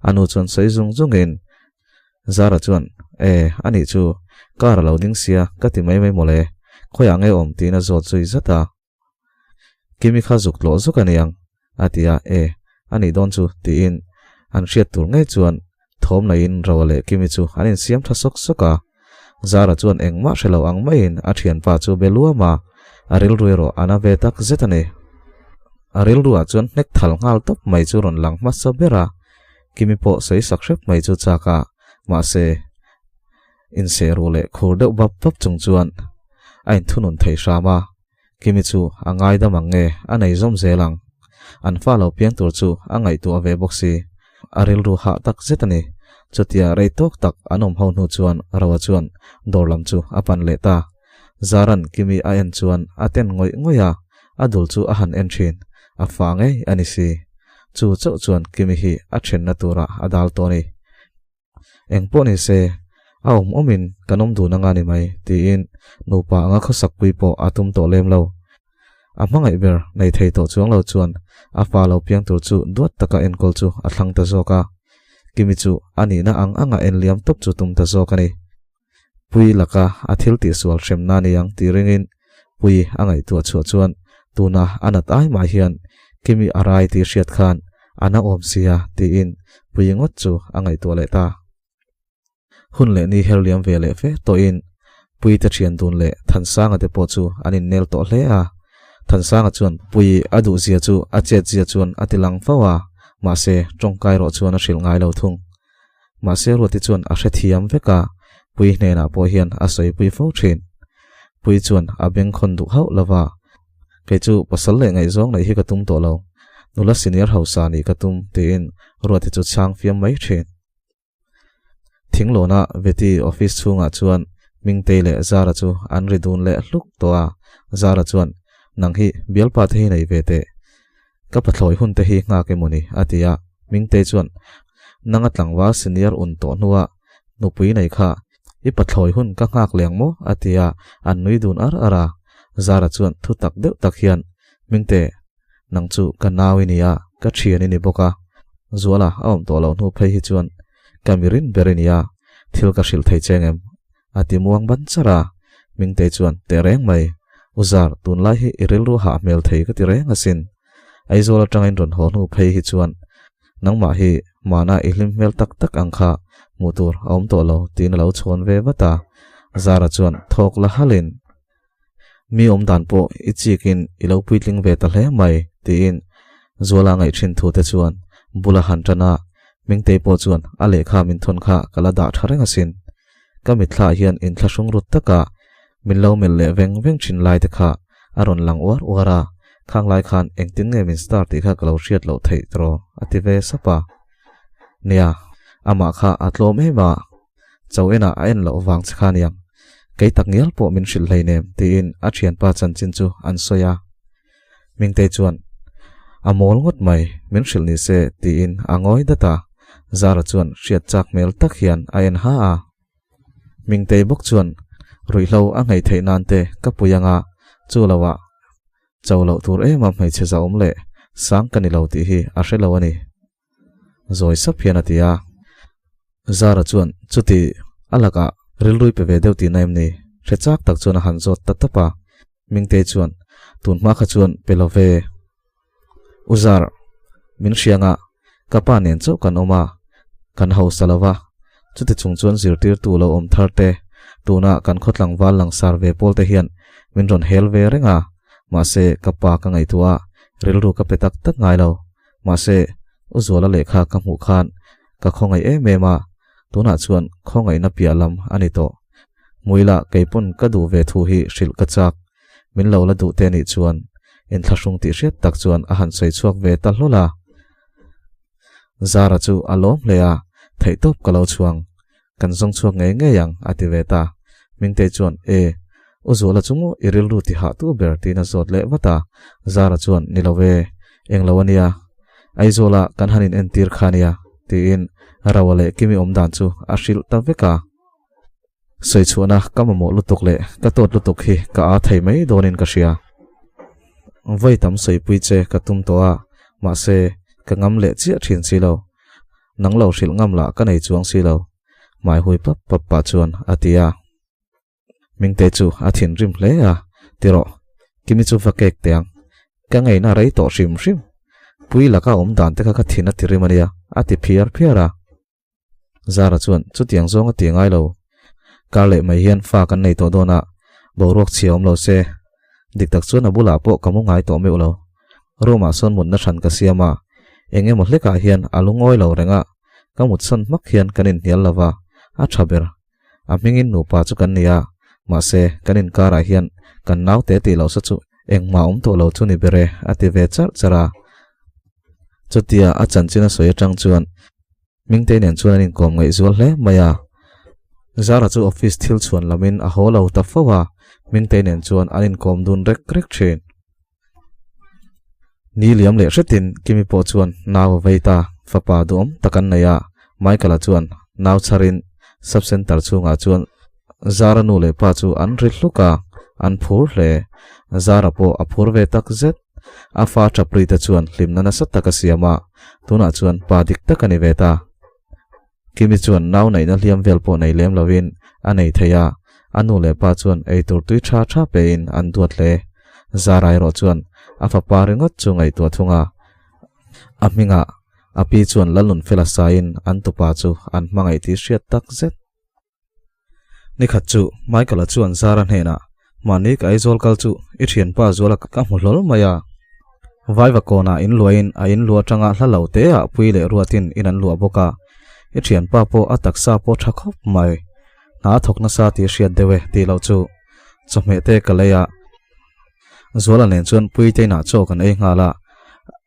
Speaker 1: a nu chuan sawi zung zungin Zara chuan, E, anih chu, car a lo ding sia, ka ti mai mai mawle, khawiah nge awm tiin a zawt zui zat a. Kimi kha zuk tlawh zuk a niang, a ti a, E, anih dawn chu, tiin an hriat tur ngei chuan thawm naiin Roa leh Kimi chu an insiam tha sawk sawk a. Zara chuan engmah hre lo ang maiin a thianpa chu be luam a, a rilru erawh a na ve tak zet a ni. A rilruah chuan hnek thal nghal tawp mai chu rawn lang hmasa ber a, Kimi pawh sawi sak hrep mai chu chak a, mahse, insehruh leh khur deuh bap bap chung chuan a inthunun thei hram a, Kimi chu a ngaidam ang nge a nei zawm zel ang. An fa lo piang tur chu a ngaihtuah ve bawk si. A rilru hah tak zet a ni. Chutia rei tawk tak an awm ho hnu chuan Roa chuan dawr lam chu a pan leh ta. Zaran Kimi a en chuan a ten ngawih ngawih a, a dul chu a han en thin. A fa ngei a ni si. Chu chauh chuan Kimi hi a thenna turah a dal tawh a ni. Eng pawh ni se, a awm awmin kan awm dun anga ni mai, tiin nupa anga khawsakpui pawh a tum tawh lem lo. A hmangaih ber nei thei tawh chuang lo chuan a fa lo piang tur chu duat taka enkawl chu a thlang ta zawk a. Kimi chu a nihna ang anga en liam tawp chu tum ta zawk a ni. Pui laka a thil tihsual hremna ni ang tih ringin Pui a ngaihtuah chhuah chuan tuna a nat ai mah hian Kimi a rai tih hriat khan a na awm sia tiin Pui ngawt chu a ngaihtuah leh ta. Hun leh ni her liam ve leh fe tawhin Puite thian dun leh Thansanga te pawh chu an innel tawh hle a. Thansanga chuan Pui a duhzia chu a chetzia chuan a ti lang fo a, mahse tawngkai rawh chuan a hrilh ngai lo thung. Mahse Ruati chuan a hrethiam vek a, Pui hnenah pawh hian a sawipui fo thin. Pui chuan a bengkhawn duh hauh lo va, Kei chu pasal leh ngaihzawng neih hi ka tum tawh lo, nula senior hausa nih ka tum tiin Ruati chu chhang fiam mai thin. Thinglawna Veti office chhungah chuan Hmingtei leh Zara chu an ri dun leh hluk tawh a, Zara chuan, Nang hi bialpa te hi nei ve teh. Ka pathlawi hun te hi nghak emaw ni? a ti a, Hmingtei chuan, Nanga tlangval senior un tawh hnua nupui nei kha i pathlawi hun ka nghak leng maw? a ti a, an nui dun ar ar a. Zara chuan thu tak deuh tak hian, Hmingte, Nang chu ka nau i ni a, ka thian i ni bawk a. Zuala a awm tawh loh hnu phei hi chuan ka mi rin ber i ni a, thil ka hrilh thei che ngem? A ti muang ban char a. Mingtei chuan, Teh reng mai. U Zar, tunlai hi i rilru hah hmel thei ka ti reng asin. Aizawl atanga in rawn haw hnu phei hi chuan nangmah hi mahna i hlim hmel tak tak ang kha hmuh tur a awm tawh lo tiin a lo chhawn ve vat a. Zara chuan thawk la halhin. Mi awm dan pawh i chikin i lo puitling ve ta hle mai, tiin Zuala ngaih thin thu te chuan bula han tan a, Hmingtei pawh chuan a lehkha min thawn kha ka la dah tha reng asin. Ka mitthla hian inthlahrung rut taka min lo melh leh veng veng thin lai te kha a rawn lang uar uar a, khang lai khan engtin nge min star tih kha ka lo hriat loh theih tawh a ti ve sap a. Nia, amah kha a tlawm em a. Cho enah a en loh vang che kha aniang, kei tak ngial pawh min hrilh hleinem tiin a thianpa chanchin chu an sawi a. Mingtei chuan, A mawl ngawt mai, min hrilh ni se tiin a ngawi dat a. Zara chuan hriat chak hmel tak hian a en ha a. Mingtei bawk chuan, Ruihhlo a ngei theih nan te ka pui anga, chu loah cho loh tur ema hmeichhe zahawm leh sang ka ni lo tih hi a hre lo a ni. Zawi sap hian a ti a. Zara chuan, Chuti, a lakah rilrui pe ve deuh tihna em ni? Hre chak tak chuan a han zawt ta tawp a. Mingtei chuan, Tun hma kha chuan pe lo ve. U Zar, min hrianga ka pa nen chauh kan awm a, kan hausa lo va. Chuti chung chuan zirtirtu lo awm thar te, tuna kan khaw tlangval langsar ve pawl te hian min rawn hel ve reng a. Mahse, ka pa ka ngaihtuah a, rilru ka pe tak tak ngai lo. Mahse, U Zuala lehkha ka hmuh khan ka khawngaih em em a, tunah chuan khawngaihna piah lam a ni tawh. Hmuilah kei pawn ka duh ve thu hi hrilh ka chak. Min lo la duh te nih chuan inthlahrung tih hriat tak chuan a han sawi chhuak ve ta hlawl a. Zara chu a lawm hle a, theihtawp ka lo chhuang. Kan zawng chhuak ngei ngei ang, a ti ve ta. Mingtei chuan, E, U Zuala chu maw i rilru ti hah tu ber tiin a zawt leh vat a. Zara chuan, Ni lo e, eng lo a nia. Aizawla kan han in entir kha nia, tiin Rawa leh Kimi awm dan chu a hrilh ta vek a. Sawi chhuahna ka mamawh lutuk leh ka tawt lutuk hi ka aa thei mai dawnin ka hria. Vawi tam sawipui che ka tum tawh a, mahse ka ngam leh chiah thin si lo. Nang lo hrilh ngam lah ka nei chuang si lo, hmai hui pap pap pah chuan a ti a. Mingte chu a thinrim hle a, Ti rawh, Kimi chu va kek teh ang. Ka ngeina rei tawh hrim hrim. Pui laka awm dan te kha ka thin a ti rim a nia, a ti phiar phiar a. Zara chuan chutiang zawng a ti ngai lo. Kar leh mai hian fa kan nei tawh dawn a, boruak chhia awm lo se. Dik tak chuan a bulah pawh ka mu ngai tawh meuh lo. Room ah sawn mutna hran ka siam a, eng emaw hlekah hian a lungawi lo reng a, ka mutsawn hmak hian kan inhnial lo va, a tha ber. A hmingin nupa chu kan ni a, mahse kan inkarah hian kan naute tih loh sa chu engmah awm tawh lo chu ni ber e, a ti ve charh charh a. Chutia a chanchin a sawi atang chuan Hmingtei nen chuan an inkawm ngaihzual hle mai a. Zara chu office thil chhuan lamin a haw lo ta fo a, Hmingtei nen chuan an inkawm dun rek rek thin. Ni liam leh hretin Kimi pawh chuan nau a vei ta, fapa duhawm tak an nei a. Michael-a chuan nau chharin sub-centre chhungah chuan Zara nu leh pa chu an ri hluk a. An phur hle. Zara pawh a phur ve tak zet. A fa ṭapri te chuan hlimna nasa tak a siam a, tunah chuan pa dik tak a ni ve ta. Kimi chuan nau neihna hliam vel pawh nei lem lovin a nei thei a, a nu leh pa chuan eitur tui tha tha pein an duat hle. Zara erawh chuan a fapa ringawt chu ngaihtuah thung a, a hmingah a pi chuan Lalnunfela saiin an tupa chu an hmangaih tih hriat tak zet. Nikhat chu Michael-a chuan Zara hnenah, Mahni ka Aizawl kal chu i thianpa Zuala ka hmu hlawl mai a. Vaiva kawnah in luahin a in luah atanga hla lo te ah pui leh ruatin in an luah bawk a. I thianpa pawh a taksa pawh tha khawp mai. Hna a thawk nasa tih hriat deuh e tih loh chu chawhmeh te ka lei a. Zuala nen chuan Puite inah chaw kan ei nghal a.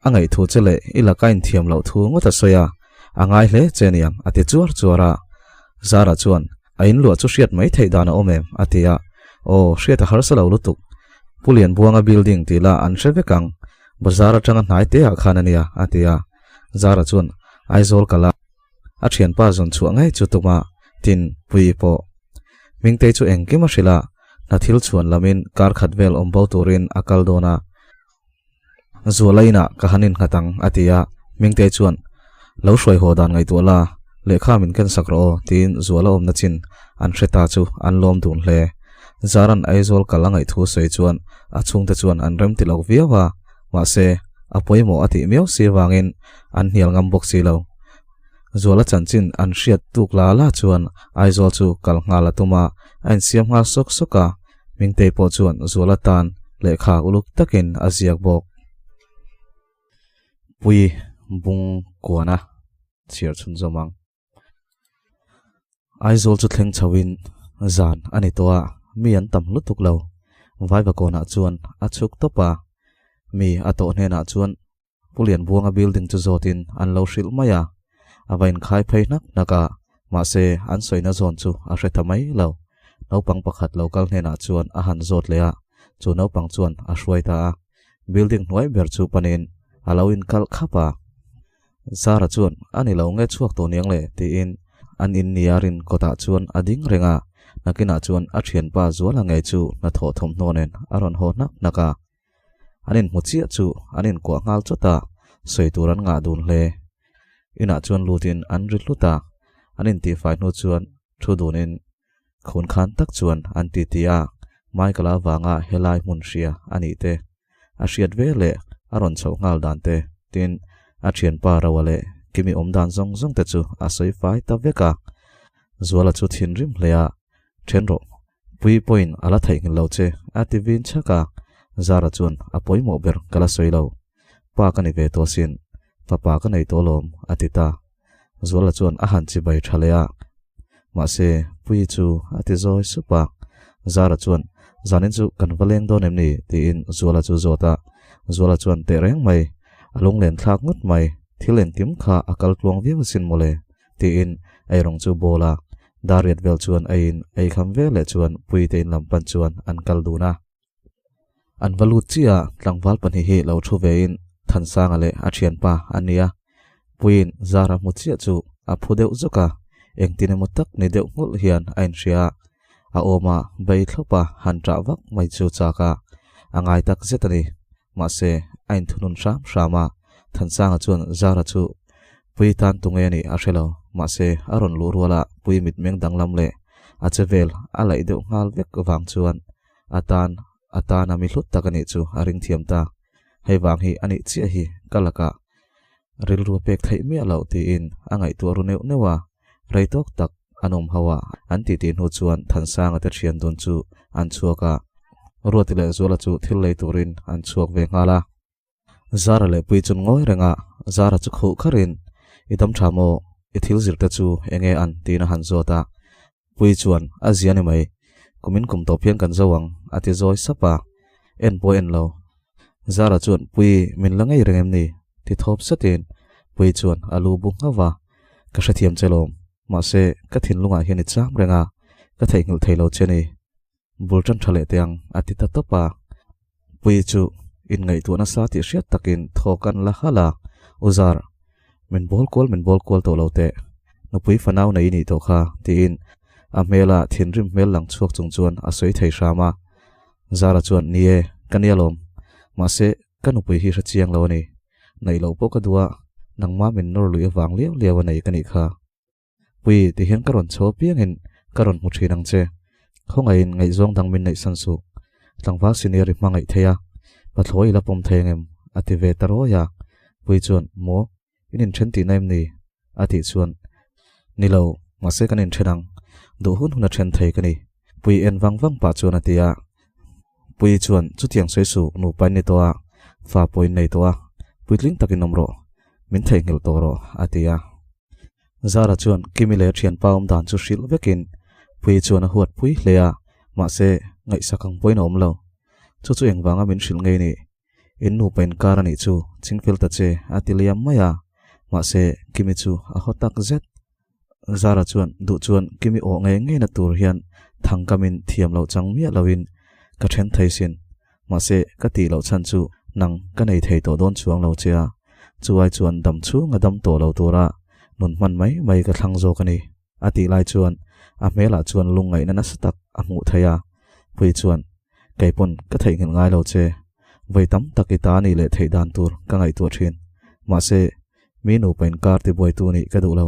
Speaker 1: A ngaihthu che leh i laka inthiam loh thu ngawt a sawi a. A ngai hle che aniang a ti chuar chuar a. Zara chuan, A inluah chu hriat mai theih dan a awm em? a ti a. Aw, hriat a harsa lo lutuk. Pu Lianbuanga building tih lah an hre vek ang. Bazar atanga hnai te ah khan a nia, a ti a. Zara chuan, Aizawl kal a, a thianpa zawn chhuah ngei chu tum a, tin, Puii pawh. Hmingtei chu engkim a hrilh a, hna thil chhuan lamin kar khat vel awm bo turin a kal dawn a. Zuala inah ka han innghat ang, a ti a. Hmingtei chuan, Lo hruai haw dan ngaihtuah la, lehkha min ken sak rawh aw, tiin Zuala awmna chin an hre ta chu an lawm dun hle. Zaran Aizawl kal a ngaihthu sawi chuan a chhungte chuan an rem ti lo viau a, mahse, a pawimawh a tih miau si avangin an hnial ngam bawk si lo. Zuala chanchin an hriat tuk la la chuan Aizawl chu kal nghal a tum a, a insiam nghal sawk sawk a. Hmingtei pawh chuan Zuala tan lehkha uluk takin a ziak bawk. Pui bung kuana chhiar chhunzawm ang. Aizawl chu thleng chhoin zan a ni tawh a, mi an tam lutuk lo. Vaivakawnah chuan a chhuk tawp a, mi a tawh hnenah chuan Pu Lianbuanga building chu zawtin an lo hrilh mai a, a va inkhai phei hnak hnak a, mahse an sawina zawn chu a hre ta mai lo. Naupang pakhat lo kal hnenah chuan a han zawt leh a, chu naupang chuan a hruai ta a. Building hnuai ber chu panin a lo inkalh khap a. Zara chuan a ni lo nge chhuak tawh niang le tiin an in niarin kawtah chuan a ding reng a, nakinah chuan a thianpa Zuala ngei chu hnathawh thawmhnaw nen a rawn haw hnak hnak a. An inhmu chiah chu an inkuah nghal chawt a, sawi tur an ngah dun hle. Inah chuan lutin an ri hlut a, an intihfai hnu chuan thu dunin khun khan tak chuan an titi a, Michael-a avanga helai hmun hria a nih te, a hriat ve leh a rawn chhoh nghal dan te, tin, a thianpa Roa leh Kimi awm dan zawng zawng te chu a sawi fai ta vek a. Zuala chu thinrim hle a, Then rawh, Pui pawhin a la theihnghilh lo che, a ti vin chhak a. Zara chuan, A pawimawh ber ka la sawi lo. Pa ka ni ve tawh asin. Fapa ka nei tawh alawm, a ti ta. Zuala chuan a han chibai tha leh a. Mahse, Pui chu a ti zawi sup a. Zara chuan, Zanin chu kan va leng dawn em ni? tiin Zuala chu zawt a. Zuala chuan, Teh reng mai. A lunglen thlak ngawt mai. Thil engkim kha a kal tluang viau asin mawle. Tiin eirawng chu bawl a, Dariat vel chuan a in ei kham ve leh chuan Puite in lam pan chuan an kal dun a. An va lut chiah a, tlangval pahnih hi lo thu ve in Thansanga leh a thianpa an ni a. Puiin Zara hmu chiah chu a phu deuh zawk a, engtin emaw tak ni deuh nghulh hian a inhria a. A awm a bei thlawp a, han ṭah vak mai chu chak a, a ngai tak zet a ni. Mahse, a inthunun hram hram a, Thansanga chuan Zara chu Pui tan tunge a nih a hre lo. Mahse, a rawn luh ruala Pui mitmeng danglam leh a che vel a laih deuh nghal vek vang chuan a tan a tana mi hlut tak a nih chu a ring thiam ta. Hei vang hi a nih chiah hi ka lakah rilru a pek theih miah loh tiin a ngaihtuah ru neuh neuh a, rei tawk tak an awm ho a, an titi hnu chuan Thansanga te thian dun chu an chhuak a, Ruati leh Zuala chu thil lei turin an chhuak ve nghal a. Zara leh Pui chun ngawi reng a, Zara chu khuh kharin, I dam tha maw? I thil zir te chu enge an? tiin a han zawt a. Pui chuan, A zia ni mai, kumin kum tawp hian kan zo ang, a ti zawi sap a. En pawh en lo. Zara chuan, Pui, min la ngei reng em ni? ti thawp satin Pui chuan a lu bu nghauh a. Ka hrethiam che lawm, mahse ka thinlungah hian i cham reng a, ka theihnghilh thei lo che ni. Bul tan tha leh teh ang, a ti ta tawp a. Pui chu inngaihtuah nasa tih hriat takin thawk an la halh a, U Zar, min bawl kual min bawl kual tawh lo teh, nupui fanau nei i nih tawh kha, tiin a hmela thinrim hmel lang chhuak chung chuan a sawi thei hram a. Zara chuan, Ni e, ka nia lawm. Mahse, ka nupui hi hre chiang lo a ni. Neih loh pawh ka duh a, nangmah min nawr luih avang liau liau a nei ka nih kha. Pui, tihian ka rawn chho apiangin ka rawn hmu thin ang che. Khawngaihin ngaihzawng dang min neih san suh. Tlangval senior i hmangaih thei a, pathlawi i la pawm thei angem? a ti ve ta rawi a. Pui chuan, Maw, in inthen tihna em ni? a tih chuan, Ni lo, mahse kan inthen ang. Duh hun hun a then thei ka ni. Pui en vang vang pah chuan a ti a. Pui chuan, Chutiang sawi suh, nupa in ni tawh a, fa pawh in nei tawh a, puitling takin awm rawh, min theihnghilh tawh rawh, a ti a. Zara chuan Kimi leh a thianpa awm dan chu hrilh vekin Puii chuan a huat pui hle a, mahse, ngaihsak ang pawhin a awm lo. Chu chu engvanga min hrilh ngei ni? In nupa inkar a nih chu, chingfel ta che, a ti liam mai a, mahse, Kimi chu a haw tak zet. Zara chuan duh chuan Kimi awh ngei ngeina tur hian thangkamin thiam loh chang miah loin ka then thei sin. Mahse, ka tih loh chhan chu nang ka nei thei tawh dawn chuang lo che a, chu ai chuan dam chhung a dam tawh lo tura nun hman mai mai ka thlang zawk a ni, a tih lai chuan a hmelah chuan lungngaihna nasa tak a hmuh theih a. Pui chuan, Kei pawn ka theihnghilh ngai lo che, vawi tam tak i ta nih leh theih dan tur ka ngaihtuah thin. Mahse, mi nupa inkar tibuaitu nih ka duh lo.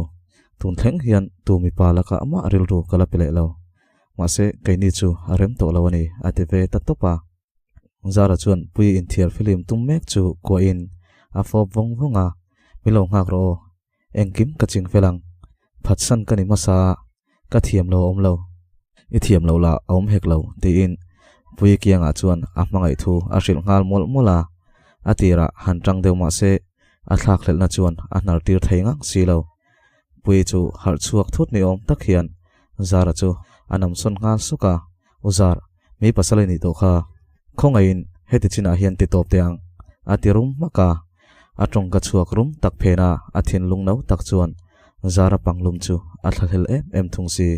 Speaker 1: Tun thleng hian tu mipa lakah mah rilru ka la pe leh lo. Mahse, keini chu a rem tawh lo a ni, a ti ve ta tawp a. Zara chuan Pui inthiar film tum mek chu kuahin a fawp vawng vawng a, Mi lo nghak rawh aw, engkim ka ching fel ang. Phatsan ka ni hmasa a, ka thiam lo a awm lo. I thiam lo lah a awm hek lo, tiin Pui kiangah chuan a hmangaih thu a hrilh nghal mawlh mawlh a. A tirah han tang deuh mah se, a thlakhlelhna chuan a hnar tir thei ngang si lo. Pui chu harh chhuak thut ni awm tak hian Zara chu a nam sawn nghal suk a, U Zar, mi pasal i nih tawh kha. Khawngaihin heti chinah hian ti tawp teh ang, a ti rum hmak a. A tawngka chhuak rum tak phen a, a thinlung no tak chuan Zara panglum chu a thlahlel em em thung si.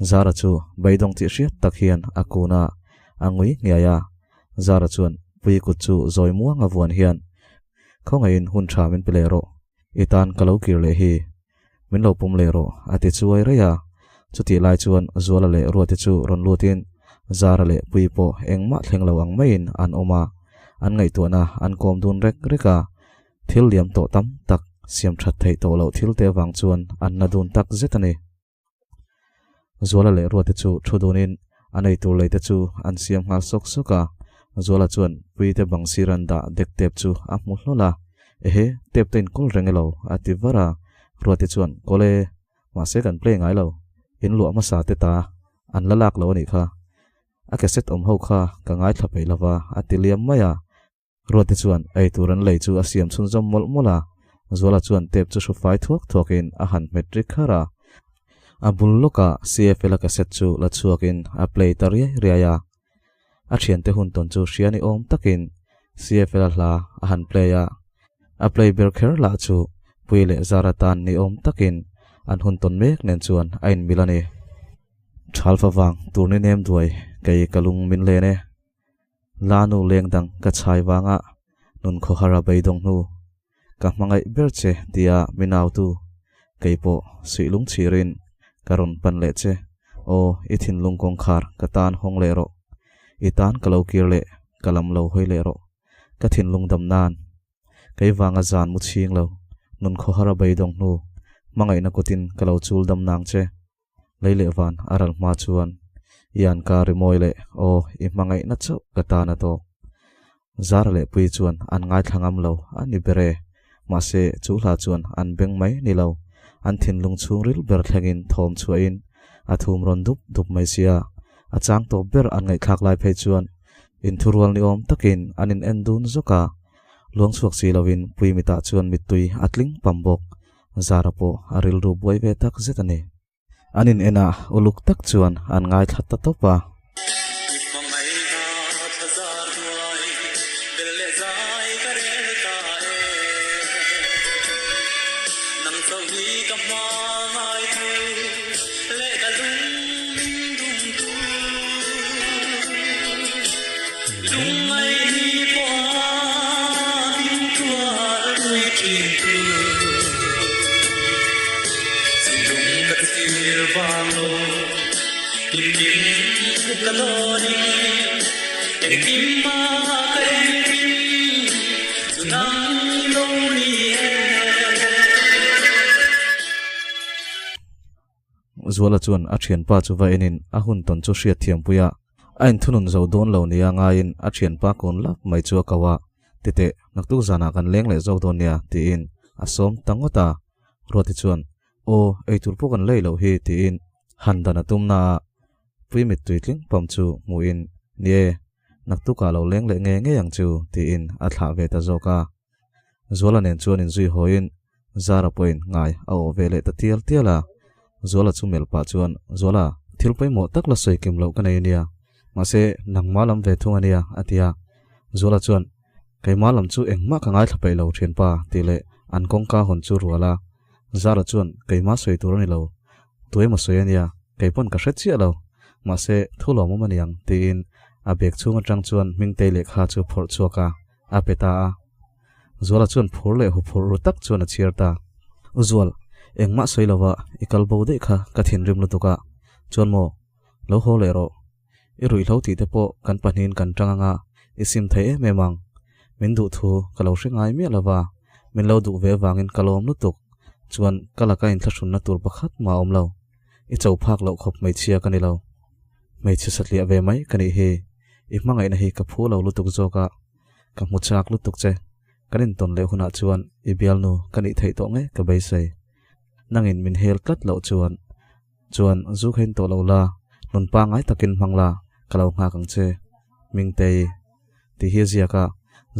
Speaker 1: Zara chu beidawng tih hriat tak hian a kun a, a ngui nghiai a. Zara chuan Pui kut chu zawi muang a vuan hian, Khawngaihin hun tha min pe leh rawh, i tan ka lo kir leh hi. Min lo pum leh rawh, a ti chuai rei a. Chutih lai chuan Zuala leh Ruati chu rawn lutin Zara leh Puii pawh engmah thleng lo ang maiin an awm a, an ngaihtuahna an kawm dun rek rek a. Thil liam tawh tam tak, siam that theih tawh loh thil te avang chuan an na dun tak zet a ni. Zuala leh Ruati chu thu dunin an eitur lei te chu an siam nghal sawk sawk a. Zuala chuan Puite bang sir an dah dek tep chu a hmu hlawl a, Ehe, tep te in kawl reng elo? a ti var a. Ruati chuan, Kawl e, mahse kan play ngai lo, in luah hmasa te ta an la lak lo a nih kha. A cassette awm ho kha ka ngaithla peih lova, a ti liam mai a. Ruati chuan eitur an lei chu a siam chhunzawm mawlh mawlh a, Zuala chuan tape chu hru fai thuak thuakin a han hmet ri kharh a. A bul lawkah CFL-a cassette chu la chhuakin a play ta riai riai a. A thiante hun tawn chu hria ni awm takin CFL-a hla a han play a. A play ber kher lah chu Pui leh Zara tan ni awm takin an hun tawn mek nen chuan a inmil a ni. Thalfa vang tur ni nem duai kei ka lung min len e. Lanu leng dang ka chhai vanga nun khawhar a beidawng hnu, ka hmangaih ber che tia mi nautu, kei pawh suih lung chhirin ka rawn pan leh che, aw i thinlung kawngkhar ka tan hawng leh rawh, i tan ka lo kir leh ka lam lo hawi leh rawh, ka thinlung dam nan kei vanga zan mu chhing lo, nun khawhar a beidawng hnu, hmangaihna kutin ka lo chul dam nang che. Lei leh van a ral hma chuan i an ka rimawi leh aw i hmangaihna chauh ka tan a tawk. Zara leh Puii chuan an ngaithla ngam lo a ni ber e. Mahse chu hla chuan an beng mai ni lo, an thinlung chhungril ber thlengin thawm chhuahin a thum rawn dup dup mai sia. A chang tawp ber an ngaihthlak lai phei chuan inthurual ni awm takin an in en dun zawk a. Luang chhuak si lovin Puii mitah chuan mittui a tling pam bawk. Zara pawh a rilru buai ve tak zet a ni. An in en a, uluk tak chuan an ngaithla ta tawp a.
Speaker 2: Engkim a ka engkim chu nang i lo ni e.
Speaker 1: Zuala chuan a thianpa chu va enin a hun tawn chu hriat thiampui a, a inthunun zo dawn lo nia ngaiin a thianpa kawn lap mai chu a ko a, Titeh, naktuk zanah kan leng leh zawk dawn nia, tiin a sawm ta ngawt a. Ruati chuan, Aw, eitur pawh kan lei loh hi, tiin han dan a tum na a, Pui mittui tling pam chu hmuhin, Ni e, naktukah lo leng leh ngei ngei ang chu, tiin a thlah ve ta zawk a. Zuala nen chuan inzui hawiin Zara pawhin ngai a awh ve leh ta tial tial a. Zuala chu melh pah chuan, Zuala, thil pawimawh tak la sawi kim loh ka nei ania, mahse nangmah lam ve thung ania, a ti a. Zuala chuan, Keimah lam chu engmah ka ngaithla peih lo thianpa, tih leh an kawngka hawn chu rual a. Zara chuan, Keimah sawi tur a ni lo, tuemaw sawi ania, kei pawn ka hre chiah lo, mahse thu lawmawm aniang, tiin a bag chhung atang chuan Hmingtei lehkha chu phawrh chhuak a. a pe ta a. Zuala chuan phur leh huphurh ru tak chuan a chhiar ta. U Zual, engmah sawi lova i kal bo daih kha ka thinrim lutuk a, chuan maw, lo haw leh rawh. I ruihhlo tih te pawh kan pahnihin kan tang anga i sim thei em em ang. Min duh thu ka lo hre ngai miah lova, min lo duh ve avangin ka lawm lutuk. Chuan ka laka inthlahrunna tur pakhat mah a awm lo. I cho phak loh khawp hmeichhia ka ni lo. Hmeichhe satliah ve mai ka nih hi. I hmangaihna hi ka phu lo lutuk zawk a, ka hmu chak lutuk che. Kan intawn leh hunah chuan i bialnu ka nih theih tawh nge ka beisei. Nangin min hel tlat loh chuan chuan zu kha in tawh lo la, nun pangngai takin hmang la, ka lo nghak ang che. Mingtei. Tih hi a ziak a,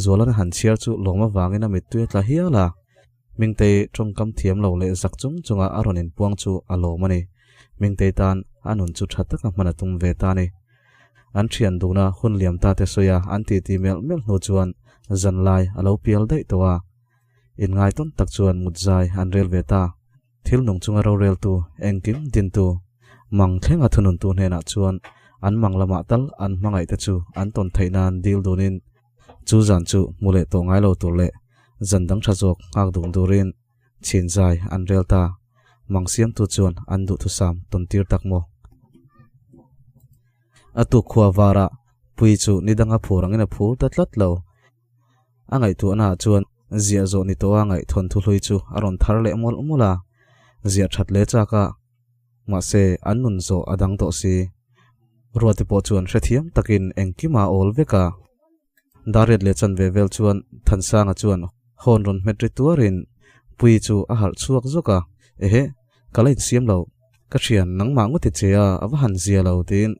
Speaker 1: Zualana han chhiar chu lawm avangin a mittui a tla hial a. Mingtei tawngkam thiam lo leh zak chung chunga a rawn inpuang chu a lawm a ni. Mingtei tan a nun chu tha taka hman a tum ve ta a ni. An thian duhna hun liam ta te sawi a an titi melh melh hnu chuan zan lai a lo pial daih tawh a. Inngaitawn tak chuan mut zai an rel ve ta. Thil nung chunga roreltu, engkim dintu, mang thlenga thununtu hnenah chuan an mang lamah tal an hmangaihte chu an tawn theih nan dil dunin chu zan chu hmu leh tawh ngai lo tur leh zan dang tha zawk nghak dun turin chhin zai an rel ta. Mang siamtu chuan an duhthusam tawn tir tak maw? A tuk khua varah Pui chu ni danga phur angin a phur ta tlat lo. A ngaihtuahnaah chuan ziah zawh ni tawha ngaihthawn thu hlui chu a rawn thar leh mawlh mawlh a, ziah that leh chak a, mahse an nun zawh a dang tawh si. Ruati pawh chuan hrethiam takin engkima a awl vek a. Dariat leh chanve vel chuan Thansanga chuan hawn rawn hmet ri tuarin Puii chu a harh chhuak zawk a, Ehe, ka la insiam lo, ka thian nangmah ngawt i che a, a va han zia lo tiin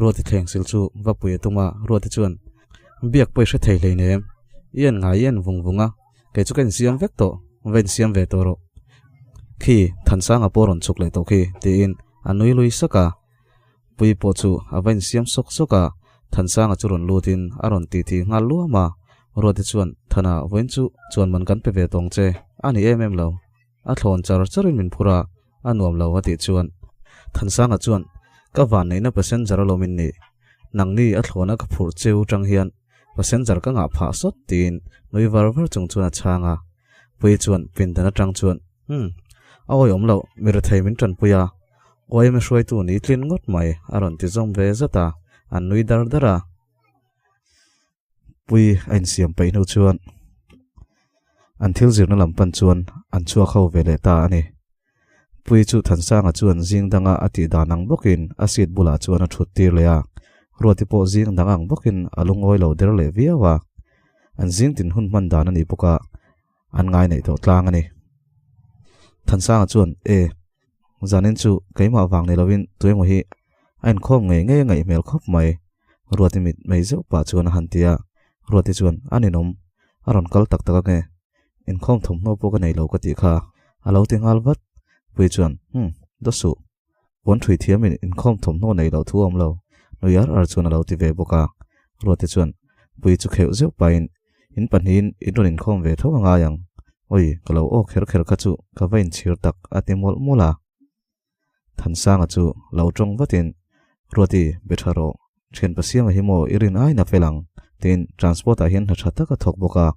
Speaker 1: Ruati thleng sil chu va pui a tum a, Ruati chuan, Biak pawh i hre thei hleinem, i en ngai i en vung vung a, kei chu ka insiam vek tawh, va insiam ve tawh rawh. Khi, Thansanga pawh rawn chhuk leh tawh khi, tiin a nui lui sak a. Pui pawh chu a va insiam sawk sawk a, Thansanga chu rawn lutin a rawn titi nghal luam a. Ruati chuan, Thana, vawiin chu chuan man kan pe ve tawng che, a ni em em lo. A thlawn char charin min phur a, a nuam lo a tih chuan Thansanga chuan ka vanneihna passenger alawm in nih, nangni a thlawna ka phurh cheu tang hian passenger ka ngah phah sawt tiin nui var var chung chuan a chhang a. Puii chuan pindan atang chuan Umm, a awihawm loh, mi rethei min tanpui a, YMA hruaitu ni tlin ngawt mai a rawn ti zawm ve zat a, an nui dar dar a. Pui a insiam peih hnu chuan an thil zirna lam pan chuan an chhuak ho ve leh ta a ni. Pui chu Thansanga chuan zing danga a tih dan ang bawkin a seat bulah chuan a thut tir leh a, Ruati pawh zing dang ang bawkin a lungawi lo der leh viau a. An zing tin hun hman dan a ni bawk a, an ngai neih tawh tlang a ni. Thansanga chuan, E, zanin chu keimah vang ni lovin tuemaw hi a inkhawm ngei ngei a ngaih hmel khawp mai, Ruati mit mei zeuh pah chuan a han ti a. Ruati chuan, A ninawm, a rawn kal tak tak ange, inkhawm thawmhnaw pawh ka nei lo ka tih kha, a lo ti nghal vat. Puii chuan, Umm, daw suh, puan ṭhui thiamin inkhawm thawmhnaw nei loh thu a awm lo, nui ar ar chuan a lo ti ve bawk a. Ruati chuan, Puii chu kheuh zeuh pahin, In pahnihin in rawn inkhawm ve tho a ngai ang, awi, ka lo aw kher kher kha chu ka va inchhir tak, a ti mawlh mawlh a. Thansanga chu lo tawng vatin, Ruati, be tha rawh, thian Pasiama hi maw i rin aiin a fel ang, tiin transport ah hian hna tha tak a thawk bawk a,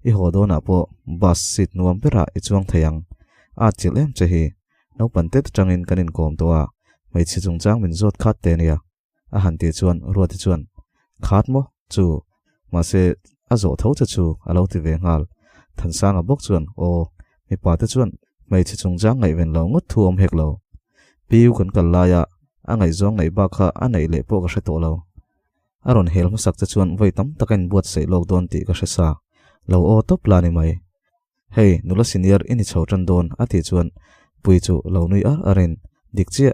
Speaker 1: i haw dawnah pawh bus seat nuam berah i chuang thei ang, a chilh em che hi, naupang tet atangin kan inkawm tawh a, hmeichhe chungchang min zawt khat te ania. A han tih chuan Ruati chuan, Khat maw chu? Mahse, a zawh tho che chu a lo ti ve nghal. Thansanga bawk chuan, Aw, mipa te chuan hmeichhe chungchang ngaihven lo ngawt thu awm hek lo. PU kan kal laia a ngaihzawng ngaih bak kha a neih leh pawh ka hre tawh lo. A rawn hel hmasak che chuan vawi tam tak a inbuatsaih lawk dawn tih ka hre sa. Lo aw tawp la ni mai. Hei, nula senior i ni chho tan dawn a tih chuan Puii chu lo nui ar arin, Dik chiah,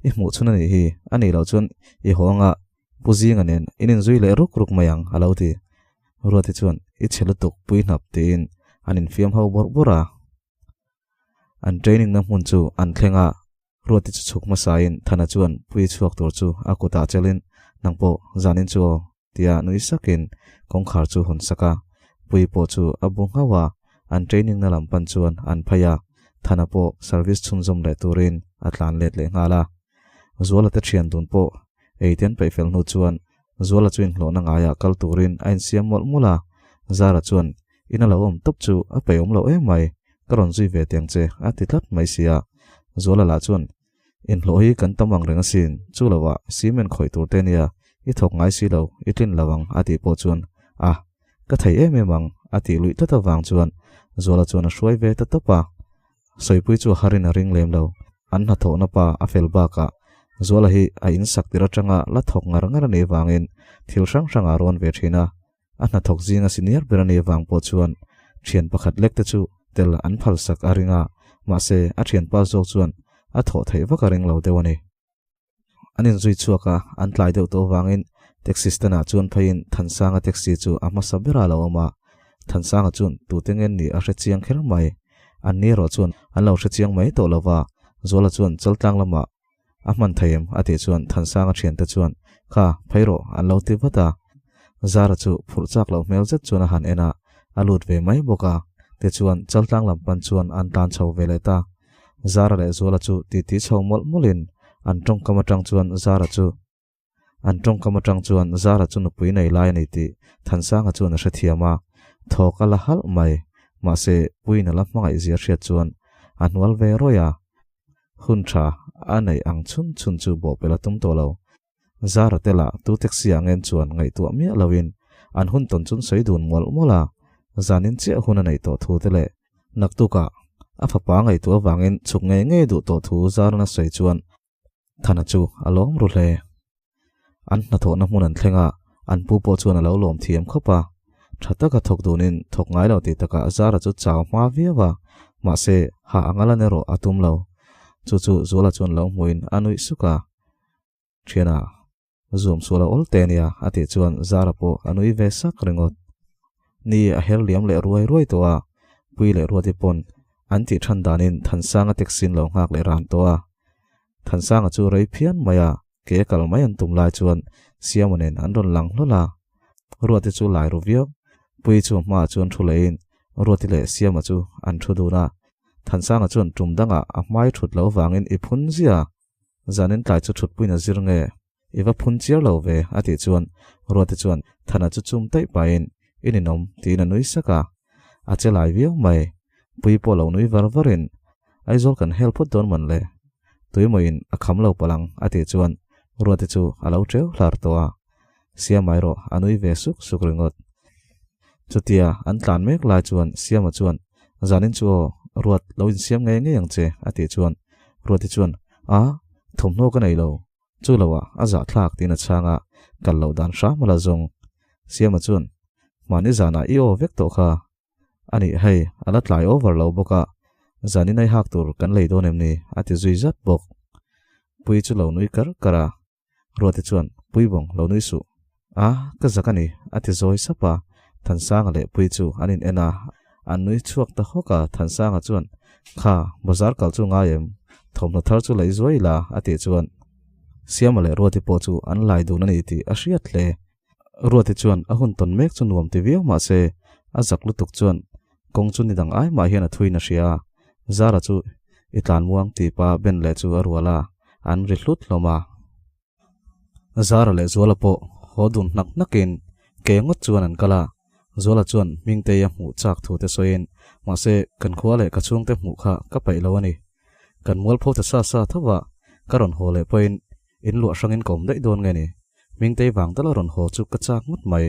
Speaker 1: i hmuh chhun a nih hi, a nih loh chuan i haw anga Pu Zinga nen in inzui leh ruk ruk mai ang a lo ti. Ruati chuan, I chhe lutuk Pui hnap tiin an infiam ho bawrh bawrh a. An training na hmun chu an thleng a, Ruati chu chhuk hmasain Thana chuan Pui chhuak tur chu a kutah chelin, Nang pawh zanin chu aw, tia nui sakin kawngkhar chu hawn sak a. Pui pawh chu a bu nghauh a, an training na lam pan chuan an phei a, Thana pawh service chhunzawm leh turin a tlan let leh nghal a. Zuala te thian dun pawh ei te an peih fel hnu chuan Zuala chu inhlawhna ngaiah kal turin a insiam mawlh mawlh a, Zara chuan In a lo awm tawp chu a peih awm loh em mai, ka rawn zui ve tiang che a ti tlat mai sia. Zuala lah chuan, Inhlawh hi kan tam ang reng asin, chu lovah cement khawih tur te nia, i thawk ngai si lo, i tlin lo ang a tih pawh chuan, A, ka thei em em ang a tih luih tlat avang chuan Zuala chuan a hruai ve ta tawp a. Sawipui chu a harin a ring lem lo, an hnathawhna pa a fel bakah Zuala hi a insak tir atanga la thawk ngar ngar a nih vangin thil hrang hrang a rawn ve thin a, A hnathawk zinga senior ber a nih avang pawh chuan thian pakhat lek te chu tel an phalsak a ring a, mahse a thianpa zawk chuan a thawh theih vak a ring lo deuh a ni. An inzui chhuak a, an tlai deuh tawh avangin taxi stand ah chuan pheiin Thansanga taxi chu a hmasa berah a lo awm a, Thansanga chuan tute nge nih a hre chiang kher mai. An ni erawh chuan an lo hre chiang mai tawh lo va, Zuala chuan Chaltlang lamah A hman thei em? a tih chuan Thansanga thiante chuan, Kha, phei rawh, an lo ti vat a. Zara chu phurh chak loh hmel zet chuan a han en a, a lut ve mai bawk a. Tichuan, Chaltlang lam pan chuan an tlan chho ve leh ta. Zara leh Zuala chu titi chho mawlh mawlhin an tawngkam atang chuan Zara chu An tawngkam atang chuan Zara chu nupui nei lai a ni tih Thansanga chuan a hrethiam a, thawk a la halh mai. Mahse, Puiin a la hmangaih zia hriat chuan a hnual ve rawih a. Hun tha a neih ang chhun chhun chu bawhpelh a tum tawh lo. Zara te lah tu taxi ah ngen chuan ngaihtuah miah loin an hun tawn chun sawi dun mual mual a, zanin chiah hun a neih tawh thu te leh naktukah a fapa ngaihtuah avangin chhuk ngei ngei duh tawh thu Zara'n a sawi chuan Thana chu a lawm ru hle. An hnathawhna hmun an thleng a, an pu pawh chuan a lo lawm thiam khawp a. Tha taka thawk dunin thawk ngai lo tih takah Zara chu chau hma viau a, mahse ha anga lan erawh a tum lo. Chu chu Zuala chuan lo hmuin a nuih suk a. Thiana, zuam sual a awl te ania a tih chuan Zara pawh a nui ve sak ringawt. Ni a her liam leh ruai ruai tawh a, Pui leh Ruati pawn an tih than danin Thansanga taxi in lo nghak leh ran tawh a. Thansanga chu rei phian mai a, ke kal mai an tum lai chuan Siama nen an rawn lang hlawl a. Ruati chu lai ru viau. Puii chu hmaah chuan thu leiin Ruati leh Siama chu an thu dun a. Thansanga chuan tum dangah a hmai thut lo vangin i phun zia. Zanin tlai chu thutpuiin a zir nge? I va phun chiar lo ve a tih chuan Ruati chuan Thana chu chum taih pahin I ninawm tiin a nui sak a. A che lai viau mai. Puii pawh lo nui var varin Aizawl kan hel phawt dawn man le. Tuimawiin a kham lo palh ang a tih chuan Ruati chu a lo teu hlar tawh a. Siama erawh a nui ve suk suk ringawt. Chutia an tlan mek lai chuan Siama chuan Zanin chu aw, Ruat lo insiam ngei ngei ang che a tih chuan Ruati chuan A, thawmhnaw ka nei lo. Chu loah a zahthlak tiin a chhang a, kal loh dan hram a la zawng. Siama chuan, Hmani zanah i aw vek tawh kha. A nih hei, a la tlai over lo bawk a, zanin ai hak tur kan lei dawn em ni? a ti zui zat bawk. Pui chu lo nui kar kar a, Ruati chuan, Pui bawng, lo nui suh. A, ka zak a ni, a ti zawi sap a. Thansanga leh Pui chu an in en a, an nui chhuak ta hawk a. Thansanga chuan, Kha, bazar kal chu ngai em? Thawmhnaw thar chu lei zuai ila, a tih chuan Siama leh Ruati pawh chu an lai dun a ni tih a hriat hle. Ruati chuan a hun tawn mek chu nuam ti viau mah se, a zak lutuk chuan kawng chu ni dang ai mah hian a thuin a hria a. Zara chu i tlan muang tih pa Ben leh chu a rual a, an ri hlut hlawm a. Zara leh Zuala pawh haw dun hnak hnakin ke ngawt chuan an kal a, Zuala chuan Hmingtei a hmuh chak thu te sawiin, Mahse, kan khua leh ka chhungte hmuh kha ka paih lo a ni. Kan mualpho ta sa sa tho a, ka rawn haw leh pawhin in luah hrangin ka awm daih dawn nge ni? Hmingtei vang dala rawn haw chu ka chak ngawt mai.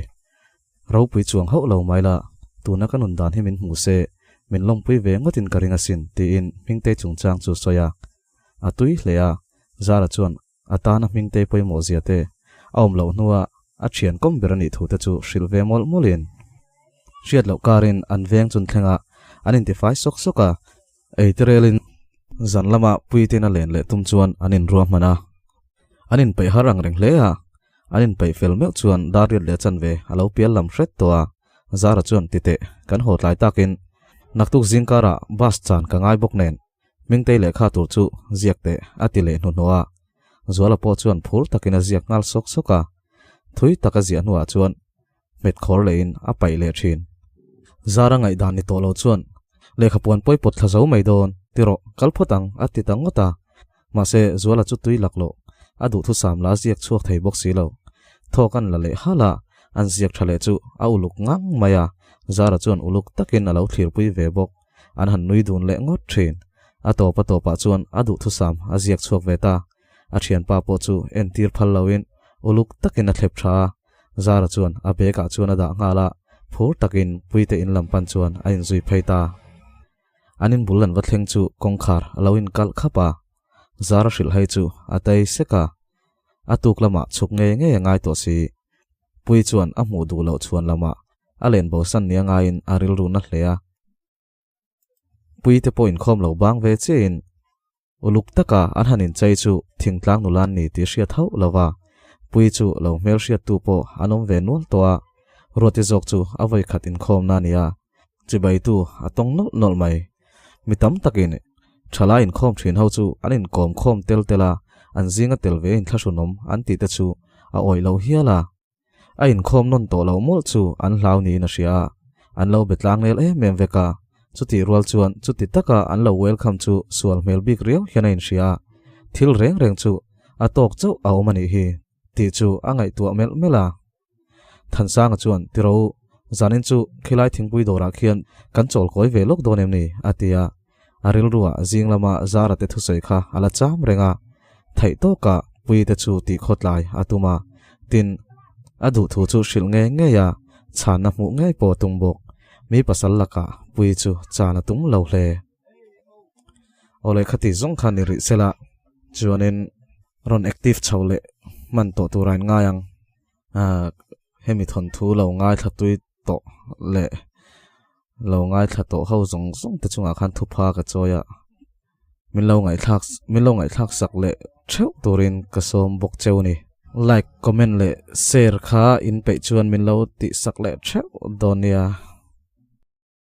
Speaker 1: Ropui chuang hauh lo mai la, tuna ka nun dan hi min hmu se, min lawmpui ve ngawtin ka ring asin, tiin Hmingtei chungchang chu sawi a. A tui hle a, Zara chuan a tana Hmingtei pawimawh zia te, a awm loh hnua a thian kawm ber a nih thu te chu hrilh ve mawlh mawlhin hriat loh karin an veng chun thlengah an intifai sawk sawk a. Eitirelin zan lama puitin a len leh tum chuan an inruahman a, an inpeih har ang reng hle a, an inpeih fel meuh chuan dar riat leh chanve a lo pial lam hret tawh a, Zara chuan titeh kan haw tlai takin naktuk zingkarah bus chan ka ngai bawk nen Hmingtei lehkha tur chu ziak teh a ti leh hnuhnawh a, Zuala pawh chuan phur takin a ziak nghal sawk sawk a, thui tak a ziah hnuah chuan hmet khawr lehin a paih leh thin. Zara ngaihdan ni tawh lo chuan lehkhapuan pawi pawt thla zo mai dawn, ti rawh, kal phawt ang, a ti ta ngawt a. Mahse, Zuala chu tui lak loh, a duhthusam la ziak chhuak thei bawk si lo. Thawk an la leh halh a, an ziak tha leh chu a uluk ngang mai a, Zara chuan uluk takin a lo thlirpui ve bawk. An han nui dun leh ngawt thin. A tawp a tawpah chuan a duhthusam a ziak chhuak ve ta. A thianpa pawh chu entir phal loin uluk takin a thlep tha a. Zara chuan a bag ah chuan a dah nghal a, phur takin Puite in lam pan chuan a inzui phei ta. An in bul an va thleng chu kawngkhar a lo inkalh khap a, Zara hrilh hai chu a tai sek a, a tuk lamah chhuk ngei ngei a ngai tawh si. Pui chuan a hmuh duh loh chhuan lamah a len bosan nia ngaiin a rilru na hle a. Puite pawh inkhawm lo bang ve chiahin Uluk taka an han inchei chu thingtlang nula an ni tih hriat hauh lo va, Puii chu lo hmelhriattu pawh an awm ve nual tawh a, Ruati zawk chu a vawi khat inkhawmna a ni a, chibaitu a tawng nawlh nawlh mai. Mi tam takin thalai inkhawm thin ho chu an inkawm khawm tel tel a, an zinga tel ve inthlahrunawm an tih te chu a awih lo hial a. A inkhawm nawn tawh lo mawlh chu an hlau niin a hria a, an lo be tlang nel em em vek a, chutih rual chuan chuti taka an lo welcome chu sual hmel bik riau hian a inhria a, thil reng reng chu a tawk chauh a awm a nih hi tih chu a ngaihtuah melh melh a. Thansanga chuan, Tiro, zanin chu khilai thingpui dawrah khian kan chawl kawi ve lawk dawn em ni? a ti a, a rilruah zing lama Zara te thusawi kha a la cham reng a, theih tawka Puii te chu tih khawtlai a tum a, tin, a duh thu chu hrilh ngei ngei a, chhanna hmuh ngei pawh a tum bawk. Mi pasal lakah Puii chu chan a tum lo hle. Awle khati zawng kha ni rih sela, chuanin rawn active chho leh hman tawh tura in ngai ang. Hemi thawnthu lo ngaithla tui tawh leh lo ngaithla tawh ho zawng zawng te chungah khan thupha ka chawi a, min lo ngaihthlak min lo ngaihthlak sak leh theuh turin ka sawm bawk cheu a ni. Like, comment leh share kha in peih chuan min lo tih sak leh theuh dawn nia.